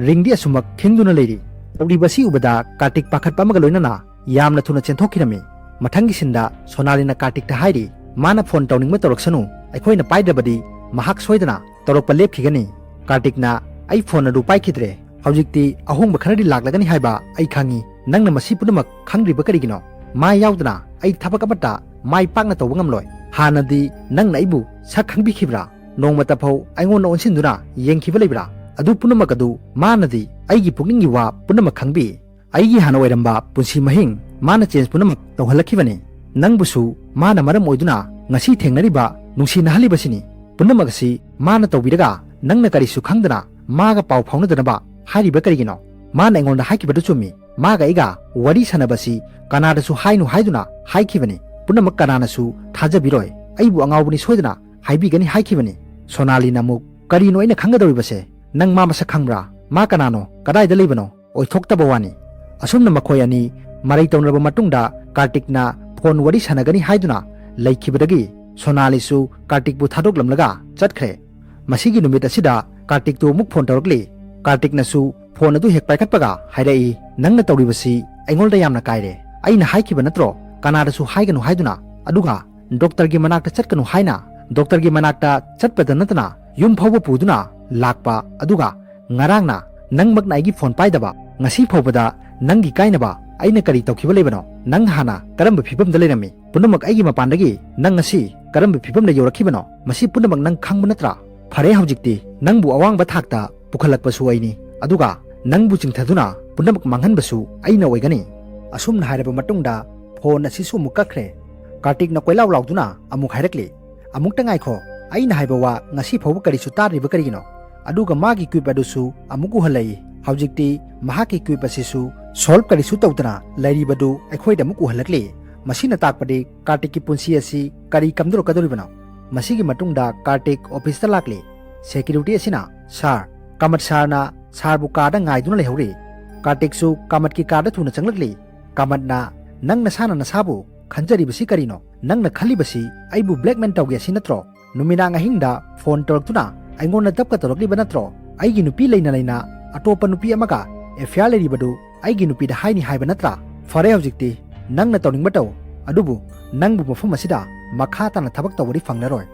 ꯔꯤꯡꯗꯤ ꯑꯁꯨꯃꯛ ꯈꯤꯡꯗꯨꯅ ꯂꯩꯔꯤ꯫ ꯇꯧꯔꯤꯕ ꯑꯁꯤ ꯎꯕꯗ ꯀꯥꯔꯇꯤꯛ ꯄꯥꯈꯠꯄ ꯑꯃꯒ ꯂꯣꯏꯅꯅ ꯌꯥꯝꯅ ꯊꯨꯅ ꯆꯦꯟꯊꯣꯛꯈꯤꯔꯝꯃꯤ꯫ ꯃꯊꯪꯒꯤ ꯁꯤꯟꯗ ꯁꯣꯅꯥꯂꯤꯅ ꯀꯥꯔꯇꯤꯛꯇ ꯍꯥꯏꯔꯤ, ꯃꯥꯅ ꯐꯣꯟ ꯇꯧꯅꯤꯡꯕ ꯇꯧꯔꯛꯁꯅꯨ, ꯑꯩꯈꯣꯏꯅ ꯄꯥꯏꯗ꯭ꯔꯕꯗꯤ ꯃꯍꯥꯛ ꯁꯣꯏꯗꯅ ꯇꯧꯔꯛꯄ ꯂꯦꯞꯈꯤꯒꯅꯤ꯫ ꯀꯥꯔꯇꯤꯛꯅ, "ꯑꯩ ꯐꯣꯟ ꯑꯗꯨ ꯄꯥꯏꯈꯤꯗ꯭ꯔꯦ꯫ ꯍꯧꯖꯤꯛꯇꯤ ꯑꯍꯣꯡꯕ ꯈꯔꯗꯤ ꯂꯥꯛꯂꯒꯅꯤ ꯍꯥꯏꯕ ꯑꯩ ꯈꯪꯏ꯫ ꯅꯪꯅ ꯃꯁꯤ ꯄꯨꯝꯅꯃꯛ ꯈꯪꯗ꯭ꯔꯤꯕ ꯀꯔꯤꯒꯤꯅꯣ? ꯃꯥ ꯌꯥꯎꯗꯅ ꯑꯩ ꯊꯕꯛ ꯑꯃꯠꯇ ꯃꯥꯏ ꯄꯥꯛꯅ ꯇꯧꯕ ꯉꯝꯂꯣꯏ꯫ ꯍꯥꯟꯅꯗꯤ ꯅꯪꯅ ꯑꯩꯕꯨ ꯁꯛ ꯈꯪꯕꯤꯈꯤꯕ꯭ꯔꯥ? ꯅꯣꯡꯃꯇ ꯐꯥꯎ ꯑꯩꯉꯣꯟꯗ ꯑꯣꯟꯁꯤꯟꯗꯨꯅ ꯌꯦꯡꯈꯤꯕ ꯂꯩꯕ꯭ꯔꯥ? ꯑꯗꯨ ꯄꯨꯝꯅꯃꯛ ꯑꯗꯨ ꯃꯥꯅꯗꯤ ꯑꯩꯒꯤ ꯄꯨꯛꯅꯤꯡꯒꯤ ꯋꯥ ꯄꯨꯝꯅꯃꯛ ꯈꯪꯕꯤ꯫ ꯑꯩꯒꯤ ꯍꯥꯟꯅ ꯑꯣꯏꯔꯝꯕ ꯄꯨꯟꯁꯤ ꯃꯍꯤꯡ ꯃꯥꯅ ꯆꯦꯟꯖ ꯄꯨꯝꯅꯃꯛ ꯇꯧꯍꯜꯂꯛꯈꯤꯕꯅꯤ꯫ ꯅꯪꯕꯨꯁꯨ ꯃꯥꯅ ꯃꯔꯝ ꯑꯣꯏꯗꯨꯅ ꯉꯁꯤ ꯊꯦꯡꯅꯔꯤꯕ, ꯅꯨꯡꯁꯤꯅꯍꯜꯂꯤꯕꯁꯤꯅꯤ꯫ ꯄꯨꯝꯅꯃꯛ ꯑꯁꯤ ꯃꯥꯅ ꯇꯧꯕꯤꯔꯒ ꯅꯪꯅ ꯀꯔꯤꯁꯨ ꯈꯪꯗꯅ ꯃꯥꯒ ꯄꯥꯎ ꯐꯥꯎꯅꯗꯅꯕ ꯍꯥꯏꯔꯤꯕ ꯀꯔꯤꯒꯤꯅꯣ? ꯃꯥꯅ ꯑꯩꯉꯣꯟꯗ ꯍꯥꯏꯈꯤꯕꯗꯨ ꯆꯨꯝꯃꯤ꯫ ꯃꯥꯒ ꯑꯩꯒ ꯋꯥꯔꯤ ꯁꯥꯟꯅꯕꯁꯤ ꯀꯅꯥꯗꯁꯨ ꯍꯥꯏꯅꯨ ꯍꯥꯏꯗꯨꯅ ꯍꯥꯏꯈꯤꯕꯅꯤ꯫ ꯄꯨꯝꯅꯃꯛ ꯀꯅꯥꯅꯁꯨ ꯊꯥꯖꯕꯤꯔꯣꯏ꯫ ꯑꯩꯕꯨ ꯑꯉꯥꯎꯕꯅꯤ ꯁꯣꯏꯗꯅ ꯍꯥꯏꯕꯤꯒꯅꯤ ꯍꯥꯏꯈꯤꯕꯅꯤ꯫" ꯁꯣꯅꯥꯂꯤꯅ ꯑꯃꯨꯛ, "ꯀꯔꯤꯅꯣ ꯑꯩꯅ ꯈꯪꯒꯗꯧꯔꯤꯕꯁꯦ? ꯅꯪ ꯃꯥ ꯃꯁꯛ ꯈꯪꯕ꯭ꯔꯥ? ꯃꯥ ꯀꯅꯥꯅꯣ? ꯀꯗꯥꯏꯗ ꯂꯩꯕꯅꯣ?" ꯑꯣꯏꯊꯣꯛꯇꯕ ꯋꯥꯅꯤ꯫ ꯑꯁꯨꯝꯅ ꯃꯈꯣꯏ ꯑꯅꯤ ꯃꯔꯩ ꯇꯧꯅꯔꯕ ꯃꯇꯨꯡꯗ ꯀꯥꯔꯇꯤꯛꯅ ꯐꯣꯟ ꯋꯥꯔꯤ ꯁꯥꯟꯅꯒꯅꯤ ꯍꯥꯏꯗꯨꯅ ꯂꯩꯈꯤꯕꯗꯒꯤ ꯁꯣꯅꯥꯂꯤꯁꯨ ꯀꯥꯔꯇꯤꯛꯄꯨ ꯊꯥꯗꯣꯛꯂꯝꯂꯒ ꯆꯠꯈ꯭ꯔꯦ꯫ ꯃꯁꯤꯒꯤ ꯅꯨꯃꯤꯠ ꯑꯁꯤꯗ ꯀꯥꯔꯇꯤꯛꯇꯨ ꯑꯃꯨꯛ ꯐꯣꯟ ꯇꯧꯔꯛꯂꯤ꯫ ꯀꯥꯔꯇꯤꯛꯅꯁꯨ ꯐꯣꯟ ꯑꯗꯨ ꯍꯦꯛ ꯄꯥꯏꯈꯠꯄꯒ ꯍꯥꯏꯔꯛꯏ, "ꯅꯪꯅ ꯇꯧꯔꯤꯕꯁꯤ ꯑꯩꯉꯣꯟꯗ ꯌꯥꯝꯅ ꯀꯥꯏꯔꯦ꯫ ꯑꯩꯅ ꯍꯥꯏꯈꯤꯕ ꯅꯠꯇ꯭ꯔꯣ ꯀꯅꯥꯗꯁꯨ ꯍꯥꯏꯒꯅꯨ ꯍꯥꯏꯗꯨꯅ? ꯑꯗꯨꯒ ꯗꯣꯛꯇꯔꯒꯤ ꯃꯅꯥꯛꯇ ꯆꯠꯀꯅꯨ ꯍꯥꯏꯅ ꯗꯣꯛꯇꯔꯒꯤ ꯃꯅꯥꯛꯇ ꯆꯠꯄꯗ ꯅꯠꯇꯅ ꯌꯨꯝ ꯐꯥꯎꯕ ꯄꯨꯗꯨꯅ ꯂꯥꯛꯄ, ꯑꯗꯨꯒ ꯉꯔꯥꯡꯅ ꯅꯪꯃꯛꯅ ꯑꯩꯒꯤ ꯐꯣꯟ ꯄꯥꯏꯗꯕ, ꯉꯁꯤ ꯐꯥꯎꯕꯗ ꯅꯪꯒꯤ ꯀꯥꯏꯅꯕ ꯑꯩꯅ ꯀꯔꯤ ꯇꯧꯈꯤꯕ ꯂꯩꯕꯅꯣ? ꯅꯪ ꯍꯥꯟꯅ ꯀꯔꯝꯕ ꯐꯤꯕꯝꯗ ꯂꯩꯔꯝꯃꯤ? ꯄꯨꯝꯅꯃꯛ ꯑꯩꯒꯤ ꯃꯄꯥꯟꯗꯒꯤ ꯅꯪ ꯉꯁꯤ ꯀꯔꯝꯕ ꯐꯤꯕꯝꯗ ꯌꯧꯔꯛꯈꯤꯕꯅꯣ? ꯃꯁꯤ ꯄꯨꯝꯅꯃꯛ ꯅꯪ ꯈꯪꯕ ꯅꯠꯇ꯭ꯔꯥ? ꯐꯔꯦ, ꯍꯧꯖꯤꯛꯇꯤ ꯅꯪꯕꯨ ꯑꯋꯥꯡꯕ ꯊꯥꯛꯇ ꯄꯨꯈꯠꯂꯛꯄꯁꯨ ꯑꯩꯅꯤ, ꯑꯗꯨꯒ ꯅꯪꯕꯨ ꯆꯤꯡꯊꯗꯨꯅ ꯄꯨꯝꯅꯃꯛ ꯃꯥꯡꯍꯟꯕꯁꯨ ꯑꯩꯅ ꯑꯣꯏꯒꯅꯤ꯫" ꯑꯁꯨꯝꯅ ꯍꯥꯏꯔꯕ ꯃꯇꯨꯡꯗ ꯐꯣꯟ ꯑꯁꯤꯁꯨ ꯑꯃꯨꯛ ꯀꯛꯈ꯭ꯔꯦ꯫ ꯀꯥꯔꯇꯤꯛꯅ ꯀꯣꯏꯂꯥꯎ ꯂꯥꯎꯗꯨꯅ ꯑꯃꯨꯛ ꯍꯥꯏꯔꯛꯂꯤ, "ꯑꯃꯨꯛꯇ ꯉꯥꯏꯈꯣ, ꯑꯩꯅ ꯍꯥꯏꯕ ꯋꯥ ꯉꯁꯤ ꯐꯥꯎꯕ ꯀꯔꯤꯁꯨ ꯇꯥꯗ꯭ꯔꯤꯕ ꯀꯔꯤꯒꯤꯅꯣ?" ꯑꯗꯨꯒ ꯃꯥꯒꯤ ꯀ꯭ꯌꯨꯕ ꯑꯗꯨꯁꯨ ꯑꯃꯨꯛ ꯎꯍꯜꯂꯛꯏ꯫ ꯍꯧꯖꯤꯛꯇꯤ ꯃꯍꯥꯛꯀꯤ ꯀ꯭ꯌꯨꯕ ꯑꯁꯤꯁꯨ ꯁꯣꯜꯕ ꯀꯔꯤꯁꯨ ꯇꯧꯗꯅ ꯂꯩꯔꯤꯕꯗꯨ ꯑꯩꯈꯣꯏꯗ ꯑꯃꯨꯛ ꯎꯍꯜꯂꯛꯂꯤ꯫ ꯃꯁꯤꯅ ꯇꯥꯛꯄꯗꯤ ꯀꯥꯔꯇꯤꯛꯀꯤ ꯄꯨꯟꯁꯤ ꯑꯁꯤ ꯀꯔꯤ ꯀꯝꯗꯧꯔꯛꯀꯗꯧꯔꯤꯕꯅꯣ? ꯃꯁꯤꯒꯤ ꯃꯇꯨꯡꯗ ꯀꯥꯔꯇꯤꯛ ꯑꯣꯐꯤꯁꯇ ꯂꯥꯛꯂꯤ꯫ ꯁꯦꯀ꯭ꯌꯨꯔꯤꯇꯤ ꯑꯁꯤꯅ, "ꯁꯥꯔ, ꯀꯥꯃꯠ ꯁꯥꯔꯅ ꯁꯥꯔꯕꯨ ꯀꯥꯗ ꯉꯥꯏꯗꯨꯅ ꯂꯩꯍꯧꯔꯤ꯫" ꯀꯥꯔꯇꯤꯛꯁꯨ ꯀꯥꯃꯠꯀꯤ ꯀꯥꯗ ꯊꯨꯅ ꯆꯪꯂꯛꯂꯤ꯫ ꯀꯥꯃꯠꯅ, "ꯅꯪ ꯅꯁꯥꯅ ꯅꯁꯥꯕꯨ ꯈꯟꯖꯔꯤꯕꯁꯤ ꯀꯔꯤꯅꯣ? ꯅꯪꯅ ꯈꯜꯂꯤꯕꯁꯤ ꯑꯩꯕꯨ ꯕ꯭ꯂꯦꯛꯃꯦꯜ ꯇꯧꯒꯦ ꯑꯁꯤ ꯅꯠꯇ꯭ꯔꯣ? ꯅꯨꯃꯤꯗꯥꯡ ꯑꯍꯤꯡꯗ ꯐꯣꯟ ꯇꯧꯔꯛꯇꯨꯅ ꯑꯩꯉꯣꯟꯗ ꯗꯞꯀ ꯇꯧꯔꯛꯂꯤꯕ ꯅꯠꯇ꯭ꯔꯣ? ꯑꯩꯒꯤ ꯅꯨꯄꯤ ꯂꯩꯅ ꯂꯩꯅ ꯑꯇꯣꯞꯄ ꯅꯨꯄꯤ ꯑꯃꯒ ꯑꯦꯐꯤꯌꯥꯔ ꯂꯩꯔꯤꯕꯗꯨ ꯑꯩꯒꯤ ꯅꯨꯄꯤꯗ ꯍꯥꯏꯅꯤ ꯍꯥꯏꯕ ꯅꯠꯇ꯭ꯔꯥ? "ꯐꯔꯦ, ꯍꯧꯖꯤꯛꯇꯤ ꯅꯪꯅ ꯇꯧꯅꯤꯡꯕ ꯇꯧ, ꯑꯗꯨꯕꯨ ꯅꯪꯕꯨ ꯃꯐꯝ ꯑꯁꯤꯗ ꯃꯈꯥ ꯇꯥꯅ ꯊꯕꯛ ꯇꯧꯕꯗꯤ ꯐꯪꯂꯔꯣꯏ"꯫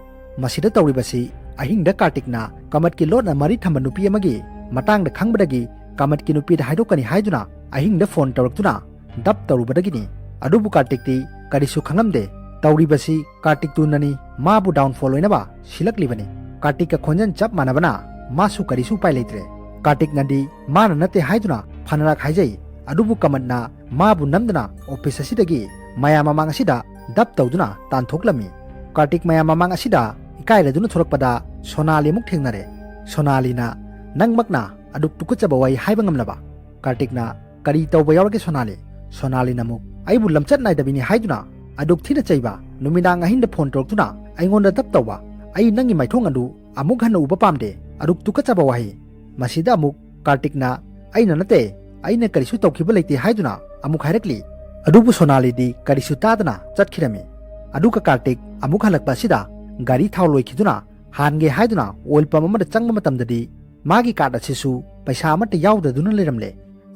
ꯃꯁꯤꯗ ꯇꯧꯔꯤꯕꯁꯤ ꯑꯍꯤꯡꯗ ꯀꯥꯔꯇꯤꯛꯅ ꯀꯃꯠꯀꯤ ꯂꯣꯟꯅ ꯃꯔꯤ ꯊꯝꯕ ꯅꯨꯄꯤ ꯑꯃꯒꯤ ꯃꯇꯥꯡꯗ ꯈꯪꯕꯗꯒꯤ ꯀꯃꯠꯀꯤ ꯅꯨꯄꯤꯗ ꯍꯥꯏꯗꯣꯛꯀꯅꯤ ꯍꯥꯏꯗꯨꯅ ꯑꯍꯤꯡꯗ ꯐꯣꯟ ꯇꯧꯔꯛꯇꯨꯅ ꯗꯞ ꯇꯧꯔꯨꯕꯗꯒꯤꯅꯤ꯫ ꯑꯗꯨꯕꯨ ꯀꯥꯔꯇꯤꯛꯇꯤ ꯀꯔꯤꯁꯨ ꯈꯪꯂꯝꯗꯦ꯫ ꯇꯧꯔꯤꯕꯁꯤ ꯀꯥꯔꯇꯤꯛꯇꯨꯅꯅꯤ ꯃꯥꯕꯨ downfall ꯑꯣꯏꯅꯕ ꯁꯤꯜꯂꯛꯂꯤꯕꯅꯤ꯫ ꯀꯥꯔꯇꯤꯛꯀ ꯈꯣꯟꯖꯦꯜ ꯆꯞ ꯃꯥꯟꯅꯕꯅ ꯃꯥꯁꯨ ꯀꯔꯤꯁꯨ ꯎꯄꯥꯏ ꯂꯩꯇ꯭ꯔꯦ꯫ ꯀꯥꯔꯇꯤꯛꯅꯗꯤ ꯃꯥꯅ ꯅꯠꯇꯦ ꯍꯥꯏꯗꯨꯅ ꯐꯅꯔꯥꯛ ꯍꯥꯏꯖꯩ, ꯑꯗꯨꯕꯨ ꯀꯃꯠꯅ ꯃꯥꯕꯨ ꯅꯝꯗꯨꯅ ꯑꯣꯐꯤꯁ ꯑꯁꯤꯗꯒꯤ ꯃꯌꯥꯝ ꯃꯃꯥꯡ ꯑꯁꯤꯗ ꯗꯞ ꯇꯧꯗꯨꯅ ꯇꯥꯟꯊꯣꯛꯂꯝꯃꯤ꯫ ꯀꯥꯔꯇꯤꯛ ꯃꯌꯥꯝ ꯃꯃꯥꯡ ꯑꯁꯤꯗ ꯏꯀꯥꯏꯔꯗꯨꯅ ꯊꯣꯛꯂꯛꯄꯗ ꯁꯣꯅꯥꯂꯤ ꯑꯃꯨꯛ ꯊꯦꯡꯅꯔꯦ꯫ ꯁꯣꯅꯥꯂꯤꯅ, "ꯅꯪꯃꯛꯅ ꯑꯗꯨꯛ ꯇꯨꯀꯠꯆꯕ ꯋꯥꯍꯩ ꯍꯥꯏꯕ ꯉꯝꯂꯕ?" ꯀꯥꯔꯇꯤꯛꯅ, "ꯀꯔꯤ ꯇꯧꯕ ꯌꯥꯎꯔꯒꯦ ꯁꯣꯅꯥꯂꯤ?" ꯁꯣꯅꯥꯂꯤꯅ ꯑꯃꯨꯛ, "ꯑꯩꯕꯨ ꯂꯝꯆꯠ ꯅꯥꯏꯗꯕꯤꯅꯤ ꯍꯥꯏꯗꯨꯅ ꯑꯗꯨꯛ ꯊꯤꯅ ꯆꯩꯕ, ꯅꯨꯃꯤꯗꯥꯡ ꯑꯍꯤꯡꯗ ꯐꯣꯟ ꯇꯧꯔꯛꯇꯨꯅ ꯑꯩꯉꯣꯟꯗ ꯗꯞ ꯇꯧꯕ, ꯑꯩ ꯅꯪꯒꯤ ꯃꯥꯏꯊꯣꯡ ꯑꯗꯨ ꯑꯃꯨꯛ ꯍꯟꯅ ꯎꯕ ꯄꯥꯝꯗꯦ, ꯑꯗꯨꯛ ꯇꯨꯀꯠꯆꯕ ꯋꯥꯍꯩ"꯫ ꯃꯁꯤꯗ ꯑꯃꯨꯛ ꯀꯥꯔꯇꯤꯛꯅ, "ꯑꯩꯅ ꯅꯠꯇꯦ, ꯑꯩꯅ ꯀꯔꯤꯁꯨ ꯇꯧꯈꯤꯕ ꯂꯩꯇꯦ" ꯍꯥꯏꯗꯨꯅ ꯑꯃꯨꯛ ꯍꯥꯏꯔꯛꯂꯤ꯫ ꯑꯗꯨꯕꯨ ꯁꯣꯅꯥꯂꯤꯗꯤ ꯀꯔꯤꯁꯨ ꯇꯥꯗꯅ ꯆꯠꯈꯤꯔꯝꯃꯤ꯫ ꯑꯗꯨꯒ ꯀꯥꯔꯇꯤꯛ ꯑꯃꯨꯛ ꯍꯜꯂꯛꯄ ꯑꯁꯤꯗ ꯒꯥꯔꯤ ꯊꯥꯎ ꯂꯣꯏꯈꯤꯗꯨꯅ ꯍꯥꯟꯒꯦ ꯍꯥꯏꯗꯨꯅ ꯑꯣꯏꯜ ꯄꯝ ꯑꯃꯗ ꯆꯪꯕ ꯃꯇꯝꯗꯗꯤ ꯃꯥꯒꯤ ꯀꯥꯔꯗ ꯑꯁꯤꯁꯨ ꯄꯩꯁꯥ ꯑꯃꯠꯇ ꯌꯥꯎꯗꯗꯨꯅ ꯂꯩꯔꯝꯂꯦ꯫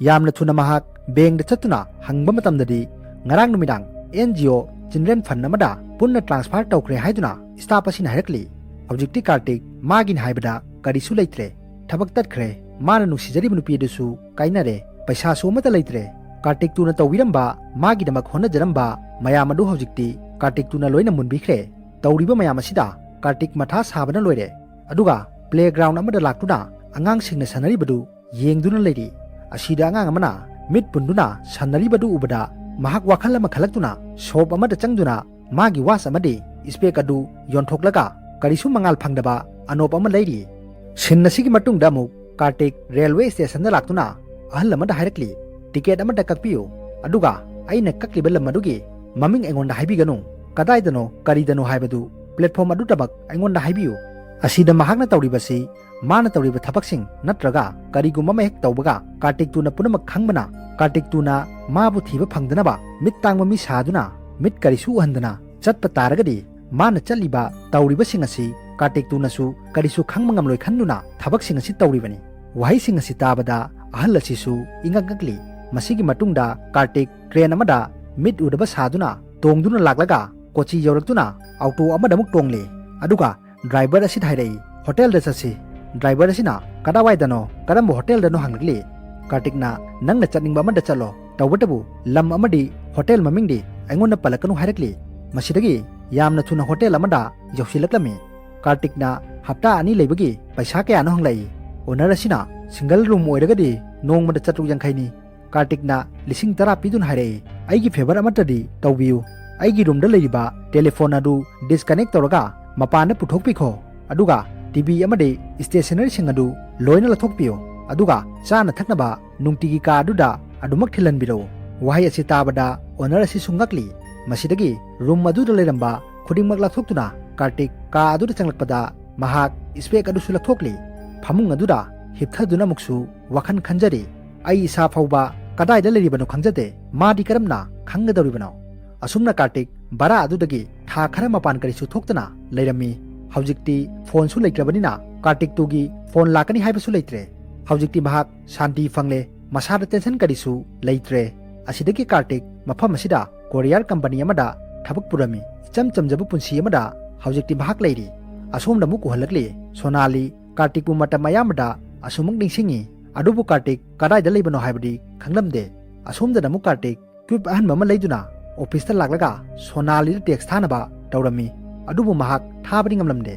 ꯌꯥꯝꯅ ꯊꯨꯅ ꯃꯍꯥꯛ ꯕꯦꯡꯗ ꯆꯠꯇꯨꯅ ꯍꯪꯕ ꯃꯇꯝꯗꯗꯤ ꯉꯔꯥꯡ ꯅꯨꯃꯤꯗꯥꯡ ꯑꯦꯟ ꯖꯤ ꯑꯣ ꯆꯤꯜꯗ꯭ꯔꯦꯟ ꯐꯟ ꯑꯃꯗ ꯄꯨꯟꯅ ꯇ꯭ꯔꯥꯟꯁꯐꯔ ꯇꯧꯈ꯭ꯔꯦ ꯍꯥꯏꯗꯨꯅ ꯁ꯭ꯇꯥꯐ ꯑꯁꯤꯅ ꯍꯥꯏꯔꯛꯂꯤ꯫ ꯍꯧꯖꯤꯛꯇꯤ ꯀꯥꯔꯇꯤꯛ ꯃꯥꯒꯤꯅꯤ ꯍꯥꯏꯕꯗ ꯀꯔꯤꯁꯨ ꯂꯩꯇ꯭ꯔꯦ꯫ ꯊꯕꯛ ꯇꯠꯈ꯭ꯔꯦ꯫ ꯃꯥꯅ ꯅꯨꯡꯁꯤꯖꯔꯤꯕ ꯅꯨꯄꯤ ꯑꯗꯨꯁꯨ ꯀꯥꯏꯅꯔꯦ꯫ ꯄꯩꯁꯥꯁꯨ ꯑꯃꯠꯇ ꯂꯩꯇ꯭ꯔꯦ꯫ ꯀꯥꯔꯇꯤꯛꯇꯨꯅ ꯇꯧꯕꯤꯔꯝꯕ, ꯃꯥꯒꯤꯗꯃꯛ ꯍꯣꯠꯅꯖꯔꯝꯕ ꯃꯌꯥꯝ ꯑꯗꯨ ꯍꯧꯖꯤꯛꯇꯤ ꯀꯥꯔꯇꯤꯛꯇꯨꯅ ꯂꯣꯏꯅ ꯃꯨꯟꯕꯤꯈ꯭ꯔꯦ꯫ ꯇꯧꯔꯤꯕ ꯃꯌꯥꯝ ꯑꯁꯤꯗ ꯀꯥꯔꯇꯤꯛ ꯃꯊꯥ ꯁꯥꯕꯅ ꯂꯣꯏꯔꯦ꯫ ꯑꯗꯨꯒ ꯄ꯭ꯂꯦꯒ꯭ꯔꯥꯎꯟ ꯑꯃꯗ ꯂꯥꯛꯇꯨꯅ ꯑꯉꯥꯡꯁꯤꯡꯅ ꯁꯥꯟꯅꯔꯤꯕꯗꯨ ꯌꯦꯡꯗꯨꯅ ꯂꯩꯔꯤ꯫ ꯑꯁꯤꯗ ꯑꯉꯥꯡ ꯑꯃꯅ ꯃꯤꯠ ꯄꯨꯟꯗꯨꯅ ꯁꯥꯟꯅꯔꯤꯕꯗꯨ ꯎꯕꯗ ꯃꯍꯥꯛ ꯋꯥꯈꯜ ꯑꯃ ꯈꯜꯂꯛꯇꯨꯅ ꯁꯣꯞ ꯑꯃꯗ ꯆꯪꯗꯨꯅ ꯃꯥꯒꯤ ꯋꯥꯆ ꯑꯃꯗꯤ ꯏꯁꯄꯦꯛ ꯑꯗꯨ ꯌꯣꯟꯊꯣꯛꯂꯒ ꯀꯔꯤꯁꯨ ꯃꯉꯥꯜ ꯐꯪꯗꯕ ꯑꯅꯣꯞ ꯑꯃ ꯂꯩꯔꯤ꯫ ꯁꯤꯟ ꯑꯁꯤꯒꯤ ꯃꯇꯨꯡꯗ ꯑꯃꯨꯛ ꯀꯥꯔꯇꯤꯛ ꯔꯦꯜꯋꯦ ꯁ꯭ꯇꯦꯁꯟꯗ ꯂꯥꯛꯇꯨꯅ ꯑꯍꯜ ꯑꯃꯗ ꯍꯥꯏꯔꯛꯂꯤ, "ꯇꯤꯀꯦꯠ ꯑꯃꯗ ꯀꯛꯄꯤꯌꯨ, ꯑꯗꯨꯒ ꯑꯩꯅ ꯀꯛꯂꯤꯕ ꯂꯝ ꯑꯗꯨꯒꯤ ꯃꯃꯤꯡ ꯑꯩꯉꯣꯟꯗ ꯍꯥꯏꯕꯤꯒꯅꯨ꯫ ꯀꯗꯥꯏꯗꯅꯣ, ꯀꯔꯤꯗꯅꯣ ꯍꯥꯏꯕꯗꯨ ꯄ꯭ꯂꯦꯠꯐꯣꯔꯝ ꯑꯗꯨꯗꯃꯛ ꯑꯩꯉꯣꯟꯗ ꯍꯥꯏꯕꯤꯌꯨ"꯫ ꯑꯁꯤꯗ ꯃꯍꯥꯛꯅ ꯇꯧꯔꯤꯕꯁꯤ ꯃꯥꯅ ꯇꯧꯔꯤꯕ ꯊꯕꯛꯁꯤꯡ ꯅꯠꯇ꯭ꯔꯒ ꯀꯔꯤꯒꯨꯝꯕ ꯑꯃ ꯍꯦꯛ ꯇꯧꯕꯒ ꯀꯥꯔꯇꯤꯛꯇꯨꯅ ꯄꯨꯝꯅꯃꯛ ꯈꯪꯕꯅ, ꯀꯥꯔꯇꯤꯛꯇꯨꯅ ꯃꯥꯕꯨ ꯊꯤꯕ ꯐꯪꯗꯅꯕ ꯃꯤꯠ ꯇꯥꯡꯕ ꯃꯤ ꯁꯥꯗꯨꯅ ꯃꯤꯠ ꯀꯔꯤꯁꯨ ꯎꯍꯟꯗꯅ ꯆꯠꯄ ꯇꯥꯔꯒꯗꯤ ꯃꯥꯅ ꯆꯠꯂꯤꯕ ꯇꯧꯔꯤꯕꯁꯤꯡ ꯑꯁꯤ ꯀꯥꯔꯇꯤꯛꯇꯨꯅꯁꯨ ꯀꯔꯤꯁꯨ ꯈꯪꯕ ꯉꯝꯂꯣꯏ ꯈꯟꯗꯨꯅ ꯊꯕꯛꯁꯤꯡ ꯑꯁꯤ ꯇꯧꯔꯤꯕꯅꯤ꯫ ꯋꯥꯍꯩꯁꯤꯡ ꯑꯁꯤ ꯇꯥꯕꯗ ꯑꯍꯜ ꯑꯁꯤꯁꯨ ꯏꯉꯛ ꯉꯛꯂꯤ꯫ ꯃꯁꯤꯒꯤ ꯃꯇꯨꯡꯗ ꯀꯥꯔꯇꯤꯛ ꯀ꯭ꯔꯦꯟ ꯑꯃꯗ ꯃꯤꯠ ꯎꯗꯕ ꯁꯥꯗꯨꯅ ꯇꯣꯡꯗꯨꯅ ꯂꯥꯛꯂꯒ ꯀꯣꯆꯤ ꯌꯧꯔꯛꯇꯨꯅ ꯑꯣꯇꯣ ꯑꯃꯗ ꯑꯃꯨꯛ ꯇꯣꯡꯂꯦ꯫ ꯑꯗꯨꯒ ꯗ꯭ꯔꯥꯏꯚꯔ ꯑꯁꯤꯗ ꯍꯥꯏꯔꯛꯏ, "ꯍꯣꯇꯦꯜꯗ ꯆꯠꯁꯤ"꯫ ꯗ꯭ꯔꯥꯏꯚꯔ ꯑꯁꯤꯅ ꯀꯗꯥꯏꯋꯥꯏꯗꯅꯣ, ꯀꯔꯝꯕ ꯍꯣꯇꯦꯜꯗꯅꯣ ꯍꯪꯂꯛꯂꯤ꯫ ꯀꯥꯔꯇꯤꯛꯅ, "ꯅꯪꯅ ꯆꯠꯅꯤꯡꯕ ꯑꯃꯗ ꯆꯠꯂꯣ, ꯇꯧꯕꯇꯕꯨ ꯂꯝ ꯑꯃꯗꯤ ꯍꯣꯇꯦꯜ ꯃꯃꯤꯡꯗꯤ ꯑꯩꯉꯣꯟꯗ ꯄꯜꯂꯛꯀꯅꯨ" ꯍꯥꯏꯔꯛꯂꯤ꯫ ꯃꯁꯤꯗꯒꯤ ꯌꯥꯝꯅ ꯊꯨꯅ ꯍꯣꯇꯦꯜ ꯑꯃꯗ ꯌꯧꯁꯤꯜꯂꯛꯂꯝꯃꯤ꯫ ꯀꯥꯔꯇꯤꯛꯅ ꯍꯞꯇꯥ ꯑꯅꯤ ꯂꯩꯕꯒꯤ ꯄꯩꯁꯥ ꯀꯌꯥꯅꯣ ꯍꯪꯂꯛꯏ꯫ ꯑꯣꯅꯔ ꯑꯁꯤꯅ, "ꯁꯤꯡꯒꯜ ꯔꯨꯝ ꯑꯣꯏꯔꯒꯗꯤ ꯅꯣꯡꯃꯗ ꯆꯥꯇ꯭ꯔꯨꯛ ꯌꯥꯡꯈꯩꯅꯤ"꯫ ꯀꯥꯔꯇꯤꯛꯅ ꯂꯤꯁꯤꯡ ꯇꯔꯥ ꯄꯤꯗꯨꯅ ꯍꯥꯏꯔꯛꯏ, "ꯑꯩꯒꯤ ꯐꯦꯚꯔ ꯑꯃꯠꯇꯗꯤ ꯇꯧꯕꯤꯌꯨ꯫ ꯑꯩꯒꯤ ꯔꯨꯝꯗ ꯂꯩꯔꯤꯕ ꯇꯦꯂꯤꯐꯣꯟ ꯑꯗꯨ ꯗꯤꯁꯀꯅꯦꯛ ꯇꯧꯔꯒ ꯃꯄꯥꯟꯗ ꯄꯨꯊꯣꯛꯄꯤꯈꯣ꯫ ꯑꯗꯨꯒ ꯇꯤ ꯚꯤ ꯑꯃꯗꯤ ꯁ꯭ꯇꯦꯁꯅꯔꯤꯁꯤꯡ ꯑꯗꯨ ꯂꯣꯏꯅ ꯂꯧꯊꯣꯛꯄꯤꯌꯨ꯫ ꯑꯗꯨꯒ ꯆꯥꯅ ꯊꯛꯅꯕ ꯅꯨꯡꯇꯤꯒꯤ ꯀꯥ ꯑꯗꯨꯗ ꯑꯗꯨꯃꯛ ꯊꯤꯜꯍꯟꯕꯤꯔꯛꯎ"꯫ ꯋꯥꯍꯩ ꯑꯁꯤ ꯇꯥꯕꯗ ꯑꯣꯅꯔ ꯑꯁꯤꯁꯨ ꯉꯛꯂꯤ꯫ ꯃꯁꯤꯗꯒꯤ ꯔꯨꯝ ꯑꯗꯨꯗ ꯂꯩꯔꯝꯕ ꯈꯨꯗꯤꯡꯃꯛ ꯂꯧꯊꯣꯛꯇꯨꯅ ꯀꯥꯔꯇꯤꯛ ꯀꯥ ꯑꯗꯨꯗ ꯆꯪꯂꯛꯄꯗ ꯃꯍꯥꯛ ꯁ꯭ꯄꯦꯛ ꯑꯗꯨꯁꯨ ꯂꯧꯊꯣꯛꯂꯤ꯫ ꯐꯃꯨꯡ ꯑꯗꯨꯗ ꯍꯤꯞꯊꯗꯨꯅ ꯑꯃꯨꯛꯁꯨ ꯋꯥꯈꯜ ꯈꯟꯖꯔꯤ꯫ "ꯑꯩ ꯏꯁꯥ ꯐꯥꯎꯕ ꯀꯗꯥꯏꯗ ꯂꯩꯔꯤꯕꯅꯣ ꯈꯪꯖꯗꯦ꯫ ꯃꯥꯗꯤ ꯀꯔꯝꯅ ꯈꯪꯒꯗꯧꯔꯤꯕꯅꯣ?" ꯑꯁꯨꯝꯅ ꯀꯥꯔꯇꯤꯛ ꯚꯔꯥ ꯑꯗꯨꯗꯒꯤ ꯊꯥ ꯈꯔ ꯃꯄꯥꯟ ꯀꯔꯤꯁꯨ ꯊꯣꯛꯇꯅ ꯂꯩꯔꯝꯃꯤ꯫ ꯍꯧꯖꯤꯛꯇꯤ ꯐꯣꯟꯁꯨ ꯂꯩꯇ꯭ꯔꯕꯅꯤꯅ ꯀꯥꯔꯇꯤꯛ ꯇꯨꯒꯤ ꯐꯣꯟ ꯂꯥꯛꯀꯅꯤ ꯍꯥꯏꯕꯁꯨ ꯂꯩꯇ꯭ꯔꯦ꯫ ꯍꯧꯖꯤꯛꯇꯤ ꯃꯍꯥꯛ ꯁꯥꯟꯇꯤ ꯐꯪꯂꯦ, ꯃꯁꯥꯗ ꯇꯦꯟꯁꯟ ꯀꯔꯤꯁꯨ ꯂꯩꯇ꯭ꯔꯦ꯫ ꯑꯁꯤꯗꯒꯤ ꯀꯥꯔꯇꯤꯛ ꯃꯐꯝ ꯑꯁꯤꯗ ꯀꯣꯔꯤꯌꯔ ꯀꯝꯄꯅꯤ ꯑꯃꯗ ꯊꯕꯛ ꯄꯨꯔꯝꯃꯤ꯫ ꯏꯆꯝ ꯆꯝꯖꯕ ꯄꯨꯟꯁꯤ ꯑꯃꯗ ꯍꯧꯖꯤꯛꯇꯤ ꯃꯍꯥꯛ ꯂꯩꯔꯤ꯫ ꯑꯁꯣꯝꯗ ꯑꯃꯨꯛ ꯎꯍꯜꯂꯛꯂꯤ꯫ ꯁꯣꯅꯥꯂꯤ ꯀꯥꯔꯇꯤꯛꯄꯨ ꯃꯇꯝ ꯑꯌꯥꯝꯕꯗ ꯑꯁꯨꯃꯛ ꯅꯤꯡꯁꯤꯡꯉꯤ꯫ ꯑꯗꯨꯕꯨ ꯀꯥꯔꯇꯤꯛ ꯀꯗꯥꯏꯗ ꯂꯩꯕꯅꯣ ꯍꯥꯏꯕꯗꯤ ꯈꯪꯂꯝꯗꯦ꯫ ꯑꯁꯣꯝꯗꯅ ꯑꯃꯨꯛ ꯀꯥꯔꯇꯤꯛ ꯀ꯭ꯌꯨꯕ ꯑꯍꯟꯕ ꯑꯃ ꯂꯩꯗꯨꯅ ꯑꯣꯐꯤꯁꯇ ꯂꯥꯛꯂꯒ ꯁꯣꯅꯥꯂꯤꯗ ꯇꯦꯛꯁ ꯊꯥꯅꯕ ꯇꯧꯔꯝꯃꯤ꯫ ꯑꯗꯨꯕꯨ ꯃꯍꯥꯛ ꯊꯥꯕꯗꯤ ꯉꯝꯂꯝꯗꯦ꯫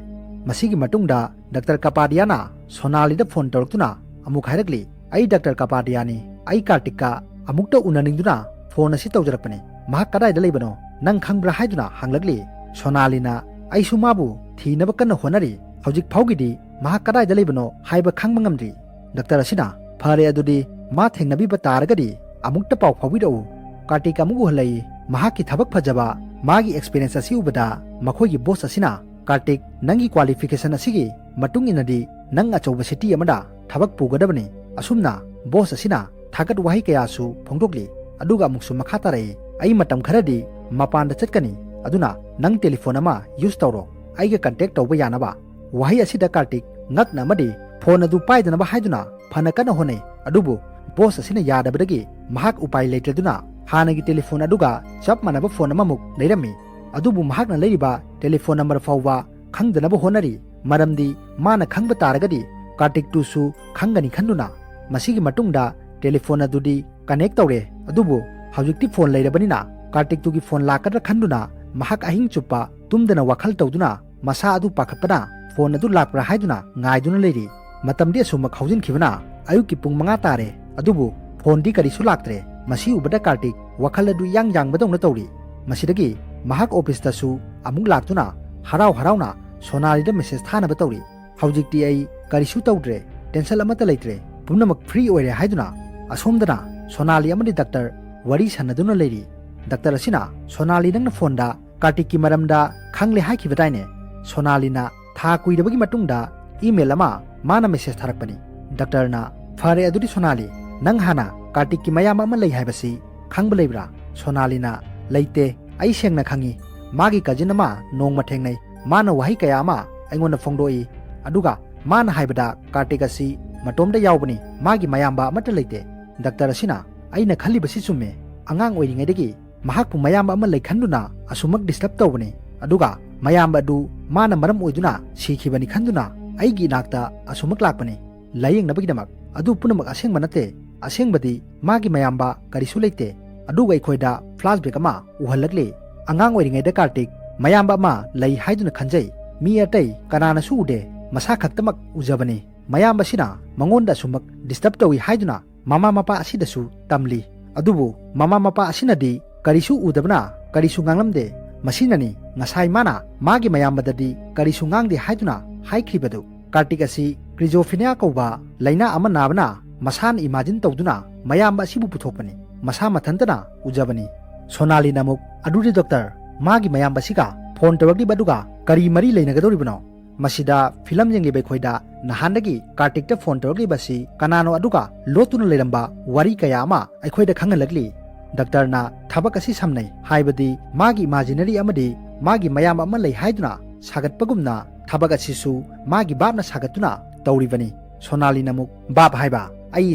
ꯃꯁꯤꯒꯤ ꯃꯇꯨꯡꯗ ꯗꯥꯛꯇꯔ ꯀꯄꯥꯗꯤꯌꯥꯅ ꯁꯣꯅꯥꯂꯤꯗ ꯐꯣꯟ ꯇꯧꯔꯛꯇꯨꯅ ꯑꯃꯨꯛ ꯍꯥꯏꯔꯛꯂꯤ, "ꯑꯩ ꯗꯥꯛꯇꯔ ꯀꯄꯥꯗꯤꯌꯥꯅꯤ꯫ ꯑꯩ ꯀꯥꯔꯇꯤꯛꯀ ꯑꯃꯨꯛꯇ ꯎꯅꯅꯤꯡꯗꯨꯅ ꯐꯣꯟ ꯑꯁꯤ ꯇꯧꯖꯔꯛꯄꯅꯤ꯫ ꯃꯍꯥꯛ ꯀꯗꯥꯏꯗ ꯂꯩꯕꯅꯣ ꯅꯪ ꯈꯪꯕ꯭ꯔꯥ?" ꯍꯥꯏꯗꯨꯅ ꯍꯪꯂꯛꯂꯤ꯫ ꯁꯣꯅꯥꯂꯤꯅ, "ꯑꯩꯁꯨ ꯃꯥꯕꯨ ꯊꯤꯅꯕ ꯀꯟꯅ ꯍꯣꯠꯅꯔꯤ꯫ ꯍꯧꯖꯤꯛ ꯐꯥꯎꯒꯤꯗꯤ ꯃꯍꯥꯛ ꯀꯗꯥꯏꯗ ꯂꯩꯕꯅꯣ ꯍꯥꯏꯕ ꯈꯪꯕ ꯉꯝꯗ꯭ꯔꯤ"꯫ ꯗꯥꯛꯇꯔ ꯑꯁꯤꯅ, "ꯐꯔꯦ, ꯑꯗꯨꯗꯤ ꯃꯥ ꯊꯦꯡꯅꯕꯤꯕ ꯇꯥꯔꯒꯗꯤ ꯑꯃꯨꯛꯇ ꯄꯥꯎ ꯐꯥꯎꯕꯤꯔꯛꯎ"꯫ ꯀꯥꯔꯇꯤꯛ ꯑꯃꯨꯛ ꯎꯍꯜꯂꯛꯏ꯫ ꯃꯍꯥꯛꯀꯤ ꯊꯕꯛ ꯐꯖꯕ, ꯃꯥꯒꯤ ꯑꯦꯛꯁꯄꯤꯔꯤꯌꯦꯟꯁ ꯑꯁꯤ ꯎꯕꯗ ꯃꯈꯣꯏꯒꯤ ꯕꯣꯁ ꯑꯁꯤꯅ, "ꯀꯥꯔꯇꯤꯛ, ꯅꯪꯒꯤ ꯀ꯭ꯋꯥꯂꯤꯐꯤꯀꯦꯁꯟ ꯑꯁꯤꯒꯤ ꯃꯇꯨꯡ ꯏꯟꯅꯗꯤ ꯅꯪ ꯑꯆꯧꯕ ꯁꯤꯇꯤ ꯑꯃꯗ ꯊꯕꯛ ꯄꯨꯒꯗꯕꯅꯤ"꯫ ꯑꯁꯨꯝꯅ ꯕꯣꯁ ꯑꯁꯤꯅ ꯊꯥꯒꯠ ꯋꯥꯍꯩ ꯀꯌꯥꯁꯨ ꯐꯣꯡꯗꯣꯛꯂꯤ꯫ ꯑꯗꯨꯒ ꯑꯃꯨꯛꯁꯨ ꯃꯈꯥ ꯇꯥꯔꯛꯏ, "ꯑꯩ ꯃꯇꯝ ꯈꯔꯗꯤ ꯃꯄꯥꯟꯗ ꯆꯠꯀꯅꯤ, ꯑꯗꯨꯅ ꯅꯪ ꯇꯦꯂꯤꯐꯣꯟ ꯑꯃ ꯌꯨꯁ ꯇꯧꯔꯣ, ꯑꯩꯒ ꯀꯟꯇꯦꯛ ꯇꯧꯕ ꯌꯥꯅꯕ"꯫ ꯋꯥꯍꯩ ꯑꯁꯤꯗ ꯀꯥꯔꯇꯤꯛ ꯉꯛꯅ ꯑꯃꯗꯤ ꯐꯣꯟ ꯑꯗꯨ ꯄꯥꯏꯗꯅꯕ ꯍꯥꯏꯗꯨꯅ ꯐꯅ ꯀꯟꯅ ꯍꯣꯠꯅꯩ꯫ ꯑꯗꯨꯕꯨ ꯕꯣꯁ ꯑꯁꯤꯅ ꯌꯥꯗꯕꯗꯒꯤ ꯃꯍꯥꯛ ꯎꯄꯥꯏ ꯂꯩꯇ꯭ꯔꯗꯨꯅ ꯍꯥꯟꯅꯒꯤ ꯇꯦꯂꯤꯐꯣꯟ ꯑꯗꯨꯒ ꯆꯞ ꯃꯥꯟꯅꯕ ꯐꯣꯟ ꯑꯃꯃꯨꯛ ꯂꯩꯔꯝꯃꯤ꯫ ꯑꯗꯨꯕꯨ ꯃꯍꯥꯛꯅ ꯂꯩꯔꯤꯕ ꯇꯦꯂꯤꯐꯣꯟ ꯅꯝꯕꯔ ꯐꯥꯎꯕ ꯈꯪꯗꯅꯕ ꯍꯣꯠꯅꯔꯤ, ꯃꯔꯝꯗꯤ ꯃꯥꯅ ꯈꯪꯕ ꯇꯥꯔꯒꯗꯤ ꯀꯥꯔꯇꯤꯛꯇꯨꯁꯨ ꯈꯪꯒꯅꯤ ꯈꯟꯗꯨꯅ꯫ ꯃꯁꯤꯒꯤ ꯃꯇꯨꯡꯗ ꯇꯦꯂꯤꯐꯣꯟ ꯑꯗꯨꯗꯤ ꯀꯅꯦꯛ ꯇꯧꯔꯦ, ꯑꯗꯨꯕꯨ ꯍꯧꯖꯤꯛꯇꯤ ꯐꯣꯟ ꯂꯩꯔꯕꯅꯤꯅ ꯀꯥꯔꯇꯤꯛꯇꯨꯒꯤ ꯐꯣꯟ ꯂꯥꯛꯀꯗ꯭ꯔꯥ ꯈꯟꯗꯨꯅ ꯃꯍꯥꯛ ꯑꯍꯤꯡ ꯆꯨꯞꯄ ꯇꯨꯝꯗꯅ ꯋꯥꯈꯜ ꯇꯧꯗꯨꯅ ꯃꯁꯥ ꯑꯗꯨ ꯄꯥꯈꯠꯄꯅ ꯐꯣꯟ ꯑꯗꯨ ꯂꯥꯛꯄ꯭ꯔꯥ ꯍꯥꯏꯗꯨꯅ ꯉꯥꯏꯗꯨꯅ ꯂꯩꯔꯤ꯫ ꯃꯇꯝꯗꯤ ꯑꯁꯨꯝꯃꯛ ꯍꯧꯖꯤꯟꯈꯤꯕꯅ ꯑꯌꯨꯛꯀꯤ ꯄꯨꯡ ꯃꯉꯥ ꯇꯥꯔꯦ, ꯑꯗꯨꯕꯨ ꯐꯣꯟꯗꯤ ꯀꯔꯤꯁꯨ ꯂꯥꯛꯇ꯭ꯔꯦ꯫ ꯃꯁꯤ ꯎꯕꯗ ꯀꯥꯔꯇꯤꯛ ꯋꯥꯈꯜ ꯑꯗꯨ ꯏꯌꯥꯡ ꯌꯥꯡꯕꯗꯧꯅ ꯇꯧꯔꯤ꯫ ꯃꯁꯤꯗꯒꯤ ꯃꯍꯥꯛ ꯑꯣꯐꯤꯁꯇꯁꯨ ꯑꯃꯨꯛ ꯂꯥꯛꯇꯨꯅ ꯍꯔꯥꯎ ꯍꯔꯥꯎꯅ ꯁꯣꯅꯥꯂꯤꯗ ꯃꯦꯁꯦꯖ ꯊꯥꯅꯕ ꯇꯧꯔꯤ꯫ "ꯍꯧꯖꯤꯛꯇꯤ ꯑꯩ ꯀꯔꯤꯁꯨ ꯇꯧꯗ꯭ꯔꯦ, ꯇꯦꯟꯁꯟ ꯑꯃꯠꯇ ꯂꯩꯇ꯭ꯔꯦ, ꯄꯨꯝꯅꯃꯛ ꯐ꯭ꯔꯤ ꯑꯣꯏꯔꯦ" ꯍꯥꯏꯗꯨꯅ꯫ ꯑꯁꯣꯝꯗꯅ ꯁꯣꯅꯥꯂꯤ ꯑꯃꯗꯤ ꯗꯥꯛꯇꯔ ꯋꯥꯔꯤ ꯁꯥꯟꯅꯗꯨꯅ ꯂꯩꯔꯤ꯫ ꯗꯥꯛꯇꯔ ꯑꯁꯤꯅ ꯁꯣꯅꯥꯂꯤ, "ꯅꯪꯅ ꯐꯣꯟꯗ ꯀꯥꯔꯇꯤꯛꯀꯤ ꯃꯔꯝꯗ ꯈꯪꯂꯦ ꯍꯥꯏꯈꯤꯕꯗꯥꯏꯅꯦ?" ꯁꯣꯅꯥꯂꯤꯅ ꯊꯥ ꯀꯨꯏꯔꯕꯒꯤ ꯃꯇꯨꯡꯗ ꯏꯃꯦꯜ ꯑꯃ ꯃꯥꯅ ꯃꯦꯁꯦꯖ ꯊꯥꯔꯛꯄꯅꯤ꯫ ꯗꯥꯛꯇꯔꯅ, "ꯐꯔꯦ ꯑꯗꯨꯗꯤ ꯁꯣꯅꯥꯂꯤ, ꯅꯪ ꯍꯥꯟꯅ ꯀꯥꯔꯇꯤꯛꯀꯤ ꯃꯌꯥꯝꯕ ꯑꯃ ꯂꯩ ꯍꯥꯏꯕꯁꯤ ꯈꯪꯕ ꯂꯩꯕ꯭ꯔꯥ?" ꯁꯣꯅꯥꯂꯤꯅ, "ꯂꯩꯇꯦ, ꯑꯩ ꯁꯦꯡꯅ ꯈꯪꯉꯤ꯫ ꯃꯥꯒꯤ ꯀꯖꯤꯟ ꯑꯃ ꯅꯣꯡꯃ ꯊꯦꯡꯅꯩ, ꯃꯥꯅ ꯋꯥꯍꯩ ꯀꯌꯥ ꯑꯃ ꯑꯩꯉꯣꯟꯗ ꯐꯣꯡꯗꯣꯛꯏ꯫ ꯑꯗꯨꯒ ꯃꯥꯅ ꯍꯥꯏꯕꯗ ꯀꯥꯔꯇꯤꯛ ꯑꯁꯤ ꯃꯇꯣꯝꯇ ꯌꯥꯎꯕꯅꯤ, ꯃꯥꯒꯤ ꯃꯌꯥꯝꯕ ꯑꯃꯠꯇ ꯂꯩꯇꯦ꯫" ꯗꯥꯛꯇꯔ ꯑꯁꯤꯅ, "ꯑꯩꯅ ꯈꯜꯂꯤꯕꯁꯤ ꯆꯨꯝꯃꯦ꯫ ꯑꯉꯥꯡ ꯑꯣꯏꯔꯤꯉꯩꯗꯒꯤ ꯃꯍꯥꯛꯄꯨ ꯃꯌꯥꯝꯕ ꯑꯃ ꯂꯩ ꯈꯟꯗꯨꯅ ꯑꯁꯨꯃꯛ ꯗꯤꯁꯇꯔꯕ ꯇꯧꯕꯅꯤ꯫ ꯑꯗꯨꯒ ꯃꯌꯥꯝꯕ ꯑꯗꯨ ꯃꯥꯅ ꯃꯔꯝ ꯑꯣꯏꯗꯨꯅ ꯁꯤꯈꯤꯕꯅꯤ ꯈꯟꯗꯨꯅ ꯑꯩꯒꯤ ꯏꯅꯥꯛꯇ ꯑꯁꯨꯃꯛ ꯂꯥꯛꯄꯅꯤ ꯂꯥꯌꯦꯡꯅꯕꯒꯤꯗꯃꯛ꯫ ꯑꯗꯨ ꯄꯨꯝꯅꯃꯛ ꯑꯁꯦꯡꯕ ꯅꯠꯇꯦ꯫ ꯑꯁꯦꯡꯕꯗꯤ ꯃꯥꯒꯤ ꯃꯌꯥꯝꯕ ꯀꯔꯤꯁꯨ ꯂꯩꯇꯦ꯫" ꯑꯗꯨꯒ ꯑꯩꯈꯣꯏꯗ ꯐ꯭ꯂꯥꯁꯕꯦꯛ ꯑꯃ ꯎꯍꯜꯂꯛꯂꯤ꯫ ꯑꯉꯥꯡ ꯑꯣꯏꯔꯤꯉꯩꯗ ꯀꯥꯔꯇꯤꯛ ꯃꯌꯥꯝꯕ ꯑꯃ ꯂꯩ ꯍꯥꯏꯗꯨꯅ ꯈꯟꯖꯩ꯫ ꯃꯤ ꯑꯇꯩ ꯀꯅꯥꯅꯁꯨ ꯎꯗꯦ, ꯃꯁꯥ ꯈꯛꯇꯃꯛ ꯎꯖꯕꯅꯤ꯫ ꯃꯌꯥꯝꯕꯁꯤꯅ ꯃꯉꯣꯟꯗ ꯑꯁꯨꯃꯛ ꯗꯤꯁꯇꯔꯕ ꯇꯧꯏ ꯍꯥꯏꯗꯨꯅ ꯃꯃꯥ ꯃꯄꯥ ꯑꯁꯤꯗꯁꯨ ꯇꯝꯂꯤ꯫ ꯑꯗꯨꯕꯨ ꯃꯃꯥ ꯃꯄꯥ ꯑꯁꯤꯅꯗꯤ ꯀꯔꯤꯁꯨ ꯎꯗꯕꯅ ꯀꯔꯤꯁꯨ ꯉꯥꯡꯂꯝꯗꯦ꯫ ꯃꯁꯤꯅꯅꯤ ꯉꯁꯥꯏ ꯃꯥꯅ ꯃꯥꯒꯤ ꯃꯌꯥꯝꯕꯗꯗꯤ ꯀꯔꯤꯁꯨ ꯉꯥꯡꯗꯦ ꯍꯥꯏꯗꯨꯅ ꯍꯥꯏꯈ꯭ꯔꯤꯕꯗꯨ꯫ ꯀꯥꯔꯇꯤꯛ ꯑꯁꯤ ꯁ꯭ꯀꯤꯖꯣꯐ꯭ꯔꯦꯅꯤꯌꯥ ꯀꯧꯕ ꯂꯥꯏꯅꯥ ꯑꯃ ꯅꯥꯕꯅ ꯃꯁꯥꯅ ꯏꯃꯥꯖꯤꯟ ꯇꯧꯗꯨꯅ ꯃꯌꯥꯝꯕ ꯑꯁꯤꯕꯨ ꯄꯨꯊꯣꯛꯄꯅꯤ꯫ ꯃꯁꯥ ꯃꯊꯟꯇꯅ ꯎꯖꯕꯅꯤ꯫ ꯁꯣꯅꯥꯂꯤꯅ ꯑꯃꯨꯛ, "ꯑꯗꯨꯗꯤ ꯗꯣꯛꯇꯔ, ꯃꯥꯒꯤ ꯃꯌꯥꯝꯕ ꯑꯁꯤꯒ ꯐꯣꯟ ꯇꯧꯔꯛꯂꯤꯕ ꯑꯗꯨꯒ ꯀꯔꯤ ꯃꯔꯤ ꯂꯩꯅꯒꯗꯧꯔꯤꯕꯅꯣ?" ꯃꯁꯤꯗ ꯐꯤꯂꯝ ꯌꯦꯡꯂꯤꯕ ꯑꯩꯈꯣꯏꯗ ꯅꯍꯥꯟꯗꯒꯤ ꯀꯥꯔꯇꯤꯛꯇ ꯐꯣꯟ ꯇꯧꯔꯛꯂꯤꯕ ꯑꯁꯤ ꯀꯅꯥꯅꯣ, ꯑꯗꯨꯒ ꯂꯣꯠꯇꯨꯅ ꯂꯩꯔꯝꯕ ꯋꯥꯔꯤ ꯀꯌꯥ ꯑꯃ ꯑꯩꯈꯣꯏꯗ ꯈꯪꯍꯜꯂꯛꯂꯤ꯫ ꯗꯥꯛꯇꯔꯅ ꯊꯕꯛ ꯑꯁꯤ ꯁꯝꯅꯩ, ꯍꯥꯏꯕꯗꯤ ꯃꯥꯒꯤ ꯏꯃꯥꯖꯤꯅꯔꯤ ꯑꯃꯗꯤ ꯃꯥꯒꯤ ꯃꯌꯥꯝꯕ ꯑꯃ ꯂꯩ ꯍꯥꯏꯗꯨꯅ ꯁꯥꯒꯠꯄꯒꯨꯝꯅ ꯊꯕꯛ ꯑꯁꯤꯁꯨ ꯃꯥꯒꯤ ꯚꯥꯞꯅ ꯁꯥꯒꯠꯇꯨꯅ ꯇꯧꯔꯤꯕꯅꯤ꯫ ꯁꯣꯅꯥꯂꯤꯅ ꯑꯃꯨꯛ, "ꯚꯥꯞ ꯍꯥꯏꯕ? ꯑꯩ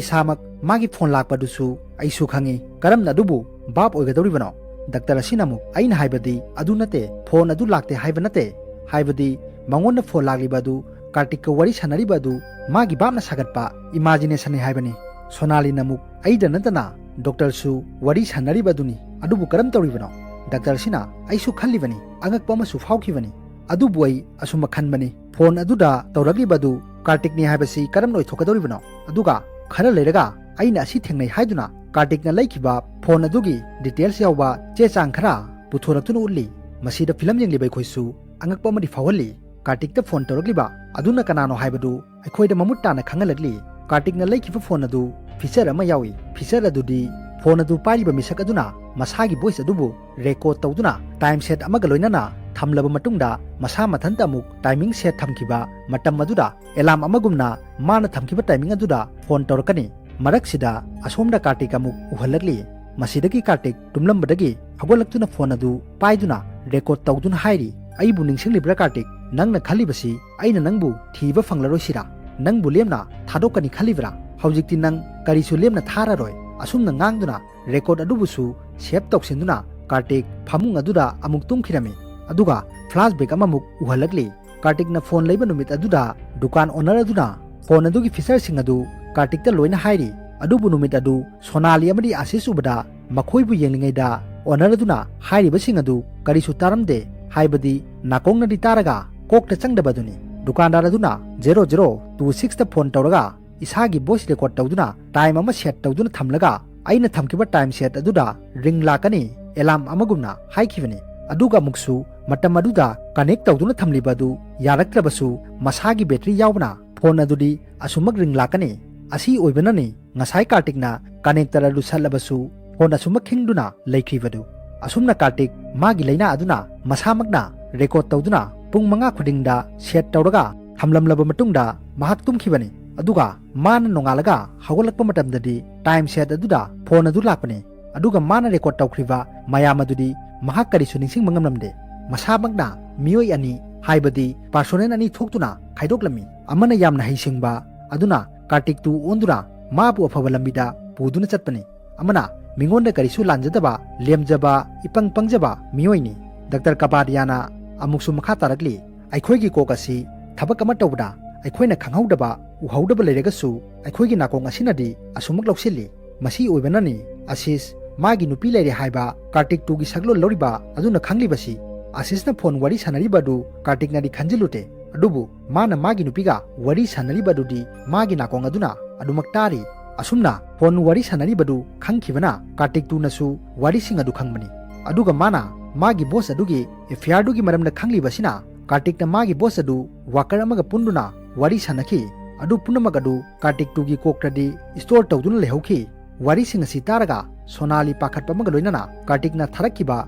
ꯏꯁꯥꯃꯛ ꯃꯥꯒꯤ ꯐꯣꯟ ꯂꯥꯛꯄꯗꯨꯁꯨ ꯑꯩꯁꯨ ꯈꯪꯏ꯫ ꯀꯔꯝꯅ ꯑꯗꯨꯕꯨ ꯚꯥꯞ ꯑꯣꯏꯒꯗꯧꯔꯤꯕꯅꯣ? ꯗꯥꯛꯇꯔ ꯑꯁꯤꯅ ꯑꯃꯨꯛ, ꯑꯩꯅ ꯍꯥꯏꯕꯗꯤ ꯑꯗꯨ ꯅꯠꯇꯦ, ꯐꯣꯟ ꯑꯗꯨ ꯂꯥꯛꯇꯦ ꯍꯥꯏꯕ ꯅꯠꯇꯦ, ꯍꯥꯏꯕꯗꯤ ꯃꯉꯣꯟꯗ ꯐꯣꯟ ꯂꯥꯛꯂꯤꯕ ꯑꯗꯨ ꯀꯥꯔꯇꯤꯛꯀ ꯋꯥꯔꯤ ꯁꯥꯟꯅꯔꯤꯕ ꯑꯗꯨ ꯃꯥꯒꯤ ꯚꯥꯞꯅ ꯁꯥꯒꯠꯄ ꯏꯃꯥꯖꯤꯅꯦꯁꯟꯅꯤ ꯍꯥꯏꯕꯅꯤ꯫ ꯁꯣꯅꯥꯂꯤꯅ ꯑꯃꯨꯛ, ꯑꯩꯗ ꯅꯠꯇꯅ ꯗꯣꯛꯇꯔꯁꯨ ꯋꯥꯔꯤ ꯁꯥꯟꯅꯔꯤꯕ ꯑꯗꯨꯅꯤ, ꯑꯗꯨꯕꯨ ꯀꯔꯝ ꯇꯧꯔꯤꯕꯅꯣ? ꯗꯥꯛꯇꯔ ꯑꯁꯤꯅ, ꯑꯩꯁꯨ ꯈꯜꯂꯤꯕꯅꯤ, ꯑꯉꯛꯄ ꯑꯃꯁꯨ ꯐꯥꯎꯈꯤꯕꯅꯤ꯫ ꯑꯗꯨꯕꯨ ꯑꯩ ꯑꯁꯨꯝ ꯈꯟꯕꯅꯤ, ꯐꯣꯟ ꯑꯗꯨꯗ ꯇꯧꯔꯛꯂꯤꯕ ꯑꯗꯨ ꯀꯥꯔꯇꯤꯛꯅꯤ ꯍꯥꯏꯕꯁꯤ ꯀꯔꯝꯅ ꯑꯣꯏꯊꯣꯛꯀꯗꯧꯔꯤꯕꯅꯣ? ꯑꯗꯨꯒ ꯈꯔ ꯂꯩꯔꯒ ꯑꯩꯅ ꯑꯁꯤ ꯊꯦꯡꯅꯩ ꯍꯥꯏꯗꯨꯅ ꯀꯥꯔꯇꯤꯛꯅ ꯂꯩꯈꯤꯕ ꯐꯣꯟ ꯑꯗꯨꯒꯤ ꯗꯤꯇꯦꯜꯁ ꯌꯥꯎꯕ ꯆꯦ ꯆꯥꯡ ꯈꯔ ꯄꯨꯊꯣꯔꯛꯇꯨꯅ ꯎꯠꯂꯤ꯫ ꯃꯁꯤꯗ ꯐꯤꯂꯝ ꯌꯦꯡꯂꯤꯕ ꯑꯩꯈꯣꯏꯁꯨ ꯑꯉꯛꯄ ꯑꯃꯗꯤ ꯐꯥꯎꯍꯜꯂꯤ꯫ ꯀꯥꯔꯇꯤꯛꯇ ꯐꯣꯟ ꯇꯧꯔꯛꯂꯤꯕ ꯑꯗꯨꯅ ꯀꯅꯥꯅꯣ ꯍꯥꯏꯕꯗꯨ ꯑꯩꯈꯣꯏꯗ ꯃꯃꯨꯠ ꯇꯥꯅ ꯈꯪꯍꯜꯂꯛꯂꯤ꯫ ꯀꯥꯔꯇꯤꯛꯅ ꯂꯩꯈꯤꯕ ꯐꯣꯟ ꯑꯗꯨ ꯐꯤꯆꯔ ꯑꯃ ꯌꯥꯎꯏ꯫ ꯐꯤꯆꯔ ꯑꯗꯨꯗꯤ ꯐꯣꯟ ꯑꯗꯨ ꯄꯥꯏꯔꯤꯕ ꯃꯤꯁꯛ ꯑꯗꯨꯅ ꯃꯁꯥꯒꯤ ꯚꯣꯏꯁ ꯑꯗꯨꯕꯨ ꯔꯦꯀꯣꯔꯗ ꯇꯧꯗꯨꯅ ꯇꯥꯏꯝ ꯁꯦꯠ ꯑꯃꯒ ꯂꯣꯏꯅꯅ ꯊꯝꯂꯕ ꯃꯇꯨꯡꯗ ꯃꯁꯥ ꯃꯊꯟꯇ ꯑꯃꯨꯛ ꯇꯥꯏꯃꯤꯡ ꯁꯦꯠ ꯊꯝꯈꯤꯕ ꯃꯇꯝ ꯑꯗꯨꯗ ꯑꯦꯂꯥꯝ ꯑꯃꯒꯨꯝꯅ ꯃꯥꯅ ꯊꯝꯈꯤꯕ ꯇꯥꯏꯃꯤꯡ ꯑꯗꯨꯗ ꯐꯣꯟ ꯇꯧꯔꯛꯀꯅꯤ꯫ ꯃꯔꯛꯁꯤꯗ ꯑꯁꯣꯝꯗ ꯀꯥꯔꯇꯤꯛ ꯑꯃꯨꯛ ꯎꯍꯜꯂꯛꯂꯤ꯫ ꯃꯁꯤꯗꯒꯤ ꯀꯥꯔꯇꯤꯛ ꯇꯨꯝꯂꯝꯕꯗꯒꯤ ꯍꯧꯒꯠꯂꯛꯇꯨꯅ ꯐꯣꯟ ꯑꯗꯨ ꯄꯥꯏꯗꯨꯅ ꯔꯦꯀꯣꯔꯗ ꯇꯧꯗꯨꯅ ꯍꯥꯏꯔꯤ, "ꯑꯩꯕꯨ ꯅꯤꯡꯁꯤꯡꯂꯤꯕ꯭ꯔꯥ ꯀꯥꯔꯇꯤꯛ? ꯅꯪꯅ ꯈꯜꯂꯤꯕꯁꯤ ꯑꯩꯅ ꯅꯪꯕꯨ ꯊꯤꯕ ꯐꯪꯂꯔꯣꯏꯁꯤꯔꯥ? ꯅꯪꯕꯨ ꯂꯦꯝꯅ ꯊꯥꯗꯣꯛꯀꯅꯤ ꯈꯜꯂꯤꯕ꯭ꯔꯥ? ꯍꯧꯖꯤꯛꯇꯤ ꯅꯪ ꯀꯔꯤꯁꯨ ꯂꯦꯝꯅ ꯊꯥꯔꯔꯣꯏ"꯫ ꯑꯁꯨꯝꯅ ꯉꯥꯡꯗꯨꯅ ꯔꯦꯀꯣꯔꯗ ꯑꯗꯨꯕꯨꯁꯨ ꯁꯦꯚ ꯇꯧꯁꯤꯟꯗꯨꯅ ꯀꯥꯔꯇꯤꯛ ꯐꯃꯨꯡ ꯑꯗꯨꯗ ꯑꯃꯨꯛ ꯇꯨꯝꯈꯤꯔꯝꯃꯤ꯫ ꯑꯗꯨꯒ ꯐ꯭ꯂꯥꯁꯕꯦꯛ ꯑꯃꯃꯨꯛ ꯎꯍꯜꯂꯛꯂꯤ꯫ ꯀꯥꯔꯇꯤꯛꯅ ꯐꯣꯟ ꯂꯩꯕ ꯅꯨꯃꯤꯠ ꯑꯗꯨꯗ ꯗꯨꯀꯥꯟ ꯑꯣꯅꯔ ꯑꯗꯨꯅ ꯐꯣꯟ ꯑꯗꯨꯒꯤ ꯐꯤꯆꯔꯁꯤꯡ ꯑꯗꯨ ꯀꯥꯔꯇꯤꯛꯇ ꯂꯣꯏꯅ ꯍꯥꯏꯔꯤ꯫ ꯑꯗꯨꯕꯨ ꯅꯨꯃꯤꯠ ꯑꯗꯨ ꯁꯣꯅꯥꯂꯤ ꯑꯃꯗꯤ ꯑꯥꯁꯤꯁ ꯎꯕꯗ ꯃꯈꯣꯏꯕꯨ ꯌꯦꯡꯂꯤꯉꯩꯗ ꯑꯣꯅꯔ ꯑꯗꯨꯅ ꯍꯥꯏꯔꯤꯕꯁꯤꯡ ꯑꯗꯨ ꯀꯔꯤꯁꯨ ꯇꯥꯔꯝꯗꯦ, ꯍꯥꯏꯕꯗꯤ ꯅꯥꯀꯣꯡꯅꯗꯤ ꯇꯥꯔꯒ ꯀꯣꯛꯇ ꯆꯪꯗꯕ ꯑꯗꯨꯅꯤ꯫ ꯗꯨꯀꯥꯟꯗꯥꯔ ꯑꯗꯨꯅ ꯖꯦꯔꯣ ꯖꯦꯔꯣ ꯇꯨ ꯁꯤꯛꯁꯇ ꯐꯣꯟ ꯇꯧꯔꯒ ꯏꯁꯥꯒꯤ ꯚꯣꯏꯁ ꯔꯦꯀꯣꯔꯗ ꯇꯧꯗꯨꯅ ꯇꯥꯏꯝ ꯑꯃ ꯁꯦꯠ ꯇꯧꯗꯨꯅ ꯊꯝꯂꯒ ꯑꯩꯅ ꯊꯝꯈꯤꯕ ꯇꯥꯏꯝ ꯁꯦꯠ ꯑꯗꯨꯗ ꯔꯤꯡ ꯂꯥꯛꯀꯅꯤ, ꯑꯦꯂꯥꯝ ꯑꯃꯒꯨꯝꯅ ꯍꯥꯏꯈꯤꯕꯅꯤ꯫ ꯑꯗꯨꯒ ꯑꯃꯨꯛꯁꯨ ꯃꯇꯝ ꯑꯗꯨꯗ ꯀꯅꯦꯛ ꯇꯧꯗꯨꯅ ꯊꯝꯂꯤꯕ ꯑꯗꯨ ꯌꯥꯔꯛꯇ꯭ꯔꯕꯁꯨ ꯃꯁꯥꯒꯤ ꯕꯦꯇ꯭ꯔꯤ ꯌꯥꯎꯕꯅ ꯐꯣꯟ ꯑꯗꯨꯗꯤ ꯑꯁꯨꯃꯛ ꯔꯤꯡ ꯂꯥꯛꯀꯅꯤ꯫ ꯑꯁꯤ ꯑꯣꯏꯕꯅꯅꯤ ꯉꯁꯥꯏ ꯀꯥꯔꯇꯤꯛꯅ ꯀꯅꯦꯛꯇꯔ ꯑꯗꯨ ꯁꯠꯂꯕꯁꯨ ꯐꯣꯟ ꯑꯁꯨꯃꯛ ꯈꯤꯡꯗꯨꯅ ꯂꯩꯈꯤꯕꯗꯨ꯫ ꯑꯁꯨꯝꯅ ꯀꯥꯔꯇꯤꯛ ꯃꯥꯒꯤ ꯂꯥꯏꯅꯥ ꯑꯗꯨꯅ ꯃꯁꯥꯃꯛꯅ ꯔꯦꯀꯣꯔꯗ ꯇꯧꯗꯨꯅ ꯄꯨꯡ ꯃꯉꯥ ꯈꯨꯗꯤꯡꯗ ꯁꯦꯠ ꯇꯧꯔꯒ ꯊꯝꯂꯝꯂꯕ ꯃꯇꯨꯡꯗ ꯃꯍꯥꯛ ꯇꯨꯝꯈꯤꯕꯅꯤ꯫ ꯑꯗꯨꯒ ꯃꯥꯅ ꯅꯣꯡꯉꯥꯜꯂꯒ ꯍꯧꯒꯠꯂꯛꯄ ꯃꯇꯝꯗꯗꯤ ꯇꯥꯏꯝ ꯁꯦꯠ ꯑꯗꯨꯗ ꯐꯣꯟ ꯑꯗꯨ ꯂꯥꯛꯄꯅꯤ꯫ ꯑꯗꯨꯒ ꯃꯥꯅ ꯔꯦꯀꯣꯔꯗ ꯇꯧꯈ꯭ꯔꯤꯕ ꯃꯌꯥꯝ ꯑꯗꯨꯗꯤ ꯃꯍꯥꯛ ꯀꯔꯤꯁꯨ ꯅꯤꯡꯁꯤꯡꯕ ꯉꯝꯂꯝꯗꯦ꯫ ꯃꯁꯥꯃꯛꯅ ꯃꯤꯑꯣꯏ ꯑꯅꯤ, ꯍꯥꯏꯕꯗꯤ ꯄꯥꯔꯁꯣꯅꯦꯜ ꯑꯅꯤ ꯊꯣꯛꯇꯨꯅ ꯈꯥꯏꯗꯣꯛꯂꯝꯃꯤ꯫ ꯑꯃꯅ ꯌꯥꯝꯅ ꯍꯩꯁꯤꯡꯕ ꯑꯗꯨꯅ ꯀꯥꯔꯇꯤꯛꯇꯨ ꯑꯣꯟꯗꯨꯅ ꯃꯥꯕꯨ ꯑꯐꯕ ꯂꯝꯕꯤꯗ ꯄꯨꯗꯨꯅ ꯆꯠꯄꯅꯤ꯫ ꯑꯃꯅ ꯃꯤꯉꯣꯟꯗ ꯀꯔꯤꯁꯨ ꯂꯥꯟꯖꯗꯕ, ꯂꯦꯝꯖꯕ, ꯏꯄꯪ ꯄꯪꯖꯕ ꯃꯤꯑꯣꯏꯅꯤ꯫ ꯗꯥꯛꯇꯔ ꯀꯄꯥꯗꯤꯌꯥꯅ ꯑꯃꯨꯛꯁꯨ ꯃꯈꯥ ꯇꯥꯔꯛꯂꯤ, "ꯑꯩꯈꯣꯏꯒꯤ ꯀꯣꯛ ꯑꯁꯤ ꯊꯕꯛ ꯑꯃ ꯇꯧꯕꯗ ꯑꯩꯈꯣꯏꯅ ꯈꯪꯍꯧꯗꯕ, ꯎꯍꯧꯗꯕ ꯂꯩꯔꯒꯁꯨ ꯑꯩꯈꯣꯏꯒꯤ ꯅꯥꯀꯣꯡ ꯑꯁꯤꯅꯗꯤ ꯑꯁꯨꯃꯛ ꯂꯧꯁꯤꯜꯂꯤ꯫ ꯃꯁꯤ ꯑꯣꯏꯕꯅꯅꯤ ꯑꯁꯤꯁ ꯃꯥꯒꯤ ꯅꯨꯄꯤ ꯂꯩꯔꯦ ꯍꯥꯏꯕ ꯀꯥꯔꯇꯤꯛ ꯇꯨꯒꯤ ꯁꯛꯂꯣꯟ ꯂꯧꯔꯤꯕ ꯑꯗꯨꯅ ꯈꯪꯂꯤꯕꯁꯤ꯫" ꯑꯁꯤꯁꯅ ꯐꯣꯟ ꯋꯥꯔꯤ ꯁꯥꯟꯅꯔꯤꯕ ꯑꯗꯨ ꯀꯥꯔꯇꯤꯛꯅꯗꯤ ꯈꯟꯖꯤꯜꯂꯨꯗꯦ, ꯑꯗꯨꯕꯨ ꯃꯥꯅ ꯃꯥꯒꯤ ꯅꯨꯄꯤꯒ ꯋꯥꯔꯤ ꯁꯥꯟꯅꯔꯤꯕ ꯑꯗꯨꯗꯤ ꯃꯥꯒꯤ ꯅꯥꯀꯣꯡ ꯑꯗꯨꯅ ꯑꯗꯨꯃꯛ ꯇꯥꯔꯤ꯫ ꯑꯁꯨꯝꯅ ꯐꯣꯟ ꯋꯥꯔꯤ ꯁꯥꯟꯅꯔꯤꯕꯗꯨ ꯈꯪꯈꯤꯕꯅ ꯀꯥꯔꯇꯤꯛ ꯇꯨꯅꯁꯨ ꯋꯥꯔꯤꯁꯤꯡ ꯑꯗꯨ ꯈꯪꯕꯅꯤ꯫ ꯑꯗꯨꯒ ꯃꯥꯅ ꯃꯥꯒꯤ ꯕꯣꯁ ꯑꯗꯨꯒꯤ ꯑꯦꯐꯤꯌꯥꯔꯗꯨꯒꯤ ꯃꯔꯝꯗ ꯈꯪꯂꯤꯕ ꯑꯁꯤꯅ ꯀꯥꯔꯇꯤꯛꯅ ꯃꯥꯒꯤ ꯕꯣꯁ ꯑꯗꯨ ꯋꯥꯀꯔ ꯑꯃꯒ ꯄꯨꯟꯗꯨꯅ ꯋꯥꯔꯤ ꯁꯥꯟꯅꯈꯤ꯫ ꯑꯗꯨ ꯄꯨꯝꯅꯃꯛ ꯑꯗꯨ ꯀꯥꯔꯇꯤꯛ ꯇꯨꯒꯤ ꯀꯣꯛꯇꯗꯤ ꯁ꯭ꯇꯣꯔ ꯇꯧꯗꯨꯅ ꯂꯩꯍꯧꯈꯤ꯫ ꯋꯥꯔꯤꯁꯤꯡ ꯑꯁꯤ ꯇꯥꯔꯒ ꯁꯣꯅꯥꯂꯤ ꯄꯥꯈꯠꯄ ꯑꯃꯒ ꯂꯣꯏꯅꯅ ꯀꯥꯔꯇꯤꯛꯅ ꯊꯥꯔꯛꯈꯤꯕ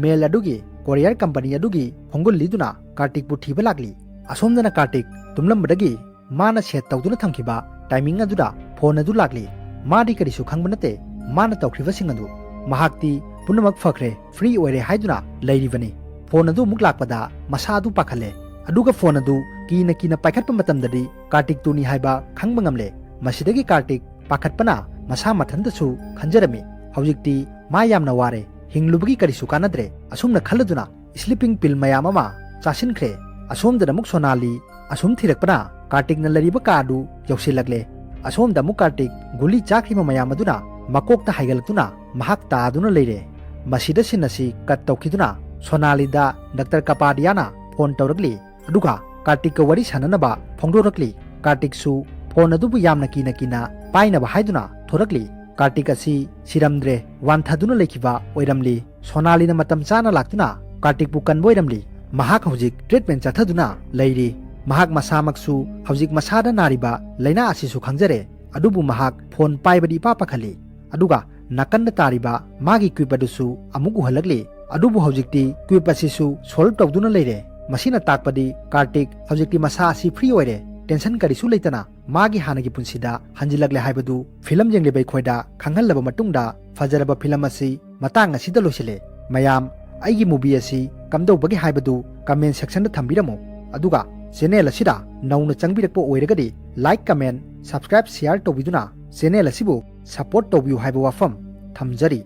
ꯃꯦꯜ ꯑꯗꯨꯒꯤ ꯀꯣꯔꯤꯌꯔ ꯀꯝꯄꯅꯤ ꯑꯗꯨꯒꯤ ꯈꯣꯡꯒꯨꯜ ꯂꯤꯗꯨꯅ ꯀꯥꯔꯇꯤꯛꯄꯨ ꯊꯤꯕ ꯂꯥꯛꯂꯤ꯫ ꯑꯁꯣꯝꯗꯅ ꯀꯥꯔꯇꯤꯛ ꯇꯨꯝꯂꯝꯕꯗꯒꯤ ꯃꯥꯅ ꯁꯦꯠ ꯇꯧꯗꯨꯅ ꯊꯝꯈꯤꯕ ꯇꯥꯏꯃꯤꯡ ꯑꯗꯨꯗ ꯐꯣꯟ ꯑꯗꯨ ꯂꯥꯛꯂꯤ꯫ ꯃꯥꯗꯤ ꯀꯔꯤꯁꯨ ꯈꯪꯕ ꯅꯠꯇꯦ ꯃꯥꯅ ꯇꯧꯈ꯭ꯔꯤꯕꯁꯤꯡ ꯑꯗꯨ꯫ ꯃꯍꯥꯛꯇꯤ ꯄꯨꯝꯅꯃꯛ ꯐꯈ꯭ꯔꯦ, ꯐ꯭ꯔꯤ ꯑꯣꯏꯔꯦ ꯍꯥꯏꯗꯨꯅ ꯂꯩꯔꯤꯕꯅꯤ꯫ ꯐꯣꯟ ꯑꯗꯨ ꯑꯃꯨꯛ ꯂꯥꯛꯄꯗ ꯃꯁꯥ ꯑꯗꯨ ꯄꯥꯈꯠꯂꯦ꯫ ꯑꯗꯨꯒ ꯐꯣꯟ ꯑꯗꯨ ꯀꯤꯅ ꯀꯤꯅ ꯄꯥꯏꯈꯠꯄ ꯃꯇꯝꯗꯗꯤ ꯀꯥꯔꯇꯤꯛ ꯇꯨꯅꯤ ꯍꯥꯏꯕ ꯈꯪꯕ ꯉꯝꯂꯦ꯫ ꯃꯁꯤꯗꯒꯤ ꯀꯥꯔꯇꯤꯛ ꯄꯥꯈꯠꯄꯅ ꯃꯁꯥ ꯃꯊꯟꯇꯁꯨ ꯈꯟꯖꯔꯝꯃꯤ꯫ ꯍꯧꯖꯤꯛꯇꯤ ꯃꯥ ꯌꯥꯝꯅ ꯋꯥꯔꯦ, ꯍꯤꯡꯂꯨꯕꯒꯤ ꯀꯔꯤꯁꯨ ꯀꯥꯟꯅꯗ꯭ꯔꯦ꯫ ꯑꯁꯨꯝꯅ ꯈꯜꯂꯗꯨꯅ ꯁ꯭ꯂꯤꯄꯤꯡ ꯄꯤꯜ ꯃꯌꯥꯝ ꯑꯃ ꯆꯥꯁꯤꯟꯈ꯭ꯔꯦ꯫ ꯑꯁꯣꯝꯗꯅ ꯑꯃꯨꯛ ꯁꯣꯅꯥꯂꯤ ꯑꯁꯨꯝ ꯊꯤꯔꯛꯄꯅ ꯀꯥꯔꯇꯤꯛꯅ ꯂꯩꯔꯤꯕ ꯀꯥ ꯑꯗꯨ ꯌꯧꯁꯤꯜꯂꯛꯂꯦ꯫ ꯑꯁꯣꯝꯗ ꯑꯃꯨꯛ ꯀꯥꯔꯇꯤꯛ ꯒꯨꯂꯤ ꯆꯥꯈ꯭ꯔꯤꯕ ꯃꯌꯥꯝ ꯑꯗꯨꯅ ꯃꯀꯣꯛꯇ ꯍꯥꯏꯒꯠꯂꯛꯇꯨꯅ ꯃꯍꯥꯛ ꯇꯥꯗꯨꯅ ꯂꯩꯔꯦ꯫ ꯃꯁꯤꯗ ꯁꯤꯟ ꯑꯁꯤ ꯀꯠ ꯇꯧꯈꯤꯗꯨꯅ ꯁꯣꯅꯥꯂꯤꯗ ꯗꯥꯛꯇꯔ ꯀꯄꯥꯗꯤꯌꯥꯅ ꯐꯣꯟ ꯇꯧꯔꯛꯂꯤ꯫ ꯑꯗꯨꯒ ꯀꯥꯔꯇꯤꯛꯀ ꯋꯥꯔꯤ ꯁꯥꯟꯅꯅꯕ ꯐꯣꯡꯗꯣꯔꯛꯂꯤ꯫ ꯀꯥꯔꯇꯤꯛꯁꯨ ꯐꯣꯟ ꯑꯗꯨꯕꯨ ꯌꯥꯝꯅ ꯀꯤꯅ ꯀꯤꯅ ꯄꯥꯏꯅꯕ ꯍꯥꯏꯗꯨꯅ ꯊꯣꯔꯛꯂꯤ꯫ ꯀꯥꯔꯇꯤꯛ ꯑꯁꯤ ꯁꯤꯔꯝꯗ꯭ꯔꯦ, ꯋꯥꯟꯊꯗꯨꯅ ꯂꯩꯈꯤꯕ ꯑꯣꯏꯔꯝꯂꯤ꯫ ꯁꯣꯅꯥꯂꯤꯅ ꯃꯇꯝ ꯆꯥꯅ ꯂꯥꯛꯇꯨꯅ ꯀꯥꯔꯇꯤꯛꯄꯨ ꯀꯟꯕ ꯑꯣꯏꯔꯝꯂꯤ꯫ ꯃꯍꯥꯛ ꯍꯧꯖꯤꯛ ꯇ꯭ꯔꯤꯠꯃꯦꯟ ꯆꯠꯊꯗꯨꯅ ꯂꯩꯔꯤ꯫ ꯃꯍꯥꯛ ꯃꯁꯥꯃꯛꯁꯨ ꯍꯧꯖꯤꯛ ꯃꯁꯥꯗ ꯅꯥꯔꯤꯕ ꯂꯥꯏꯅꯥ ꯑꯁꯤꯁꯨ ꯈꯪꯖꯔꯦ꯫ ꯑꯗꯨꯕꯨ ꯃꯍꯥꯛ ꯐꯣꯟ ꯄꯥꯏꯕꯗꯤ ꯏꯄꯥ ꯄꯥꯈꯠꯂꯤ꯫ ꯑꯗꯨꯒ ꯅꯥꯀꯟꯗ ꯇꯥꯔꯤꯕ ꯃꯥꯒꯤ ꯀ꯭ꯋꯤꯞ ꯑꯗꯨꯁꯨ ꯑꯃꯨꯛ ꯎꯍꯜꯂꯛꯂꯤ꯫ ꯑꯗꯨꯕꯨ ꯍꯧꯖꯤꯛꯇꯤ ꯀ꯭ꯋꯤꯞ ꯑꯁꯤꯁꯨ ꯁꯣꯜꯕ ꯇꯧꯗꯨꯅ ꯂꯩꯔꯦ꯫ ꯃꯁꯤꯅ ꯇꯥꯛꯄꯗꯤ ꯀꯥꯔꯇꯤꯛ ꯍꯧꯖꯤꯛꯇꯤ ꯃꯁꯥ ꯑꯁꯤ ꯐ꯭ꯔꯤ ꯑꯣꯏꯔꯦ, ꯇꯦꯟꯁꯟ ꯀꯔꯤꯁꯨ ꯂꯩꯇꯅ ꯃꯥꯒꯤ ꯍꯥꯟꯅꯒꯤ ꯄꯨꯟꯁꯤꯗ ꯍꯟꯖꯤꯜꯂꯛꯂꯦ ꯍꯥꯏꯕꯗꯨ ꯐꯤꯂꯝ ꯌꯦꯡꯂꯤꯕ ꯑꯩꯈꯣꯏꯗ ꯈꯪꯍꯜꯂꯕ ꯃꯇꯨꯡꯗ ꯐꯖꯔꯕ ꯐꯤꯂꯝ ꯑꯁꯤ ꯃꯇꯥꯡ ꯑꯁꯤꯗ ꯂꯣꯏꯁꯤꯜꯂꯦ꯫ ꯃꯌꯥꯝ, ꯑꯩꯒꯤ movie ꯑꯁꯤ ꯀꯝꯗꯧꯕꯒꯦ ꯍꯥꯏꯕꯗꯨ comment section ꯗ ꯊꯝꯕꯤꯔꯝꯃꯨ꯫ ꯑꯗꯨꯒ channel ꯑꯁꯤꯗ ꯅꯧꯅ ꯆꯪꯕꯤꯔꯛꯄ ꯑꯣꯏꯔꯒꯗꯤ like, comment, subscribe, share ꯇꯧꯕꯤꯗꯨꯅ channel ꯑꯁꯤꯕꯨ support ꯇꯧꯕꯤꯌꯨ ꯍꯥꯏꯕ ꯋꯥꯐꯝ ꯊꯝꯖꯔꯤ꯫